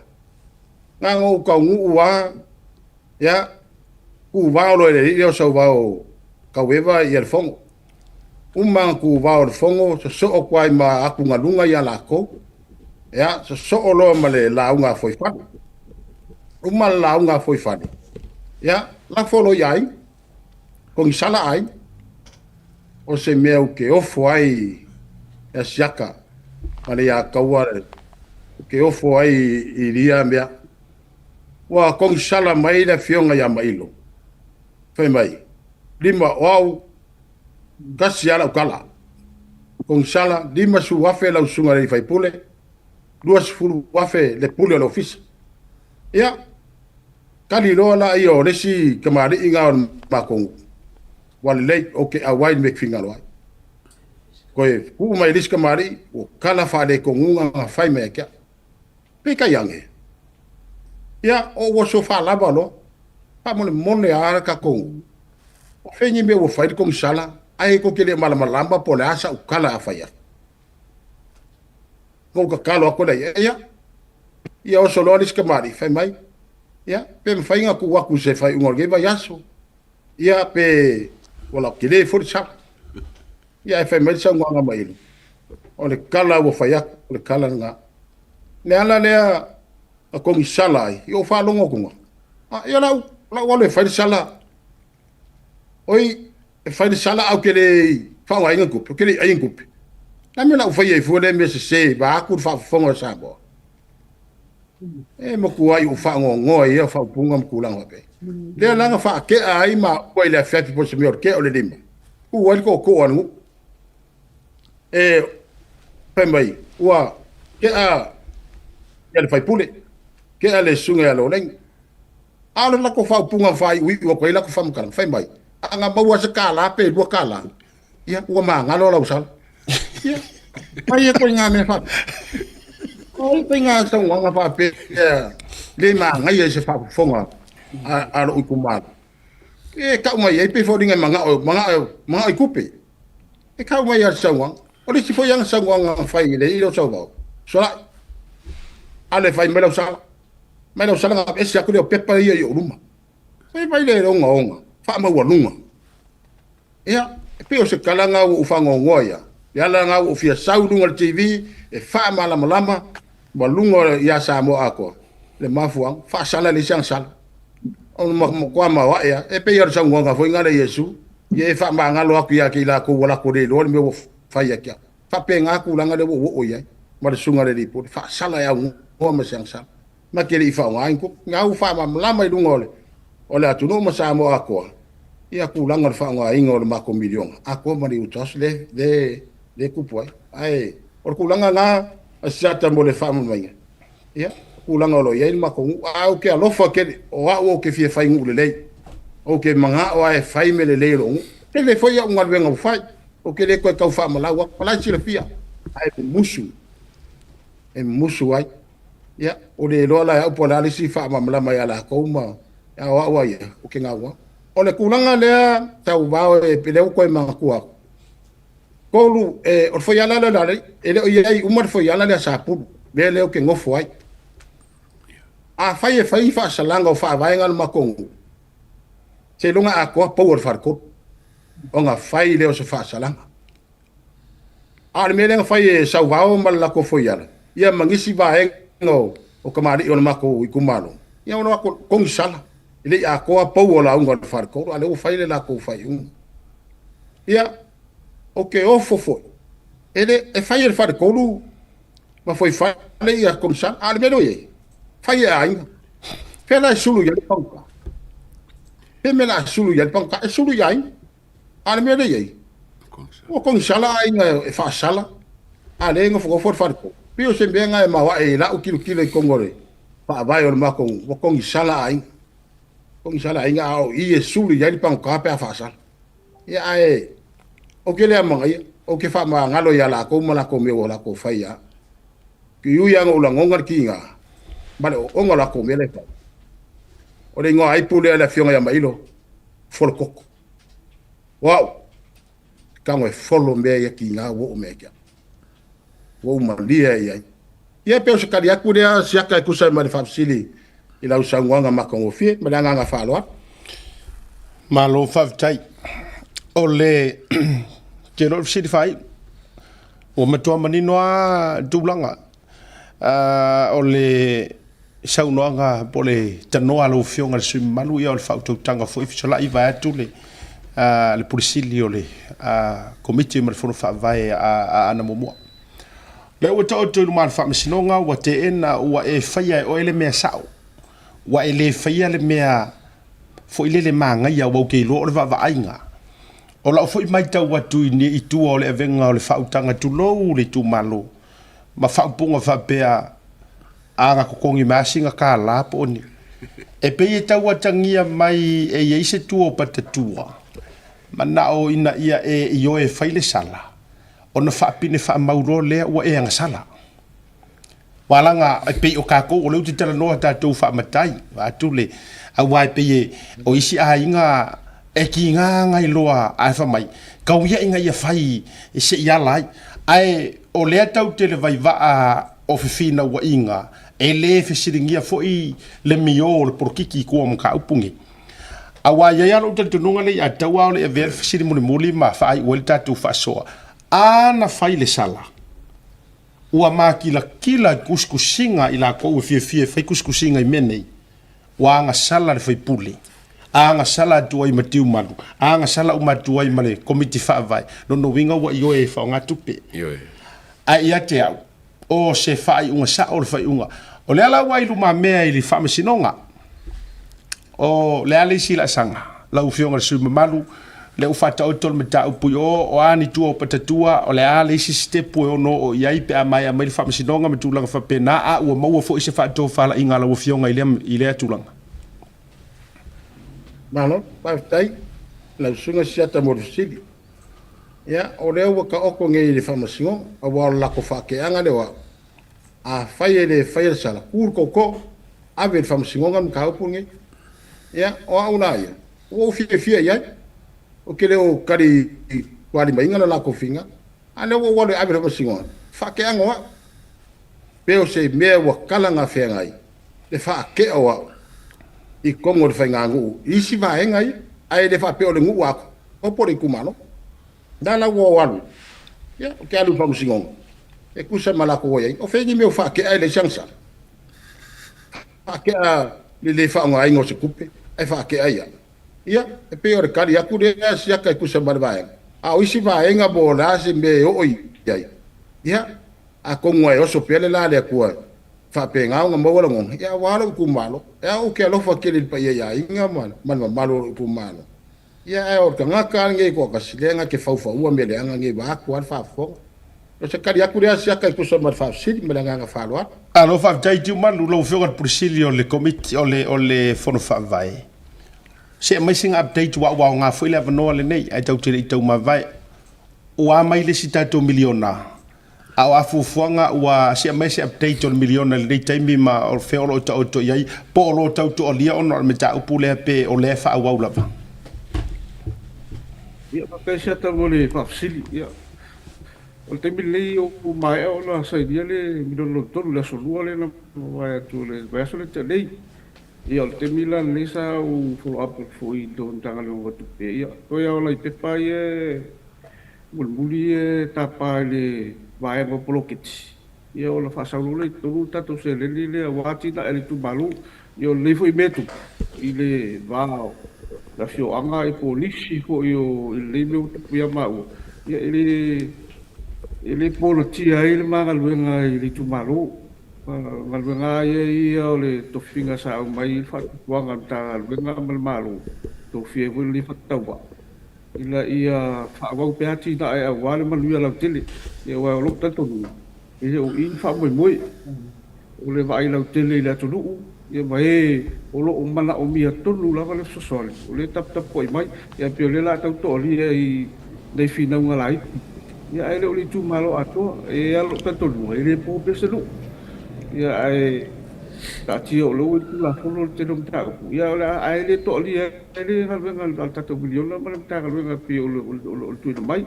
na ona ou taunuu lava, ia, tuvao loa e le alii lea o Sauvao Taueva ia le fono. Uma ona tuvao le fono, sosoo atu ai ma atugaluga ia latou, ia, sosoo loa ma le lauga a Fuaifale. Uma le lauga a Fuaifale, ia, lafo loa i aiga, kogisala aiga. O se mea ou te ofo ai ia Siaka ma le ia Taua, ou te ofo ai i lia mea. Ua kogisala mai le afioga ia Mailo, fai mai, lima o au, tasi lava lau tala. Kogisala, 50,000 lau susuga i le sui usufono, 20,000 le pule o le ofisa. Ia, tali loa lea o le isi tamalii na o le matou nuu. Ua lelei, ou te auai i le mea e te finagalo ai. Toe tuu mai le isi tamalii, ua tala faalekonuga na fai mai ia te au. Peitai ane, ia, o ua sofa lava loa, faamolemole lava le tatou nuu. O fea ni mea ua fai le konisala, ae tou te le malamalama po o le a sau tala a fai atu. Na ou tatalo atu lea i ai, ia, Ia oso loa le isi kamali'i, fai mai, Ia, pe mafai ona tuu atu i se faaiuga o lenei vaiaso, ia pe ua lautele foi le sala. Ia ae fai mai le saunoaga a Mailo, o le tala ua fai atu, o le tala lena. Le ala lea na togisala ai, ia ou faalogo atu, a, ia lau, lau alu e fai le sala. Oi, e fai le sala ae ou te le faaaogaina ni tupe, ou te le i aia ni tupe. Le a le mea o le a ou faia ai fua lea mea sese vaeatu le faafofoga a Samoa? E matuai ou faanoanoa i ia faaupuga ma tulaga faapea. Lea la na faatea ai maua i le afiafi po o se mea o le tea o le lima, tu ai le tootoo a le nuu. E fai mai, ua tea ia le faipule, tea le susuga ia Loleni. A o le latou faaupuga na faaiuiu atu ai latou faamatalaga, fai mai, a na maua se $1 pe $2, ia ua magalo lau sala. Ia, fai e ituaiga mea faapea. O ituaiga saunoaga faapea le manaia i se faafofoga a lou itumalo. E tau mai ai pei foliga e manao, manao, manao i tupe. E tau mai lava le saunoaga. O le isi foi ana saunoaga na fai i le i o Sauvao, solai, ale fai mai lau sala. Mai lau sala na ese atu lea o pepa ia i ou luma. Fai mai le ogaoga, faamaualuga. Ia, e pei o se tala lena ua ou faanoanoa ia. Le ala lena ua ou fia sau i luga o le TV e faamalamalama ma luga ia Samoa atoa le mafuaaga, faasala leai se agasala. O le matua maoae lava. E pei o le saunoaga foi lena a Iesu, ia e faamagalo atu ia te i latou ua latou le iloa le mea ua fai ia te au. Faapena tulaga lea ua ou oo i ai ma le susuga i le alii pule, faasala e aunoa ma se agasala. Ma te le i faaaogaina tupe. Na ua faamalamalama i luga o le atunuu ma Samoa atoa ia tulaga o le faaaogaina o le matou miliona atoa ma le UTOS le le le tupu ai. Ae o le tulaga lena a Siata mo le faamalamalamaina, ia tulaga o lo o i ai le matou nuu. Ae ou te alofa tele, o au ou te fia fai nuu lelei. Ou te manao lava e fai mea lelei o lou nuu. Tele foi au galuega ua fai, ou te le toe tau faamalau atu, o la e silafia, ae musu, e musu ai. Ia, ua le iloa la e au po o le a le isi faamalamalama ia latou ma a o au a ia, ou te gau atu. O le tulaga lea tauvao e lea ua toe manatua atu, tolu, e, o le foiala lea o le e le o i ai uma le foiala lea sa pulu, mea lea ou te nofo ai. Afai e fai faasalaga o faavaega a le matou nuu, seiloga atoa pou o le faletolu ona fai lea o se faasalaga. A o le mea lea na fai e Sauvao ma le latou foiala, ia ma nisi vaega o tamalii o le matou itumalo, ia ona o atu kogisala, e le i atoa pou o lauga o le faletolu, a o lea ua fai le latou faaiuga. Ia, ou te ofo foi, e le, e fai e le faletolu ma fuaifale ia kogisala, a o le mea lea ua i ai, fai e aiga. Fea la e sulu i ai le pagota? Fea mea la a sulu i ai le pagota? E sulu i aiga. A o le mea lea e i ai, ua kogisala aiga e faasala, a o lea e nofonofo le faletolu. Pei o se mea lena e maoae i lau tilotilo i totonu o le faavae o le matou nuu, ua kogisala aiga. Kogisala aiga, a o i e sulu i ai le pagota pe a faasala. Ia ae ou te le amanaia, ou te faamagalo ia latou ma latou mea ua latou fai ia. E ui lava ina ou lagona le tiga ma le ooooga o latou mea la e fai. O le igoa aipu lea a le Afioga ia Mailo, Folokoko. O au, tago e folo mea ia tiga ua oo mai ia te au. Ua ou malie ai i ai. Ia pei o se tali atu lea Siaka e tusa ai ma le faafesili i lau saunoaga matagofie. Ma le agaga faaaloalo. Malo faafetai. O le te iloa o le fesili faaiu. Ua matua manino lava le tulaga. O le saunoaga po o le tanoa a lau Afioga i le sui usufono mamalu, ia o le faautautaga foi fesolai vaeatu le le Pule Sili o le Komiti ma le Fono Faavae a Aana Muamua. Lea ua taoto i luma o le Faamasinoga, ua teena ua e faia e oe le mea sao, ua e le faia le mea foi lele manaia, aua ou te iloa o le vaavaaiga. O lau foi matau atu i tua o le avega o le faautaga tulou le itumalo, ma faaupuga faapea, a na totogi mai lava sina $1 po o ni. E pei e tau atagia mai e i ai se tua o patatua, manao ina ia e ioe e fai le sala, ona faapine faamau loa lea ua e agasala. Aua leaga e pei o tatou, o lea ou te talanoa tatou faamatai, vaeatu le, aua e pei e, o isi aiga e tiga nai loa ae fai mai, tau ia ina ia fai se i ala ai. Ae o lea tatou te le vaivaa o fefinauaiga E lē fesiligia foi le miō o le polokiki i tua o mataupu nei. Auā e i ai lava lou talitonuga lea ia tatau lava ona e avea le fesili mulimuli ma faaiu ai le tatou faasoa. A na fai le sala, ua makilatila i tusitusiga a i latou e fiafia e fai tusitusiga i mea nei, ua agasala le faipule, agasala atu ai ma Tiumalu, agasala uma atu ai ma le Komiti Faavae, lona uiga ua ioe e faaaoga tupe. Ioe. Ae ia te au, o se faaiuga sao le faaiuga. O lea la ua i lumamea i le Faamasinoga. O le a le isi laasaga, lau Afioga i le sui usufono mamalu, lea ua faataoto le mataupu i o, o a ni tua o patatua, o le a le isi sitepu e ono oo i ai pe a maea mai le Faamasinoga ma tulaga faapena, a ua maua foi se faatofalaiga a lau Afioga i lea, i lea tulaga. Malo, faafetai lau Susuga Siata mo le fesili. Ia, o lea ua taoto nei i le Faamasinoga, aua o le latou faakeaga lea o au. Afai e le faia le sala, tu le tootoo, ave i le Faamasinoga le mataupu lenei. Ia, o au la ia, ua ou fiafia i ai. Ou te le o tali tualimaina le latou finagalo. A lea ua ou alu e ave i le Faamasinoga, faakeaga o au. Pe o se mea ua talagafeagai le faakea o au i totonu o le faiganuu i isi vaega ia, ae le faapea o le nuu atoa po o le itumalo. Na la ua ou alu, ia, ou te alu i le faamasinoga e tusa ma latou aiaiga. O fea ni mea ua faatea e leai se agasala? Faatea le le faaaogaina o se tupe ae faatea ai au. Ia, e pei o le tali atu lea a Siaka e tusa ma le vaega. A o isi vaega po o le a se mea e oo i ai, ia, atonu e oso pea le la a le Atua faapena ona maua lagona, ia aua lou itumalo. E ao ou te alofa tele i le paia i aiga ma le mamalu o lou itumalo. Ia ae o le tagata lava lenei e toatasi, lea na te faufaua mea leaga nei vaeatu lava le faafofoga. O se tali atu lea a Siaka e tusa ma le faafesili ma le agaga faaaloalo. Alo faafetai Tiumalu, lau Afioga i le Pule Sili o le Komiti o le o le Fono Faavae. Se aumai sina update aua ua aoga foi le avanoa lenei ae tatou te le i taumavae. Ua a mai le isi tatou miliona? A o a fuafuaga ua se aumai se update o le miliona i lenei taimi ma o fea o lo o taoto i ai, po o lo o tau toalia ona o le mataupu lea pe o lea e faaauau lava? Ia, faafetai Siata mo le faafesili. Ia, o le taimi lenei ua maea ona sainia le miliona lona tolu i le aso Lua lea na mavae atu o le vaiaso lea na tea nei. Ia, o le taimi la lenei sa ou follow up atu foi i le Matagaluega o Tupe, ia, toe lava o nai pepa ia e Mulimuli e tapa i le vaega o poloketi, ia ona faasau loa lea i totonu le tatou seleni lea aua atinae a le itumalo. Ia o lenei foi mea e tupu i le va o le afioaga po o nisi foi o i lenei mea ua tupu ia maua, ia e le polotia ai le ma galuega i le itumalo. O le galuega lava ia ia o le tofiga sa aumai i le faatuatuaga a le Matagaluega ma le Malo, tofia ai foi lenei faatauvaa. ina ia faaauau pea atinae aua le manuia lautele. Aua o lou talitonuga, e le o i ni faamoemoe, o le vaai lautele i le atunuu ma e o lo o manaomia tonu lava le fesoasoani, o lea e taputapuai mai. Ae pei o lea o le a tau toalia i nai finauga laiti, ae le o le itumalo atoa. E i ai lava lou talitonuga, e le po pea se nuu, ae taatia o lea ua i le Tulafono le tele o mataupu, ae le toalia ai le galuega a le tatou miliona ma le Matagaluega pei o le tuuina mai.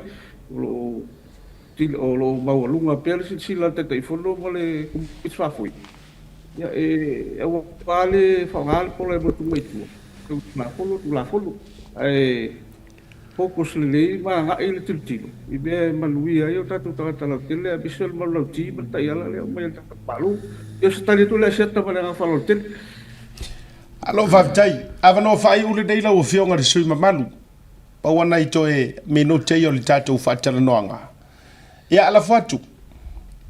O lo o maualuga pea le silasila a le Taitaifono ma le Komiti Faafoe, e aua le faaaoga le pola e motu mai tua, Tulafono, Tulafono, ae focus lelei ma agai le tilotilo i mea e manuia ai o tatou tagata lautele aemaise o le manulauti ma le taiala lea e aumai e le tatou Malo. Ia o se tali atu lea a Asiata ma le agaga faaaloalo tele. Alo faafetai. Avanoa faaiu lenei lau Afioga i le sui usufono mamalu. Pau lava nai toe minute ia o le tatou faatalanoaga. Ia, lafo atu.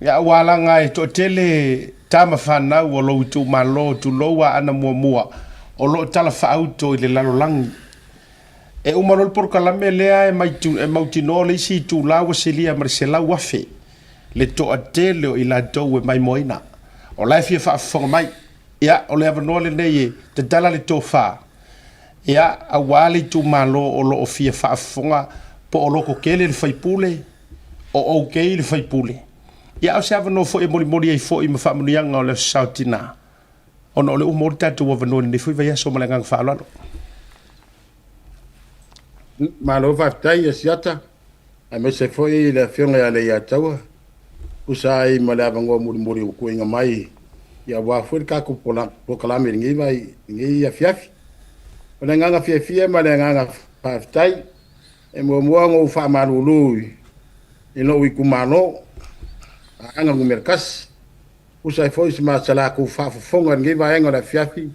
Ia, ua alaga e toatele tama fanau o lou itumalo, tulou Aana muamua, o lo o talafaauto i le lalolagi. E uma loa le polokalame lea e mautinoa le isi itula ua silia ma le 100,000 le toatele o i latou e maimoaina. O la e fia faafofoga mai. Ia, o le avanoa lenei e tatala le tofa, ia, aua le itumalo o lo o fia faafofoga po o lototele le faipule, o okay le faipule. Ia, a o se avanoa foi e molimoli ai foi ma faamanuiaga o le Aso Sa o Tina, ona o le uma o le tatou avanoa i lenei foi vaiaso ma le agaga faaaloalo. Malo faafetai Asiata, aemaise foi le Afioga ia Leiataua, tusa ai ma le avanoa mulimuli ua tuuina mai. Ia aua foi le tatou polokalame i lenei vai, lenei afiafi. O le agaga fiafia ma le agaga faafetai, e muamua ona ou faamalulu i lou itumalo, Aana 1, tusa ai foi ma sa latou faafofoga i lenei vaega o le afiafi,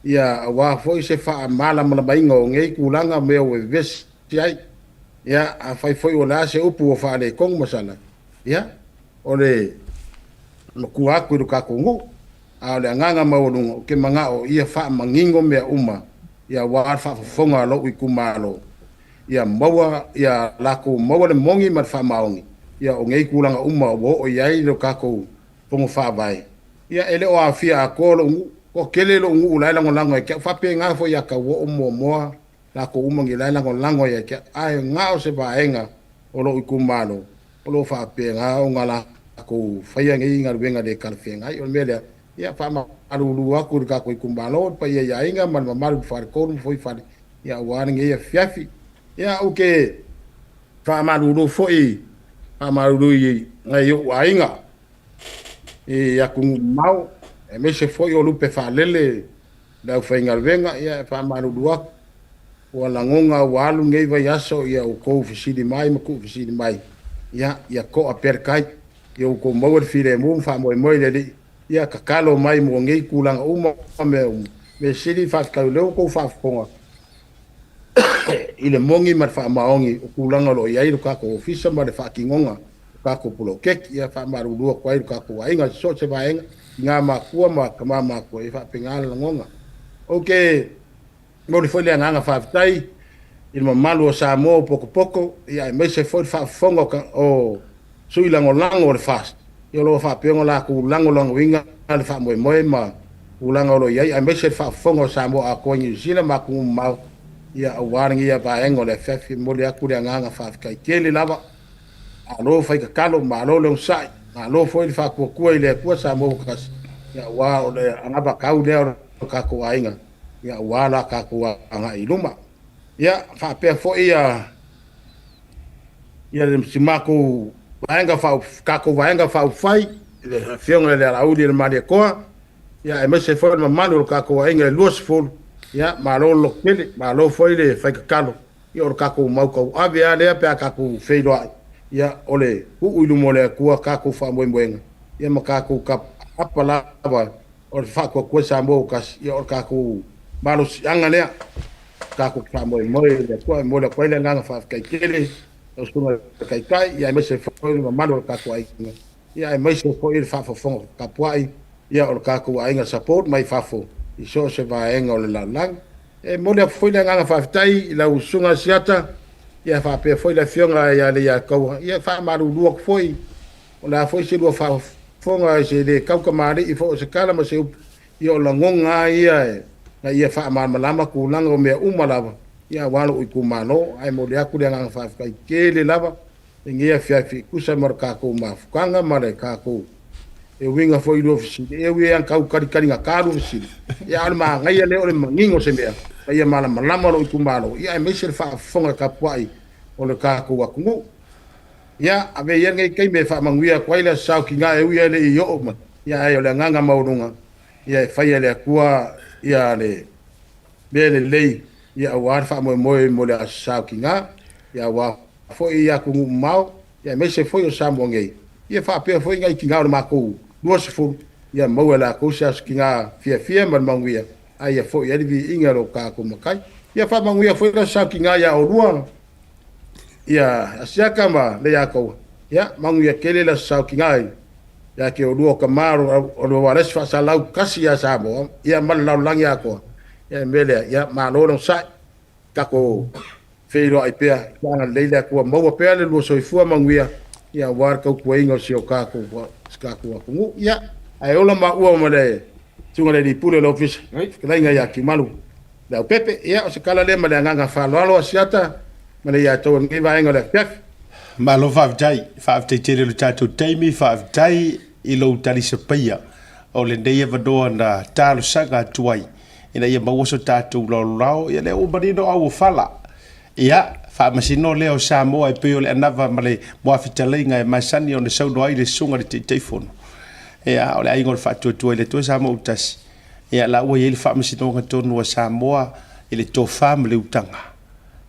ia aua foi se faamalamalamaina o nei tulaga mea ua vevesi ai. Ia, afai foi o le a se upu ua faaletonu ma sala, ia, o le matua atu i lo tatou nuu. A o le agaga maualuga, ou te manao ia faamanino mea uma, ia aua le faafofoga a lou itumalo, ia maua, ia latou maua le moni ma le faamaoni, ia o nei tulaga uma ua oo i ai lo tatou Fono Faavae, ia e le o aofia atoa lou nuu. Ua tele lou nuu la e lagolago ia te au, faapena foi ia Tauoo Moamoa, latou uma nei la e lagolago ia te au, ae na o se vaega o lou itumalo o lo o faapena ona latou faia nei galuega le talafeagai. O le mea lea, ia faamalulu atu i le tatou itumalo, le paia i aiga ma le mamalu i le faletolu ma Fuaifale, ia aua lenei afiafi. Ia ou te faamalulu foi, faamalulu i nai ou aiga i atunuu mamao, aemaise foi o lupe faalele le aufaigaluega, ia e faamalulu atu, ua lagona ua alu lenei vaiaso ia outou fesili mai ma tuufesili mai, ia, ia to'a pea le tai, ia outou maua le filemu ma faamoemoe i le Alii, ia tatalo mai mo nei tulaga uma ma mea uma. Mea sili faafetai o lea ua outou faafofoga i le moni ma le faamaoni o tulaga o lo o i ai lo tatou ofisa ma le faatinoga o tatou poloketi. Ia faamalulu atu ai lo tatou aiga i so o se vaega, i ngā makua ma tama makua, e faapena le lagona. Ou te momoli foi le agaga faafetai i le mamalu o Samoa o potopoto, ia aemaise foi le faafofoga o sui lagolago o le FAST, ia o lo o faapea ona latou lagolagoina le faamoemoe ma tulaga o lo o i ai, aemaise le faafofoga o Samoa atoa i Niu Sila ma atunuu mamao, ia aua lenei vaega o le afiafi. E momoli atu le agaga faafetai tele lava. Malo fai tatalo, malo le onosai, malo foi le faatuatua i le Atua Samoa ua tasi, ia aua o le anavatau lea o le tatou aiga, ia aua la tatou agai i luma. Ia faapea foi ia ia si matou vaega faa tatou vaega faaupufai, le Afioga i le Alauli i le Malietoa, ia aemaise foi le mamalu o le tatou aiga e 20, ia malo le lototele, malo foi le fai tatalo. Ia o le tatou mau tauave lava lea pe a tatou feiloai, ia o le tuu i luma o le Atua tatou faamoemoega, ia ma tatou apa lava o le faatuatua i Samoa ua tasi, ia o le tatou malosiaga lea, tatou faamoemoe i le Atua. E momoli atu ai le agaga faafetai tele lau Susuga i le Taitai, ia aemaise foi le mamalu o le tatou aiga, ia aemaise foi le faafofoga tapuai ia o le tatou aiga support mai fafo i so o se vaega o le lalolagi. E momoli atu foi le agaga faafetai i lau Susuga Asiata, ia faapea foi le Afioga ia Leiataua. Ia e faamalulu atu foi, o le a foi se lua faafofoga i se le tautamalii foi o se tala ma se upu, ia o lagona lava ia ina ia faamalamalama tulaga o mea uma lava, ia aua lou itumalo. Ae momoli atu le agaga faafetai tele lava i lenei afiafi e tusa ma le tatou mafutaga ma le tatou e uiga foi i lua fesili, e ui lava ina tau talitaligata lua fesili, ia a o le manaia lea o le manino o se mea, ma ia malamalama lou itumalo, ia aemaise le faafofoga tapuai o le tatou atunuu. Ia, ave ia lenei taimi e faamanuia atu ai le Aso Saokiga e ui lava e le i oo mai, ia ae o le agaga maualuga, ia e faia e le Atua ia le mea lelei, ia aua le faamoemoe mo le Aso Saokiga, ia aua foi atunuu mamao, ia aemaise foi o Samoa nei, ia faapea foi nai tina o le matou 20, ia maua e latou se aso tina fiafia ma le manuia, a ia foi ai le viiga i lo tatou Matai. Ia faamanuia foi le aso tina ia oulua, ia Asiata ma Leiataua, ia manuia tele le aso tina ia te oulua o tama o le Ualesi Faasalau tasi ia Samoa, ia ma le lalolagi atoa. Ia le mea lea, ia malo le onosai, tatou feiloai pea, ia agalelei le Atua, maua pea le lua soifua manuia, ia aua le tautuaina o si o tatou, si tatou atunuu. Ia, ae ola maua ma le susuga i le alii pule o le ofisa, fetalaiga ia Tiumalu Leaupepe. Ia, o se tala lea ma le agaga faaaloalo, Asiata ma le Iataua i lenei vaega o le afiafi. Malo faafetai, faafetai tele i lo tatou taimi, faafetai i lou talisapaia o lenei avanoa na talosaga atu ai ina ia maua so tatou laolao. Ia lea ua manino au o fala. Ia, faamasino lea o Samoa e pei o le anava ma le muafetalaiga e masani ona saunoa ai le susuga i le Taitaifono. Ia, o le aiga o le Faatuatua i le Atua Samoa ua tasi. Ia, la ua i ai le faamasinoga tonu a Samoa i le tofa ma le utaga.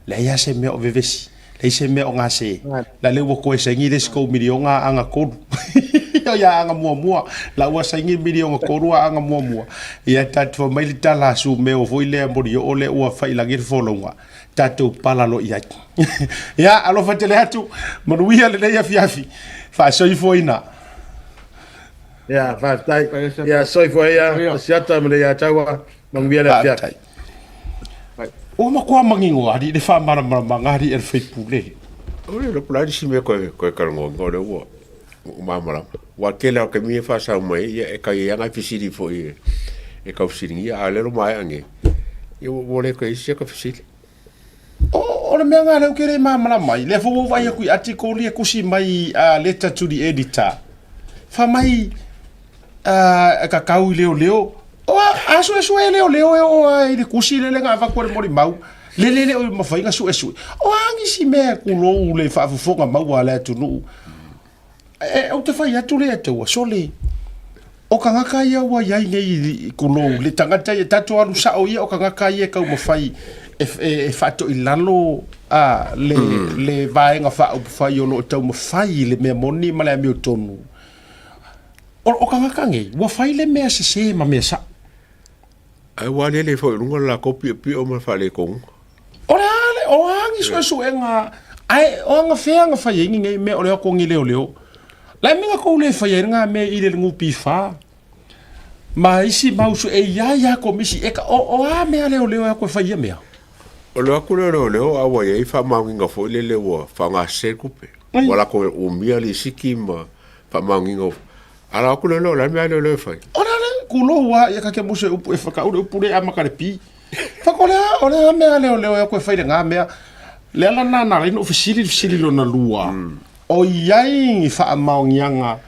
Leai lava se mea o vevesi, leai se mea o gase. La lea ua koe saini le isi kou miliona a aga kolu. Ia aga muamua, la ua saini le miliona kolu a aga muamua. Ia tatou fai mai le tala a Sumeo foi lea molioo lea ua fai i lagi le folauga, tatou pala loa i ai. Ia, alofa tele atu, manuia lenei afiafi, faasoifuaina. Ia, faafetai. Ia, soifua ia, Asiata ma le ia taua, manuia le afiafi. Ua matua manino alii le faamalamalamaga alii a le faipule. O le lopo la si mea koe koe kalongo o le ua ua malamalama. Ua tele o taimi e faasau mai ai, ia e kai ai lava nai fesili foi e tau fesiligia, a o lea ua maea nei, ia ua le toe i ai se ata fesili. O le mea lena lea ou te le malamalama ai, lea foi ua ou vaai atu i article ia e tusi mai a letter to the editor, fai mai e kakau i leoleo. O a suesue e leoleo e oo lava i le tusi lele na avatu e le molimau, lele e le o mafai ona suesue. O a nisi mea e tulou le faafofoga maua a le atunuu. E, ou te fai atu le Atua, sole, o tagata ia ua i ai nei, tulou, le tagata ia, tatou alu sao ia, o tagata ia e taumafai e, e, e faatoilalo a, le, mm. le vaega faaupufai o lo o taumafai i le mea moni ma le amiotonu. O, o tagata nei, ua fai le mea sese ma mea sao. Ae ua aliali foi i luga le latou piopio ma le faaletonu. O le a le, o a ni suesuega, ae o aga fea na fai ai ni nei mea o le o atu ni leoleo. Le a mea na tou le fai ai nga mea i le NPF ma isi mau sue e iai a komisi e ka, o, o a mea leoleo e atu e fai ia mea. O le o atu lea o leoleo a ua i ai faamaoniga foi lele ua faaaogasese le tupe. Ua latou umia lisiti ma faamaoniga A la atu leoleo, o le a le mea a leoleo e fai? O le a le kulou a ia ka ke musu e upu e whakauru le upu le a maka le pi. Whaka o le a, o le a mea leoleo e aku e fai le ngā mea. Le ala nā nā leina o fesili le fesili lona lua. O iai ni whaamaongianga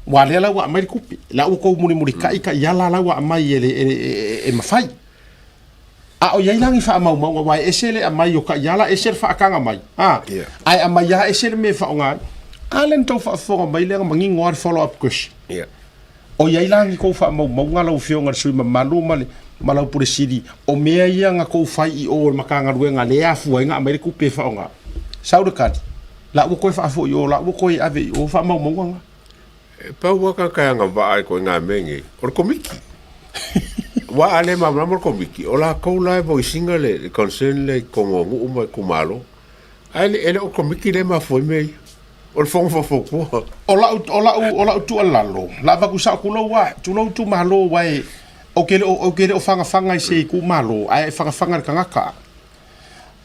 wa lea lau a mai le kupi. La ua kou muli muli kai ka iala lau a mai e, le, e, e, e mawhai. A o iai la ni whaamaumauga wa e ese le amai o ka iala ese le whaakanga mai. Ha. Yeah. Ai amai a ese le me whaonga. A le tou whaafofoga mai lea mangingo a le follow up question. Yeah. O iai la ni kou whaamaumauga lau afioga le sui mamalu ma le ma lau pule sili o mea ia nga kou fai i o le Matagaluega le afua ai nga aumai le tupe e whaonga. Sau le kali. La ua koe whaafo i o, la ua koe ave i o whaamaumauga nga. E pau lava ka kai agavaa i koe ngā mea nei, o le komiti. Aua a le malamalama le komiti, o latou la e voice ina le concern lea i totonu o nuu ma itumalo. Ae e le o le komiti lea e mafua ai mea ia. O le fono faufautua. O lau, o lau, o lau tuualalo, la avatu sao tulou a, tulou itumalo aua e, ou te le o, ou te le o fagafaga i se itumalo, ae e fagafaga i le tagata.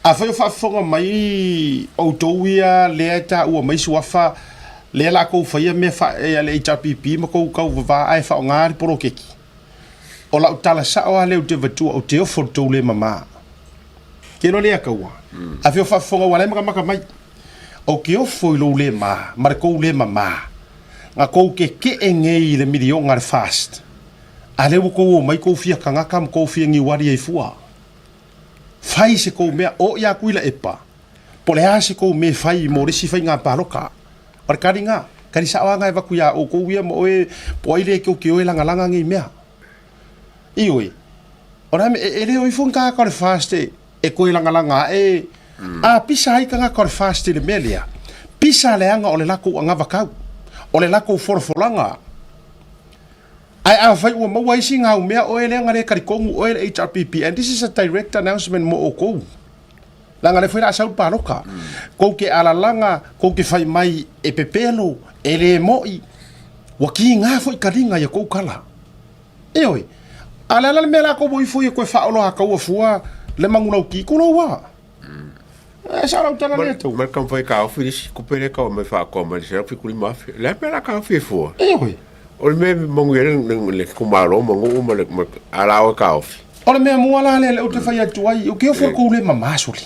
Afai o faafofoga mai outou ia lea e taua mai suafa lea la kou faia mea fa a le HRPP ma kou kau vava ae faaaoga le poloketi. O lau tala sao lava lea ou te avatua ou te ofo i le tou le mama. Ke iloa lea kaua. Afai o faafofoga ua la e makamaka mai. Ou te ofo i lou le ma ma le kou le mama. Na kou keke'e nei i le miliona a le FAST. A lea ua kou omai kou fia kagaka ma kou fia niuali ai fua. Fai se kou mea, o ia aku i la epa, po o le a se kou mea e fai mo le isi faiga paloka. O le kaliga, kali sao lava e avatu iā oukou ia ma oe, po o ai lea e tou te o e lagalaga nei mea. Ioe, o le a mea, e le o ifo ni tagata o le FAST e toe lagalaga ae, a pisa ai tagata o le FAST i le mea lea, pisa leaga o le latou anavatau, o le latou folafolaga. Ae afai ua maua isi gau mea oe lea na le talitonu oe le HRPP and this is a direct announcement mo outou leaga lea foi la sau le paloka kou te alalaga kou te fai mai e pepelo e le moi ua kiga foi kaliga ia kou kala ioe a le ala le mea la kou ifo ia koe faaoloa kaua fua le manulauki kulou a e sa lau tala lea tau Ma le taumafai e taofi le isi tupe lea e tau aumai faaatoa mai le $175,000. O le a le mea o le a taofi ai fua? Ioe. O le mea e manuia ai le itumalo ma nuu ma le, a o le a o e taofi. O le mea mua la lea lea ou te fai atu ai, ou te ofo i le kou le mama sole.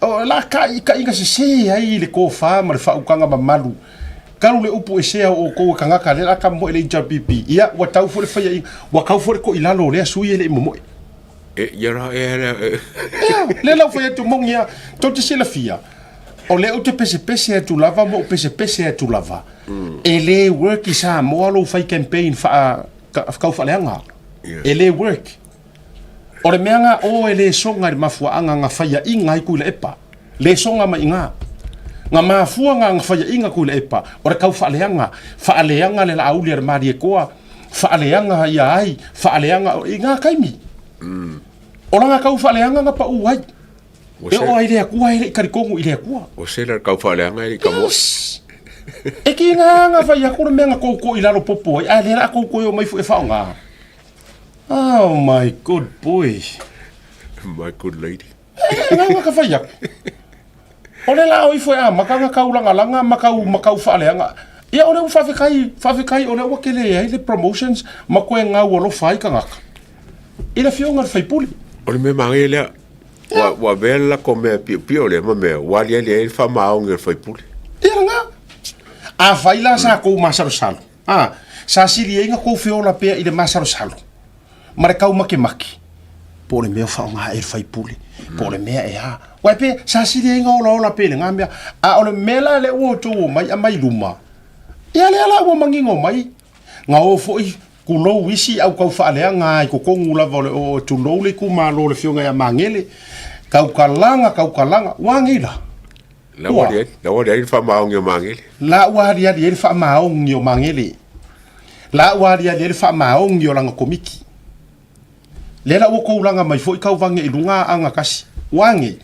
O la kai kaiga sese ai le tofa ma le faautaga mamalu. Talu le upu e sea o outou e kagaka lea la ka momoe le HRPP. Ia, ua tau foi le faiaiga, ua tau foi le toilalo o lea sui e le i momoe. E, ia la, e, e, e. Ia, lea la ua fai atu moni a, tou te silafia. O lea ou te pesepese atu lava ma ou pesepese atu lava, e lē work i Samoa lou fai campaign faa taufaaleaga. E lē work. O le mea nga o e lē soga i le mafuaaga nga faiaʻiga ai Tuilaepa. Lē soga mai iga. Nga mafua nga nga faiaʻiga Tuilaepa, o le taufaaleaga, faaleaga le Laauli a le Malietoa, faaleaga ia ai, faaleaga i nga taimi. O lana taufaaleaga na paʻu ai. E oo ai le Atua e le i talitonu i le Atua. Ua sela le taufaaleaga e le i tamoe. Yes! E ki ngā nga whai aku le mea nga koukou i lalo popo ai, a le la koukou e o mai fu e whaonga. Oh my good boy. My good lady. E ngā nga ka whai aku. O le la o ifo e a maka nga kau langalanga ma kau, ma kau whaaleanga. Ia o le ua whawhekai, whawhekai o le ua kele ai le promotions ma koe ngau alofa ai kangaka. I le fionga le whaipuli. O le mea mange lea, Ua, ua avea le lako mea piopio lea ma mea, ua aliali ai le faamaoni o le faipule. Ia lena. Afai la sa kou masalosalo, a, sa sili ai na kou feola pea i le masalosalo, ma le taumakemake, po o le mea o faaaoga e le faipule, po o le mea e a. Uae pe, sa sili ai na olaola pea i lena mea. A o le mea la lea ua outou omai aumai luma, ia lea la ua manino mai, Na o foi tulou isi au tau faaleaga i totonu lava o le o tulou le itumalo o le Afioga ia Magele, taukalaga, taukalaga, ua agei la? La ua aliali, la ua aliali le faamaoni o Magele. La ua aliali ai le faamaoni o Magele. La ua aliali ai le faamaoni o lana komiti. Lea la ua tulaga mai foi tauvaga i luga a aga kasi, ua agei.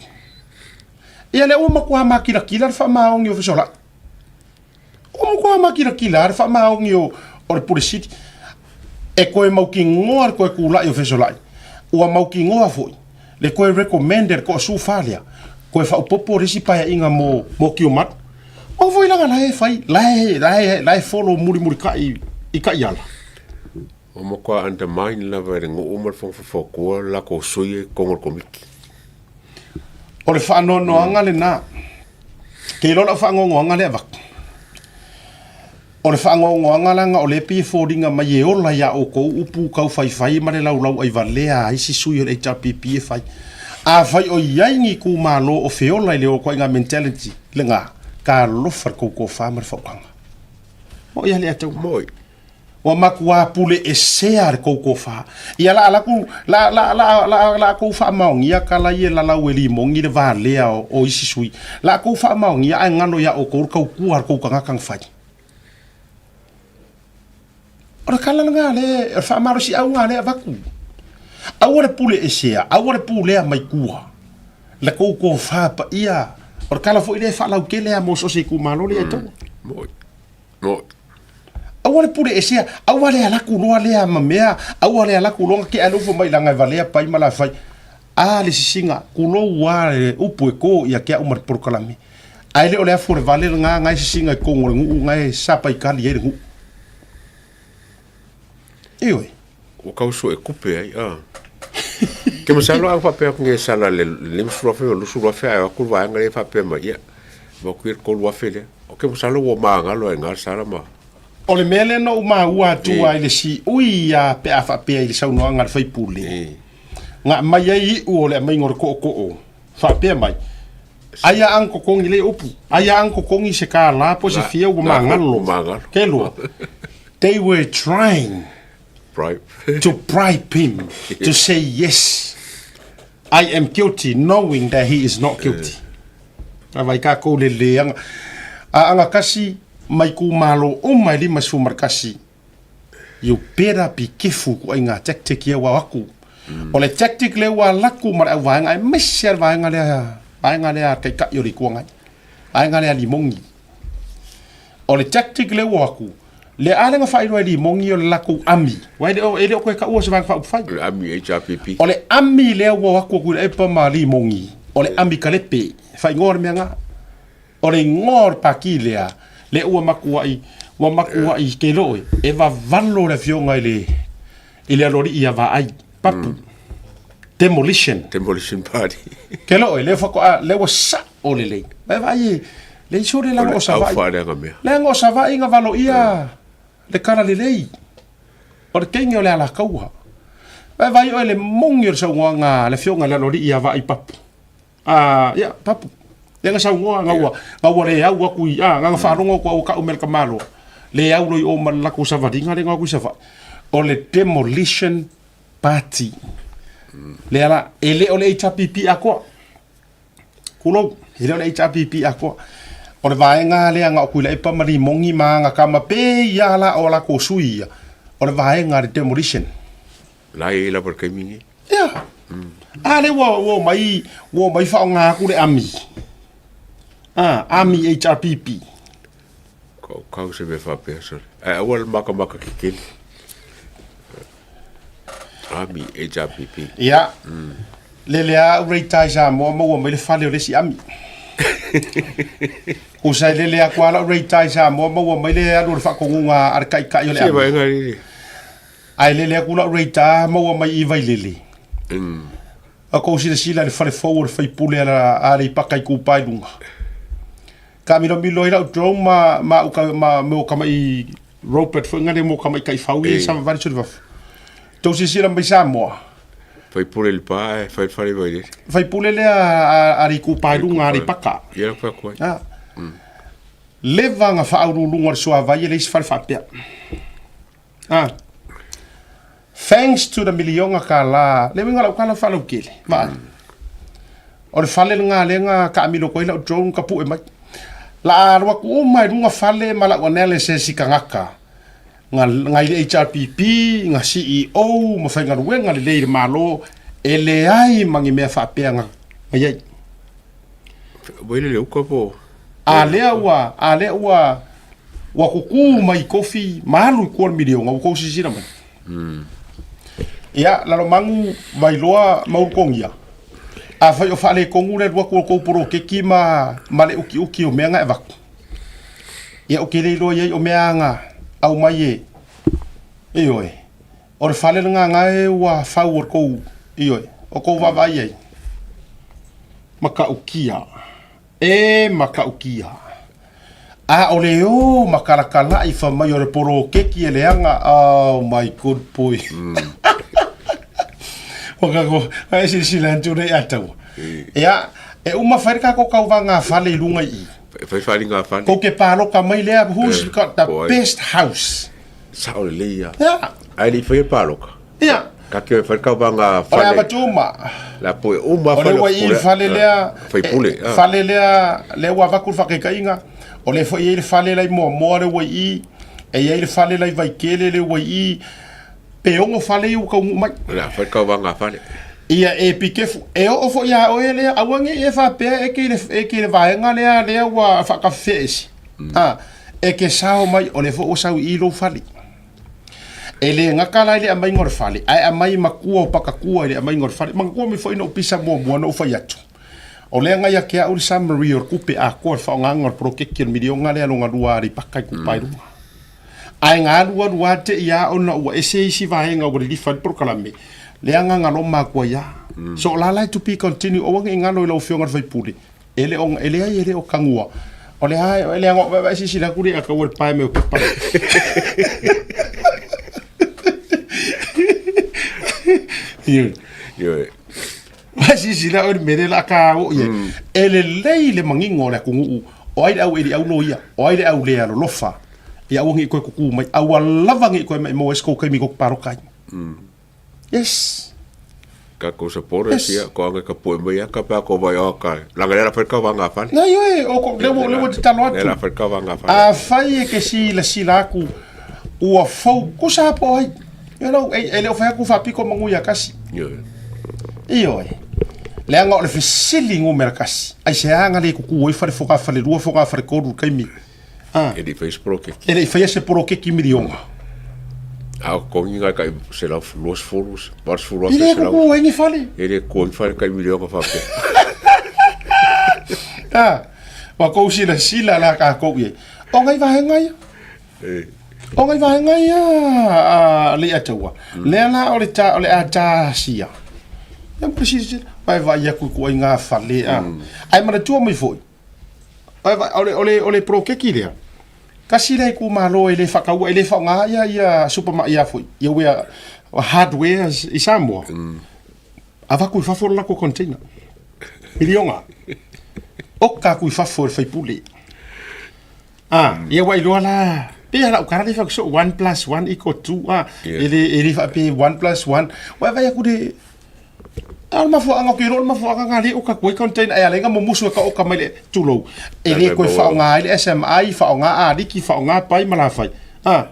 Ia lea ua matua makilatila le faamaoni o Fesolai. Ua matua makilatila lava le faamaoni o le Pule Sili. E toe mautinoa le toe tulai o Fesolai, ua mautinoa foi le toe recommend e le toasufa lea, toe faaopoopo le isi paeaiga mo Tiumalu. Aua foi leaga la e fai, la e follow mulimulitai i taiala. Ua matua undermine lava e le nuu ma le Fono Faufautua le latou sui i totonu o le Komiti. O le faanoanoaga lena. Ke iloa lau faanoanoaga lea avatu. O le faanoanoaga leaga o lea e pei e foliga mai e ola ia outou upu tau faifai ma le laulau aivalea a isi sui o le HRPP e fai. Afai o i ai ni itumalo o feola i le ituaiga mentality lena, talofa i le tou tofa ma le faautaga. Moi a le ataua. Moi. Ua matua pule esea le tou tofa. Ia la alaku, la, la, la, la, la kou faamaonia kala ia lalau e limogi le valea o, o isi sui. La kou faamaonia ae galo ia outou le tautua a le tou tagata na fai. O le kala lena le, o le faamalosiauga lea avatu. Aua le pule esea, aua le pulea mai tua. Le tou tofa paia. O le kala foi lea e faalautele a mo so o se itumalo le ataua. Moi. Moi. Aua le pule esea, aua le alaku loa lea ma mea, aua le alaku loa ke alofa mai langa e valea pai ma la fai. A le sisiga, kulou a le upu e ko ia ke au ma le polokalame. Ae le o le afu o le vale lena nga e sisiga i totonu o le nuu nga e sapa i kali ai le nuu. Ioe. Ua tau sue kupe ai, a. Ke masalo a faapea atu nei e sala le 50,000 ma 20,000 ae o atu le vaega lea e faapea mai, ia, avatu ia le 3,000 lea. O ke masalo ua magalo ai i ina le sala ma... O le mea lea na ou maua atu ai le siui a pe a faapea i le saunoaga a le sui usufono, na aumai ai iu o le aumaiga o le tootoo, faapea mai, ai a ang totogi le upu, ai a ang totogi se kālā po o se fia ua magalo. Ke lua, they were trying Bribe. to bribe him to say yes, I am guilty, knowing that he is not guilty. A vai kākou le leaga. A anga kasi mai itumalo uma e 51, you better be careful ku ai ngā tactic ia ua aku. O le tactic lea ua alaku ma le auvaega aemaise lava le vaega lea, vaega lea a le Taitai o le Itu Agai, vaega lea a Limogi. O le tactic lea ua aku, le a lea na faailoa e Limogi o le latou ami, aua e le o, e le o toe taua o se Vaega Faaupufai. O le ami HRPP. O le ami lea ua o atu a Tuilaepa ma Limogi, o le ami kalepe, e faaigoa le mea na. O le igoa o le pati lea, lea ua matuai, ua matuai ke loe, e vavalo le afioga i le, i le aloalii ia Vaai, Papu. Demolition. Demolition party. Ke loe, lea faatoa, lea ua sao lelei. Vai vaai e, le iso le laga o Savaii. O le mea. Leaga o Savaii na valo ia le kala lelei. O le kenge o le alakaua. Vai vaai oe le moni o le saunoaga a le afioga i le aloalii ia Vaai Papu. A, ia, Papu. Lea na saunoa ga ua ga ua le au aku i a ga na faalogo atu au ka'u mea le tamaloa le au loa i o ma le latou savaliga lea na o atu i Savaii o le demolition party lea la e le o le HRPP atoa tulou e le o le HRPP atoa o le vaega lea na o Tuilaepa ma Limoni ma ana tama pe ia la o latou sui ia o le vaega le demolition La e i ai lava i le taimi lenei. Ia. A lea ua ua omai ua omai faaaoga atu le ami. A, ami HRPP. Kaukau se mea faapea sole. Ae aua le makamaka kekele. Ami HRPP. Ia. Lele a au rate i Samoa maua mai le fale o le isi ami. Usa e lele atu a lau rate i Samoa maua mai le alu o le faatonuga a le taitai o le Se ami. vaega lele. Ae lele atu lau rate maua mai i Vailele. A kou silasila i le fale fou o le faipule a Aleipata Itupa i Luga. Taamilomilo ai lau drone ma ma au ma mo tama'i robot foi lea mo tama'i taifau ia e savavali soli fafo. Tou silasila mai Samoa. Faipule i le pa ae fai le fale i Vailele. Faipule lea a le Itupa i Luga Aleipata. Ia fai atu ai. Leva na faauluuluga o le suavai e leai se fale faapea. Ah. Thanks to the miliona tala, le uiga o lau tala faalautele, vaai. O le fale lena lea na taamilo atu ai lau drone tapue mai. La alu atu uma i luga fale ma lau analysis i tagata na na i le HRPP, na CEO ma faigaluega lelei i le Malo, e leai ma ni mea faapea na na i ai. Vailele le uka po. A lea ua, a lea ua, ua kukū mai i kofi ma alu i kua le miliona, ua tou silasila mai. Ia, Lalomanu, Vailoa ma Ulutogia, afai o faaletonu le alu atu o le tou poloketi ma, ma le utiuti o mea na e avatu, ia ou te le iloa i ai o mea na aumai e, ioe, o le fale lena na e ua fau o le tou, ioe, o tou vaavaai i ai. Matautia. E matautia. A o le o ma kalakalaʻi fa mai o le poloketi e leaga, oh my good boy. O kako, ai silasila atu nei a taua. Ia, e uma fai le kako kauvaga fale i luga i i. Fai faaaliga fale. Kou ke paloka mai lea, who's got the best house? Sao lelei ia. Ia. Ae le i faia paloka. Ia. Ka te fai kauvaga fale. O le avatu uma. La poe uma fale. O le ua i le fale lea. Faipule. Fale lea, lea ua avatu le faakaitaiga. O lea foi e i ai le fale la i Moamoa lea ua i i. E i ai le fale la i Vaitele lea ua i i. Pe ono fale ia ua taunuu mai. O le a fai kauvaga fale. Ia e be careful. E oo foi ia oe lea, aua ne i e faapea e ke i le vaega lea lea ua faatafefea ese. A, e ke sao mai, o lea foi ua sau i i lou fale. E le gata la i le aumaiga o le fale, ae aumai matua o pakatua i le aumaiga o le fale. Manatua mai foi na ou pisa muamua na ou fai atu, o lea na ia te au le summary o le tupe atoa i le faaaogaina o le poloketi o le miliona lea lona lua Aleipata Itupa i Luga. Ae na alualu lava te i a ona ua ese isi vaega ua lilifa ai le polokalame, lea na galoma atu ai lava. So o la la e to be continue, aua ne i galo i lau Afioga i le sui usufono, E le o, e leai e le o kagua. O le a, e leaga o vaevae silasila atu le ataua i le pae mai o pepa. Ioe. Ioe. Vae silasila oe i le mea lea o le a ta oo i ai. E lelei le manino o le atunuu, o ai le au eliau loia, o ai le au le alolofa, ia aua ne i toe tutū mai, aua lava ne i toe maimau ai se tou taimi tou te palota ai. Yes. Tatou supporters yes. ia ko anga ka pue mai ka pa ko vai o ka langa le la fai ka vanga fale. Na yo e o ko le wo le wo te talo atu. Le la fai ka vanga fale. A fai e ke si la si la ku ua fou ku sa po ai. You know, e, e le o fai aku fa piko mangu ia kasi. Yo. Ioe. Leaga o le fesili numera kasi. Ai se anga le kuku oi fale foka fale lua foka fale kolu kaimi. Ah. E le i faia se poloketi. E le i faia se poloketi miliona. A o kongi ngai kai se lau 20, 80 afe se lau. E le kuku ai ni fale. E le kuku ai fale kai miliona faapea. Ah, wa kou sila sila la ka kou ie. O ngai vaega ia. E. O ngai vaega ia a le ataua. Lea la o le ta o le a ta sia. Ia mo sila vai vai aku ku ai ngā fale a. Ai manatua mai foi. O le, o le, o le poloketi lea, kasi lea itumalo e le faataua, e le faaaoga ia, ia super, ia foi, ia wea, hardware i Samoa. Avatu i fafo le latou container. Miliona. Oka aku i fafo e le faipule. Ah, ia ua iloa la, pe a lau kala le fai so 1 plus 1 equal 2, ah, e le, e le faapea 1 plus 1. Ua e vaai aku le, a o le mafuaaga o ke iloa o le mafuaaga nga le oka atu ai container ai ala ai nga mumusu e ka oka mai le, tulou, e le toe faaaoga ai le SMI, faaaoga aliki, faaaoga pai ma lafai. Ah,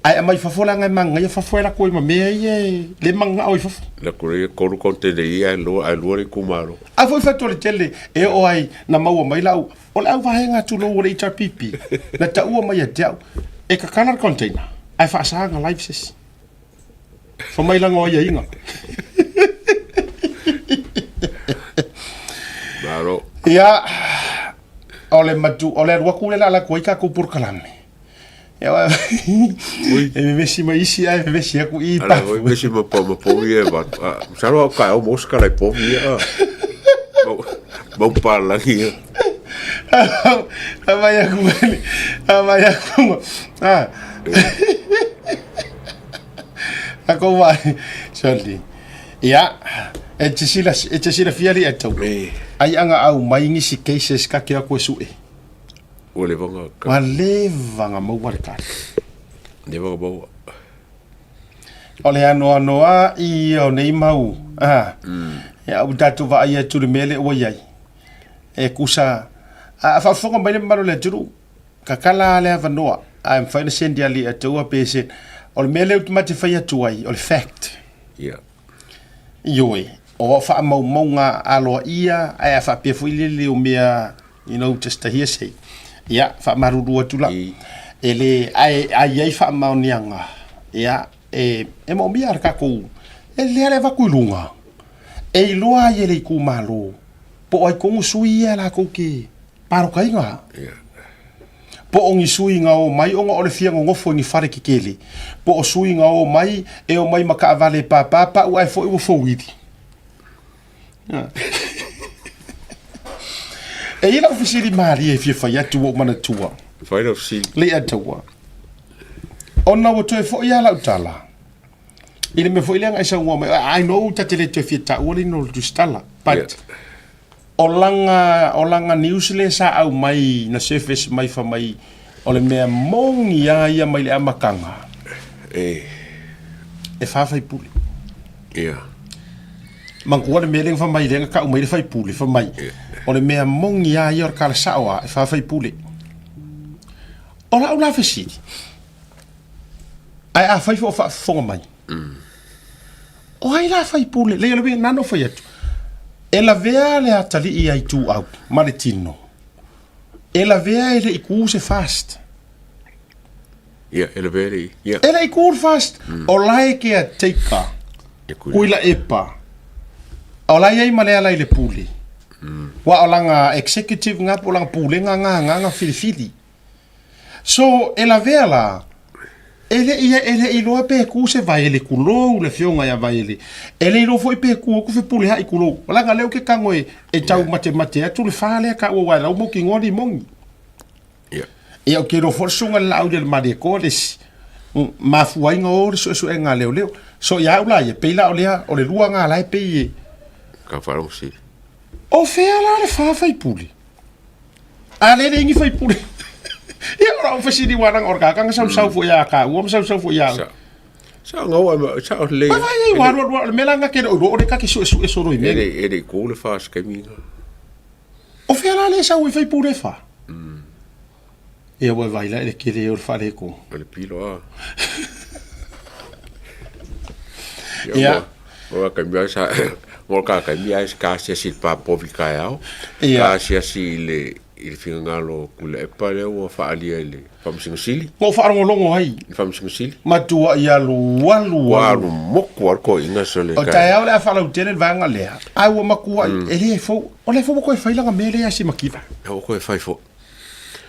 Ae aumai fafo leaga e manaia fafo e lako ai ma mea ia e le mananao i fafo. Lako ia kolu container ia ae lua ae lua le itumalo. A foi fatu le tele e oo ai na maua mai lau o le au vaega tulou o le HRPP na taua mai ia te au e kakala le container ae faasaga live se isi. Fa mai langa o aiaiga. Malo. Ia o le matu o le alu atu lea o le a alu atu ai tatou polokalame. E vevesi mai isi ae vevesi aku i Ala oi vevesi ma po ma povi e va. Masalo au ka au mo skala i povi ia. Mau palangi ia. Amai aku amai aku. Ah. Ako vai. Sorry. Ia, e te sila e te sila fia li atau. Ai anga au mai ngisi cases ka ke aku e sue. Ua leva ona ka. Ua leva ona maua le kali. Leva ona maua. O le anoanoa ia o nei mau, a. Ia ua tatou vaai atu i le mea lea ua i ai. E kusa, a faafofoga mai le mamalu o le atunuu, kakala lava le avanoa, ae mafai ona send ia alii atu pe se, o le mea lea ou te mate fai atu ai, o le fact. Ia. Ioe, o faamaumauga aloaia, ae a faapea foi lele o mea You know, just a hearsay. Ia, faamalulu atu la. E le, ae a i ai faamaoniaga, ia, e, e moomia le tatou, e lea le avatu i luga, e iloa ai e le itumalo, po o ai tonu sui ia latou te palotaina. Po o ni sui na o mai ona o le fia nonofo i ni fale tetele. Po o sui na o mai, e o mai ma taavale e pāpā pau ae foi ua fouili. E i ai lau fesili malie e fia fai atu ua ou manatua. Fai lau fesili. Leiataua. Ona ua toe foi lava lau tala i le mea foi lea na e saunoa mai, I know ta te le toe fia taua le inoa o le Tusitala, but yeah. O lana, o lana news lea sa aumai na surface mai fa mai o le mea moni a ia mai le amataga. E. E fa faipule. Ia. Manatua le mea lea na fai mai lea na tau mai le faipule fai mai o le mea moni a ia o le tala sao a e fa faipule. O lau la fesili, ae afai foi o faafofoga mai, o ai la faipule? Leai o le uiga nanu fai atu, e lavea le atalii a Ituau ma le tino, e lavea e le i ku se fast. Ia, e lavea le i. Ia. E le i ku le fast. O la e caretaker, Kuilaepa, o la e i ai ma le ala i le pule. Ua o lana executive nga po o lana pulega nga nga nga filifili. So, e lavea la, e le i, e le iloa pe ku se vaele kulou le afioga ia Vaele. E le iloa foi pe ku aku Fepuleai kulou. Leaga lea ou ke tago e, e tau matemate atu le fa lea taua aua e lau mo ki ngoa limoni. Yeah. Ia ou ke iloa foi le susuga i le laau i le Malietoa le isi mafuaiga o le suesuega a leoleo. So ia au la ia, pei la o lea, o le lua nga la e pei e. Ka wharongo si. O fea la le fa faipule? A le le ingi faipule. Ia ora o fesili wana o ka kanga sau sau fo ia ka ua sau sau fo ia. Sa. Sa ngau a sa o le. Ba vai ai waru waru le mela nga ke o o le ka ke su su e soro i me. E le ku le fa skemi. O fea la le sau e faipule fa. Ia ua vai la le kele o le whare ko. O le pilo a. Ia. O ka mea sa mo ka ka mea ka se si pa povi ka ao. Ia. Ka se si le i le finagalo Tuilaepa lea ua faaalia i le Faamasino Sili. Ua ou faalogologo ai. I le Faamasino Sili. Matuai alu alu Ua alu moku lava le toeaina sole. O taeao o le a faalautele le vaega lea, ae ua matuai, e le fou, o lea foi ua toe fai lana mea lea ia Simakiva. Ua toe fai foi.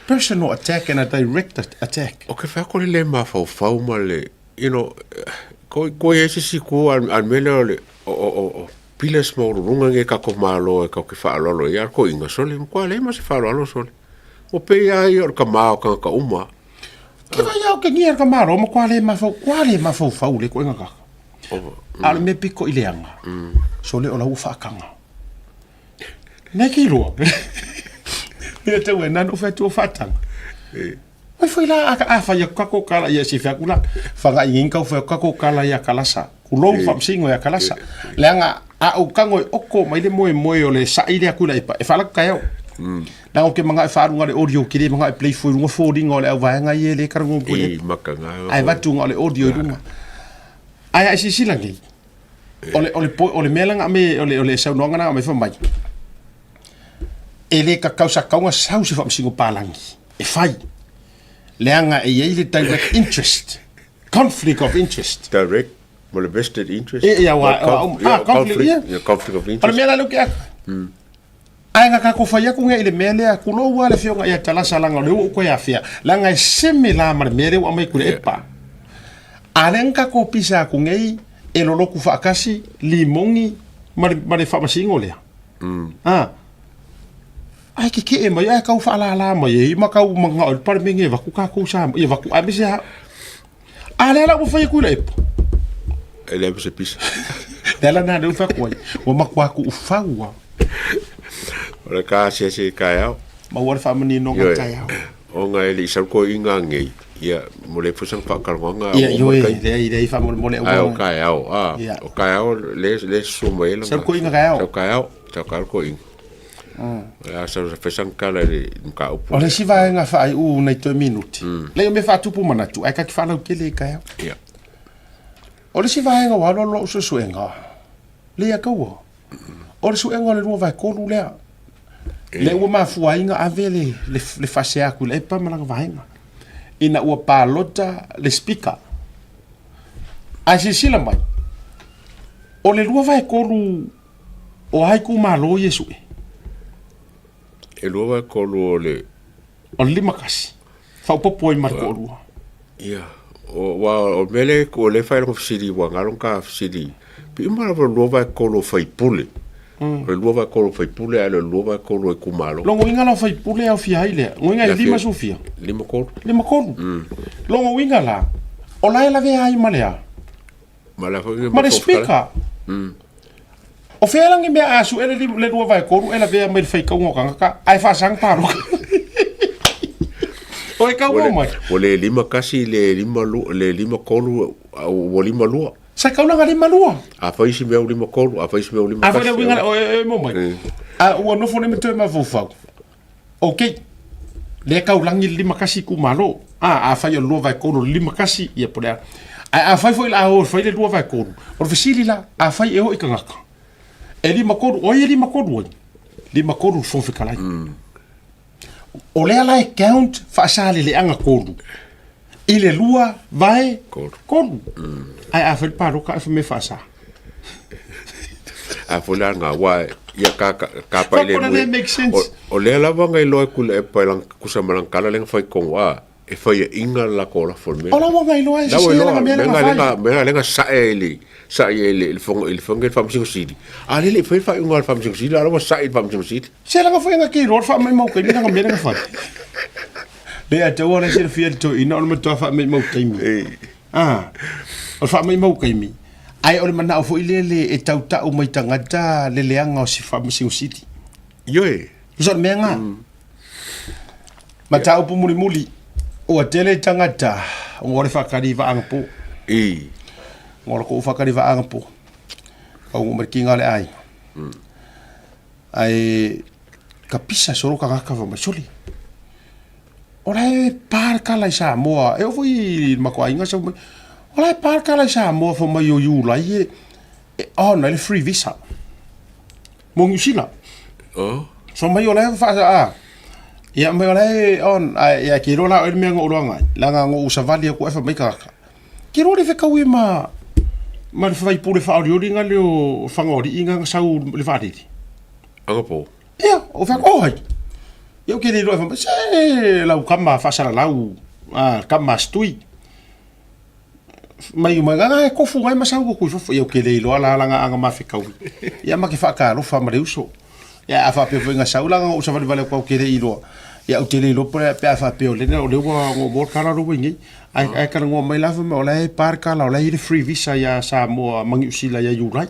Personal attack and a direct attack. O ke whea ko le le mafaufau ma le, you know, ko, ko i ai se siku al, al mea lea o le, o, o, o, o pillars maualuluga nei tatou Malo e tatou te faaaloalo ai, a o le toeaina sole, matua leai ma se faaaloalo sole. Ua pei lava ia o le tama o tagata uma. Ke vai au ke ngia ka malo ma kwa le mafau kwa le mafaufau le koenga kaka. A o le mea piko i leaga. Sole o la ua faakaga. Nei ke iloa. Ia tau e nanu whai tua whaatanga. Mai foi la a a fai aku kako kala ia si aku la whanga i ngin kau fai kako kala ia kalasa. Kulou whamsingo ia kalasa. Leanga a o kango e oko mai le moe moe o le sa'i le aku la ipa. E whaalaku kai au. Na o ke manga e whaarunga le audio kiri manga e play fui runga fōringa o le au vaenga i e le karango pule. I makanga. Ai vatu nga o le audio i runga. Ai ai sisila ngi. O le o le o le mea langa me o le o le saunoaga na me fa mai. E le kakau sakauga sau se faamasino palagi e fai. Leaga e iai le direct interest, conflict of interest. Direct ma le vested interest. E ia wa ah conflict ia. Yeah, conflict of interest. O le mea la leo ke aka. Ae nga kako fai aku nge i le mea lea kulou a le fioga ia talasa langa o le ua koe afia. Langa e seme la ma le mea lea ua mai kule epa. A le nga kako pisa aku ngei e loloku faakasi limongi ma le, ma le faamasingo lea. Ah. Ai ke keʻe mai ai kau whaalala mai e ma kau manga o le palemenge e vaku kākou sa ia vaku ai mese ha. A le ala ua whai aku i la epo. E le se pisa. Le ala nā leu whaku ai. Ua makua aku ufaua. O le ka se se ka au. Ma ua le whaamani no ngā tai au. O ngā ele i sau ko i ngā ngei. Ia, mo le fusang whaakaronga Ia, ioe, le ai le ai whaamole mole Ai o ka au. Ah, o ka au le le suma ele. Sau ko inga ka au. Sau ka au, sau ka ko inga. A sa sa fesang kala le ka upu. O le si vaenga whaai u nei toi minuti. Le me whaatupu manatu, ai ka ki whalau kele i ka au. Ia. O le si vaenga wa lo lo ususuenga. Le ia kaua. O le suenga o le lua vai kolu lea. Le ua mafua inga ave le, le, le fase aku le epa malanga vaenga. Ina ua palota le speaker. Ai sisila mai. O le lua vai kolu o ai ku malo Iesu e. E lua vai kolu o le O le lima kasi. Whaupopo ai mare ko lua. Ia. O wa o mele ko le fai lo fisili wa ngalon ka fisili. Pi uma lava lua vai kolu fai pule. O le lua vai kolu fai pule a le lua vai kolu e kumalo. Longo inga la fai pule au fia ai lea. Ngoinga e lima sufia. Lima kolu. Lima kolu. Longo inga la. O la e lave ai malea. Ma la foi Ma le speaker. O fea langi mea asu ele le lua vai kolu ela vea mai le fai kaunga o kangaka. Ai whaasang paro. O e kaunga mai. O le lima kasi le lima lu, le lima kolu o lima lua. Sa kaunga lima lua. A fai si mea lima kolu, a fai si mea lima A kasi. fai le winga o e mo mai. A ua nofo le me ma fofau. Ok. Le kau langi lima kasi ku malo. A a fai o lua vai kolu lima kasi ia pole. A a fai foi la o fai le lua vai kolu. O le fesili la a fai e o i kangaka. E lima kolu, o e lima kolu ai. Lima kolu fo fekalai. O lea la e count whaasale le anga kolu. I le lua vai Kolu. kolu. Ai a fai paro ka e me whaasa. A foi la nga wa ia ka ka ka pa le Fakona le make sense. O le lava ngai loe ku le pa lang kusa malang kala leng fai kong wa e fai e inga la ko la fo me. O la wanga i loa e La se wa la loa mea me nga nga fai. lenga me nga lenga sa e li sa e le le fong le fong le fam sing sidi. A le le fai fai unga le fam sing sidi la wa sa e fam sing sidi. Se la nga fai nga ki roa wha mai mau kaimi nga mea nga fai. Le a tau ala se fia to ina o le matua wha mai mau kaimi. Ah. O wha mai mau kaimi. Ai o le mana o fo ile le e tau tau mai tangata le leanga o si wha masingo sidi. Ioe. So le mea nga. Ma tau pu muli muli. O a tele tangata o ngore whakari wa anga po. I. Ngora ko whakari wa anga po. Ka ungo mai ki ngā le ai. Ai ka pisa soro ka ngaka wa mai soli. O la e par ka lai Samoa. E o foi mako ainga sa mai. O la e par ka lai Samoa fo mai o iula i e e oh na le free visa. Mo New Zealand. Oh. So mai o la e fa a. Ia mai o la e on ai ia ki rola o le mea ngo roanga. La nga ngo usavali ko e fa mai ka ka. Ki ro le fe ma ma le fai pule fa ori nga le o whangori inga nga sau le whariri. Anga po. Ia, o fa o hai. Ia o ke le roa fa se lau kama fa sala lau a kama stui. Mai mai nga e kofu ngai masau ko kui fofo ia o ke le iloa la la nga anga ma fe kaui. Ia ma ke fa ka ro fa ma le uso. Ia a fa pe nga sau la nga o sa vale vale ko ke le iloa. Ia o te le iloa pe pe a fa pe o le o le ua ngo mo kala ro wingi. Ai ai ka ngo mai la fa o la e par kala o la i le free visa ia Samoa mangi usila ia Urai.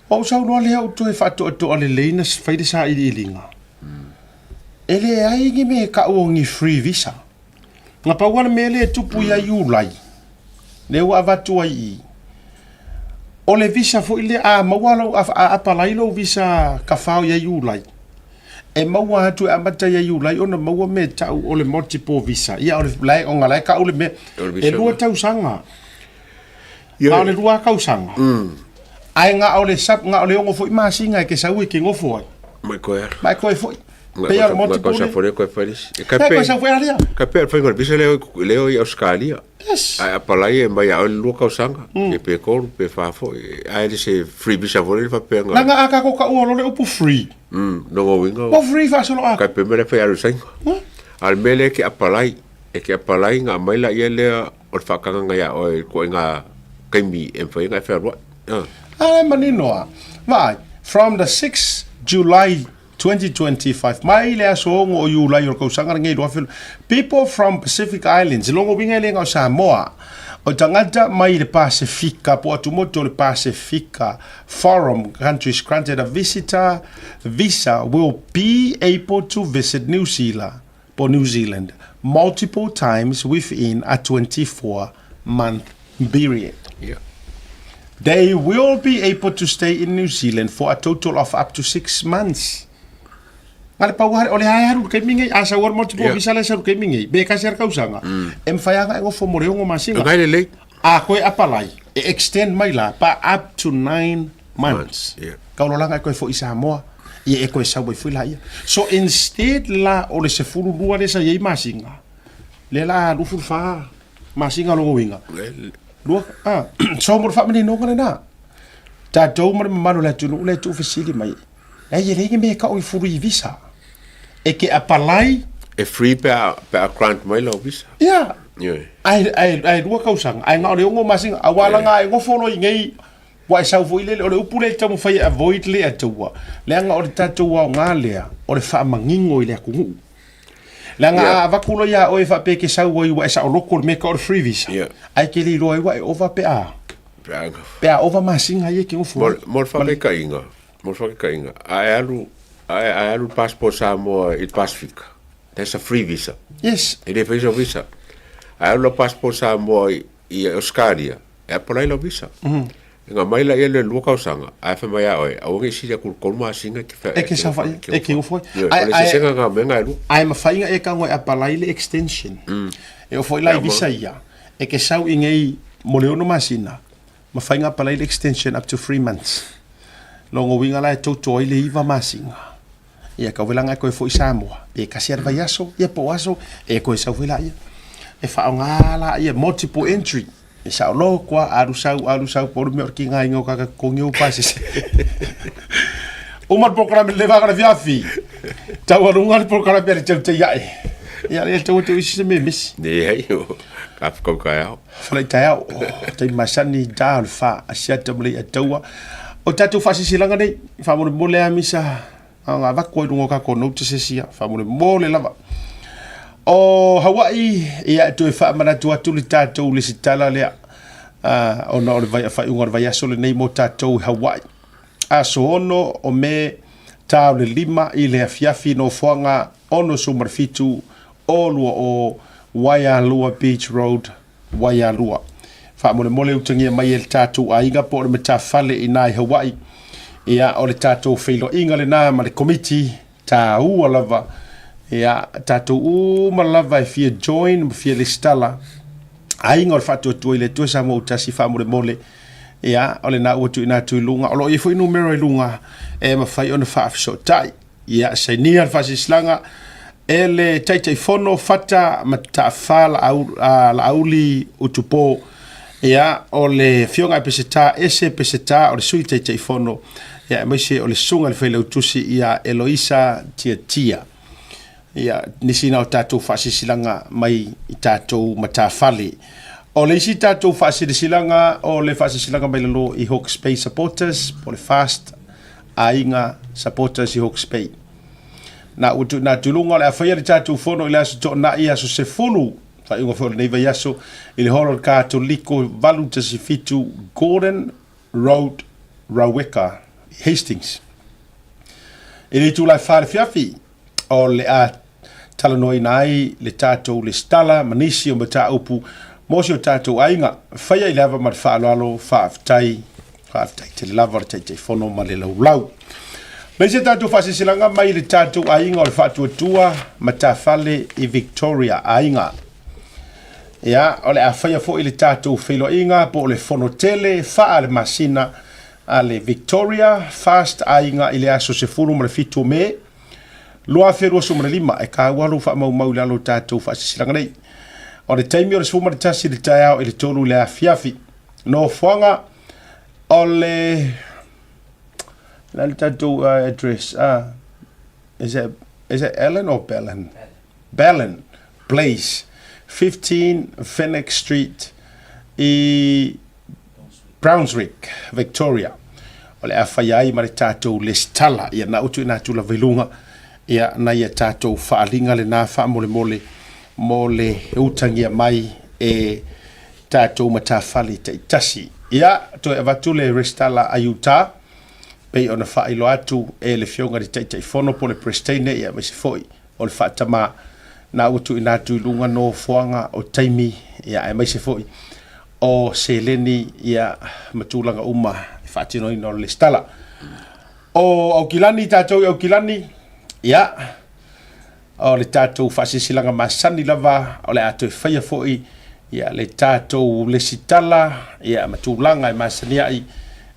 O sau noa lea o toe whaatoa toa le leina fai le sa ili ilinga. E leai ni mea e kau o ni free visa. Na pau lava le mea lea e tupu ia Iulai, lea ua avatu ai i i, o le visa foi lea a maua lou, a apalai lou visa kafao ia Iulai, e maua atu e amata ia Iulai ona maua mea e tau o le multiple visa. Ia o le, la e, ona la e kau le mea, e lua tausaga. Na o le lua tausaga. Ae na o le sub, na o le ono foi masina e ke sau e ke nofo ai. Mai koe alu. Ma e koe foi. Pei o le multiple. Mai koe sau foi koe fai lisi. E ka pe. Sau foi alia. Ka pe fai ngol visa leo leo i Australia. Yes. Ai apalai e mai a ole lua tausaga. E pe kolu pe fa foi. Ai le se free visa foi le fa pe nga. Langa a ka ko ka ua lo le upu free. No ngo winga. Mo free fa solo a. Ka pe mele fai alu sainga. Al mele ke apalai e ke apalai nga mai la ia lea o le faakagaga iā oe i le ituaiga taimi e mafai ai ona e fealuai. A e manino a. Vaai, from the 6 July 2025, mai le aso 6 o Iulai o le kausaga lenei 2000, people from Pacific Islands, logo uiga e le na o Samoa, o tagata mai le Pasefika, po o atumotu o le Pasefika Forum countries granted a visitor visa will be able to visit New Zealand po New Zealand multiple times within a 24 month period. Yeah. They will be able to stay in New Zealand for a total of up to 6 months. Nga le pau o le ae haru ke mingi a sa war multiple yeah. visa le sa ke mingi be ka ser kausanga. Em fai anga e fo mo le ongo masinga. Ngai le lei. A koe apalai e extend mai la pa up to 9 months. Yeah. Ka ololaga e koe foi Samoa ia e koe sau ai foi la ia. So instead la o le 12 le sa iai masinga, le la 24 masinga logo winga. Lua, ah, so mo le faamaninoga lena. Tatou ma le mamalu o le atunuu le tuufesili mai. Leai e leai ni mea e kau i free visa. E ke apalai. E free pe a, pe a grant mai lau visa. Yeah. Yeah. Ai, ai, ai lua kausaga. Ai nga o le ongo masinga. Aua langa e ngofo loi ngei Ua e sau foi lele, o le upu lea e taumafai e avoid le Atua, leaga o le tatou aoga lea, o le faamagigo i le atunuu. Leaga a avatu loa ia oe faapea e te sau ai ua e saoloko i le mea e tau o le free visa, ae e te le iloa ai ua e ova pe a, pe a ova masina ia e te nofo ai. Mo le faataitaiga, mo le faataitaiga, a e alu, a e alu i le passport Samoa i le Pasefika, that's a free visa. Yes. E le fai sau visa. A e alu lau passport Samoa i Australia, E apply lau visa. E nga mai la ia le lua kausaga, ae fai mai ia oe, aua ne i sili atu i le tolu masina e te E ke sau fai, e ke ofo ai. Ioe, o le sesega nga mea nga e lua. Ae mafai nga e tago e apply le extension. E ofo ai la i visa ia, e ke sau i nei mo le ono masina, mafai nga apply le extension up to 3 months. Logo uiga la e toto ai le iva masina. Ia kau velanga e koe foi Samoa, pe kasi a le vaiaso, ia po o aso, e koe sau foi laia. E whaonga la ia multiple entry. E sao lo kua alu sau, alu sau, po o le mea o le ki ngā inga o kaka kongi o pasese. Uma le polokalame le vaka le fiafi. Tau alunga le polokalame a le tau tei ae. Ia le tau atu isi se me misi. Ne ai, ka whakau kai ao. Whalai tai ao, tai masani tā o le wha, asia ta mle a taua. O tātou whaasisilanga nei, whamolemole a misa, a ngā vaku ai lunga o kako notices ia, whamolemole lava. O Hawaii, ia e toe whaamanatu atu le tātou le sitala lea, ona o le vai, whaiunga o le vaiaso lenei mō tātou i Hawaii. Aso ono o Me, tā o le 5 i le afiafi nofoaga 67 o lua o Waialua Beach Road, Waialua. Faamolemole utagia mai e le tatou aiga po o le matafale i na i Hawaii. Ia, o le tatou feiloaiga lena ma le komiti taua lava. Ia, tatou uma lava e fia join ma fia lesitala. Aiga o le Faatuatua i le Atua Samoa Utasi faamolemole. Ia, o lena ua tuuina atu i luga. O lo o i ai foi numera i luga e mafai ona faafesootai. Ia, sainia le faasilasilaga e le Taitaifono Fata Mataafa Laauli Utupo. Ia, o le Afioga ia Peseta Ese Peseta o le Sui Taitaifono, ia, aemaise o le Susuga i le Failautusi ia Eloisa Tiatia. Ia, nisi na o tatou faasilasilaga mai i tatou matafale. O le isi tatou faasilasilaga, o le faasilasilaga mai lalo i Hawke's Bay Supporters, po o le Fast Aiga Supporters i Hawke's Bay. Na ua tuuina atu i luga o le a faia le tatou fono i le aso Toonai, aso 10, faaiuga foi o lenei vaiaso, i le holo o le Katoliko 817 Gordon Road, Raweka, Hastings. I le itula e 4 le fiafi, o le a talanoaina ai le tatou lesitala ma nisi o mataupu mo si o tatou aiga. Faia i le ava ma le faaaloalo, faafetai, faafetai tele lava o le Taitaifono ma le laulau. Le isi tatou faasilasilaga mai le tatou aiga o le Faatuatua Matafale i Victoria aiga. Ia, o le a faia foi le tatou feiloaiga po o le fono tele faa le masina a le Victoria Fast aiga i le aso 17 o Me 2025 e kāua lou faamaumau i lalo o tatou faasilasilaga nei. O le taimi o le 11 i le taeao i le 3 i le afiafi. Nofoaga o le la le tatou address is it is it Ellen or Bellen? Bellen Place 15 Fenwick Street i Brunswick, Victoria. O le a whai ai ma le tātou lesitala. Ia na utu ina atu lava i luga. Ia na ia tātou whaalinga le nā whaamolemole mo le utangia mai e tātou matafale taitasi. Ia, toe avatu le resitala a Utah, pei ona faailoa atu e le Afioga i le Taitaifono po o le Peresetene, ia aemaise foi o le faatamā na ua tuuina atu i luga nofoaga o taimi, ia aemaise foi o seleni, ia ma tulaga uma e faatinoina o le lesitala. O Aukilani, tatou i Aukilani, ia, o le tatou faasilasilaga masani lava o le a toe faia foi ia le tatou lesitala ia ma tulaga e masani ai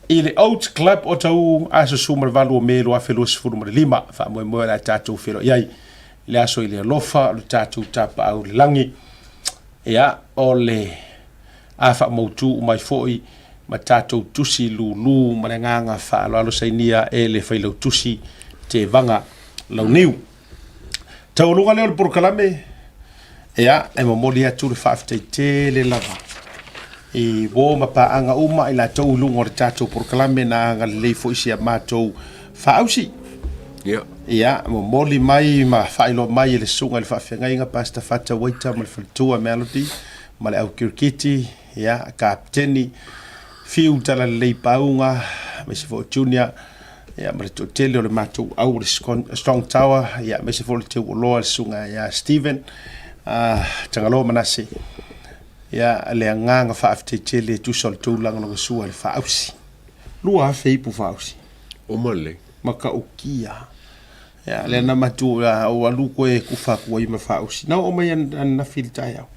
i le Oats Club o Tauu aso 18 o Me 2025. Faamoemoe o le a tatou feiloai ai i le aso i le alofa o le tatou Tapaau i le lagi. Ia, o le a faamautu uma ai foi ma tatou tusi lūlū ma le agaga faaaloalo sainia e le Failautusi Tevaga Launiu. Taualuga lea o le polokalame, ia, e momoli atu le faafetai tele lava i uo ma paaga uma i latou i luga o le tatou polokalame na agalelei foi si a matou faaausi. Ia. Ia, momoli mai ma faailoa mai e le susuga i le faafeagaiga Pastor Fata Waita ma le faletua Melody ma le au kirikiti, ia, Kapiteni Fiu Talalelei Pauga, aemaise foi o Junior, ia, ma le toatele o le matou au o le Strong Tower, ia, aemaise foi o le teuoloa le susuga ia Steven, Tagaloa Manase, ia, le agaga faafetai tele e tusa o le tou lagolagosua i le faaausi. 2000 ipu faaausi. Uma lelei. Matautia. Ia, lea na matu, o alu koe kufa atu ai ma faaausi. Na oo mai ananafi i le taeao.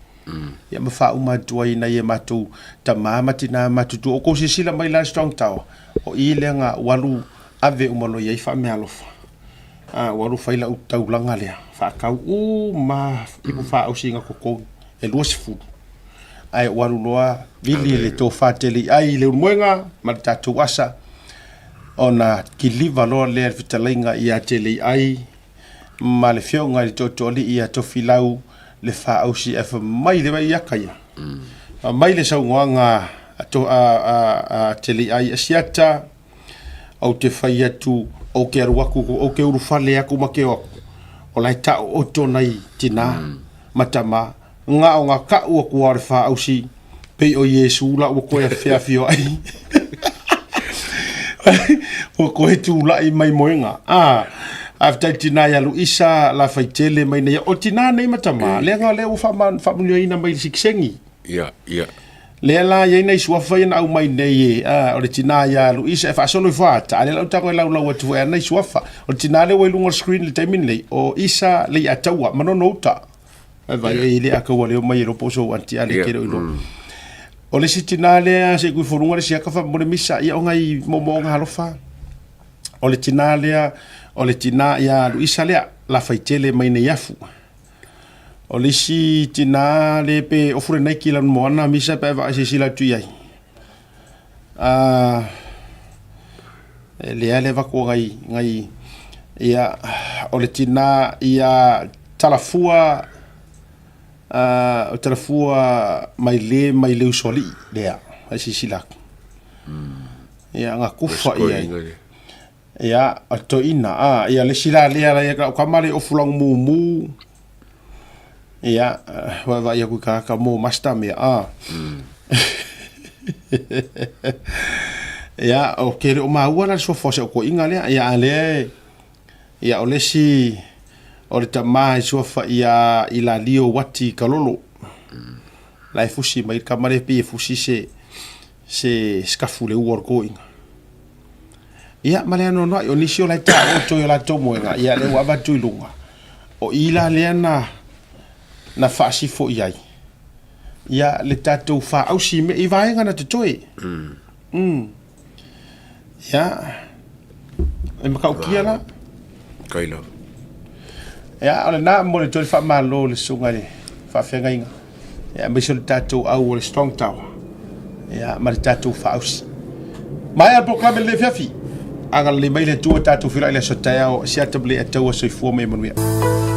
Ia ma faauma atu ai nai e matou tama ma tina matutua. O kou silasila mai la Strong Tower, o i lea na ua alu ave uma loa i ai faameaalofa. A, ua alu fai lau taulaga lea, faatau uma ipu faaausi na totogi, e 20. Ae ua alu loa vili le tofa tele i ai i Leulumoega ma le tatou asa, ona kiliva loa lea le fetalaiga ia Teleiai ma le fioga i le Tootooalii ia Tofilau le faaausi ae fai mai le vai aka ia. Fai mai le saunoaga a, to, a, a, a Teleiai Asiata, ou te fai atu, ou te alu atu, ou te ulufale atu ma te o atu, o la e tau oto nai tinā ma tamā, na o na ka'u atu lava o le faausi, pei o Iesu la ua toe afeafioai. Ua toe tula'i mai moega. A, faafetai i le tinā ia Luisa Lafaitele mai nei. O tinā nei ma tamā, leaga o lea ua faamanuiaina mai i le sikisegi. Ia, ia. Lea la e i ai nai suafa ia na aumai nei e, a, o le tinā ia Luisa e faasolo ifo ata, a lea la ou tago e laulau atu foi a nai suafa. O le tinā lea ua i luga o le screen i le taimi lenei, o Isa Leiataua, Manono Uta. Ai vai e le aka ua leo mai e lopo so anti ale ke ilo. O le isi tinā lea se i kui foluga le siaka fa mo le misa ia o ngai moomooga alofa. O le tinā lea o le tinā ia Luisa lea la faitele mai nei afu. O le isi tinā le pe ofu le Nike lanu moana misa pe vaai silasila atu i ai. E lea le avatu o nai, nai, ia, o le tinā ia Talafua, o Talafua mai le mai le usoalii lea, ai silasila atu. Ia, na kufa i ai. Ia, o le toeaina, a, ia le isi la lea, la ia lau tama le ofu lanu mumu, Ia, vaavaai atu i tagata mo master mea, a. Ia, o ke le o maua la le suafa o si au toeaina lea. Ia, a lea e, ia, o le isi, O le tama e suafa ia Ilalio Wati Kalolo. La e fusi mai le tama lea pei e fusi se se sikafu le ua o le toeaina. Ia, ma le anoanoai, o nisi o la e taoto i o latou moega, ia lea ua avatu i luga. O i la lea na na faasifo i ai ia le tatou faausi me i vaega na totoe. Mm. Ia, e matautia la. Kai lava. Ia, o lena mo le toe faamalo le susuga i le faafeagaiga. Ia, aemaise o le tatou au o le Strong Tower. Ia, ma le tatou faausi. Maea le polokalame lenei afiafi. Agalelei mai le Atua tatou feiloai i le aso taeao. Siata ma le Ataua soifua ma ia manuia.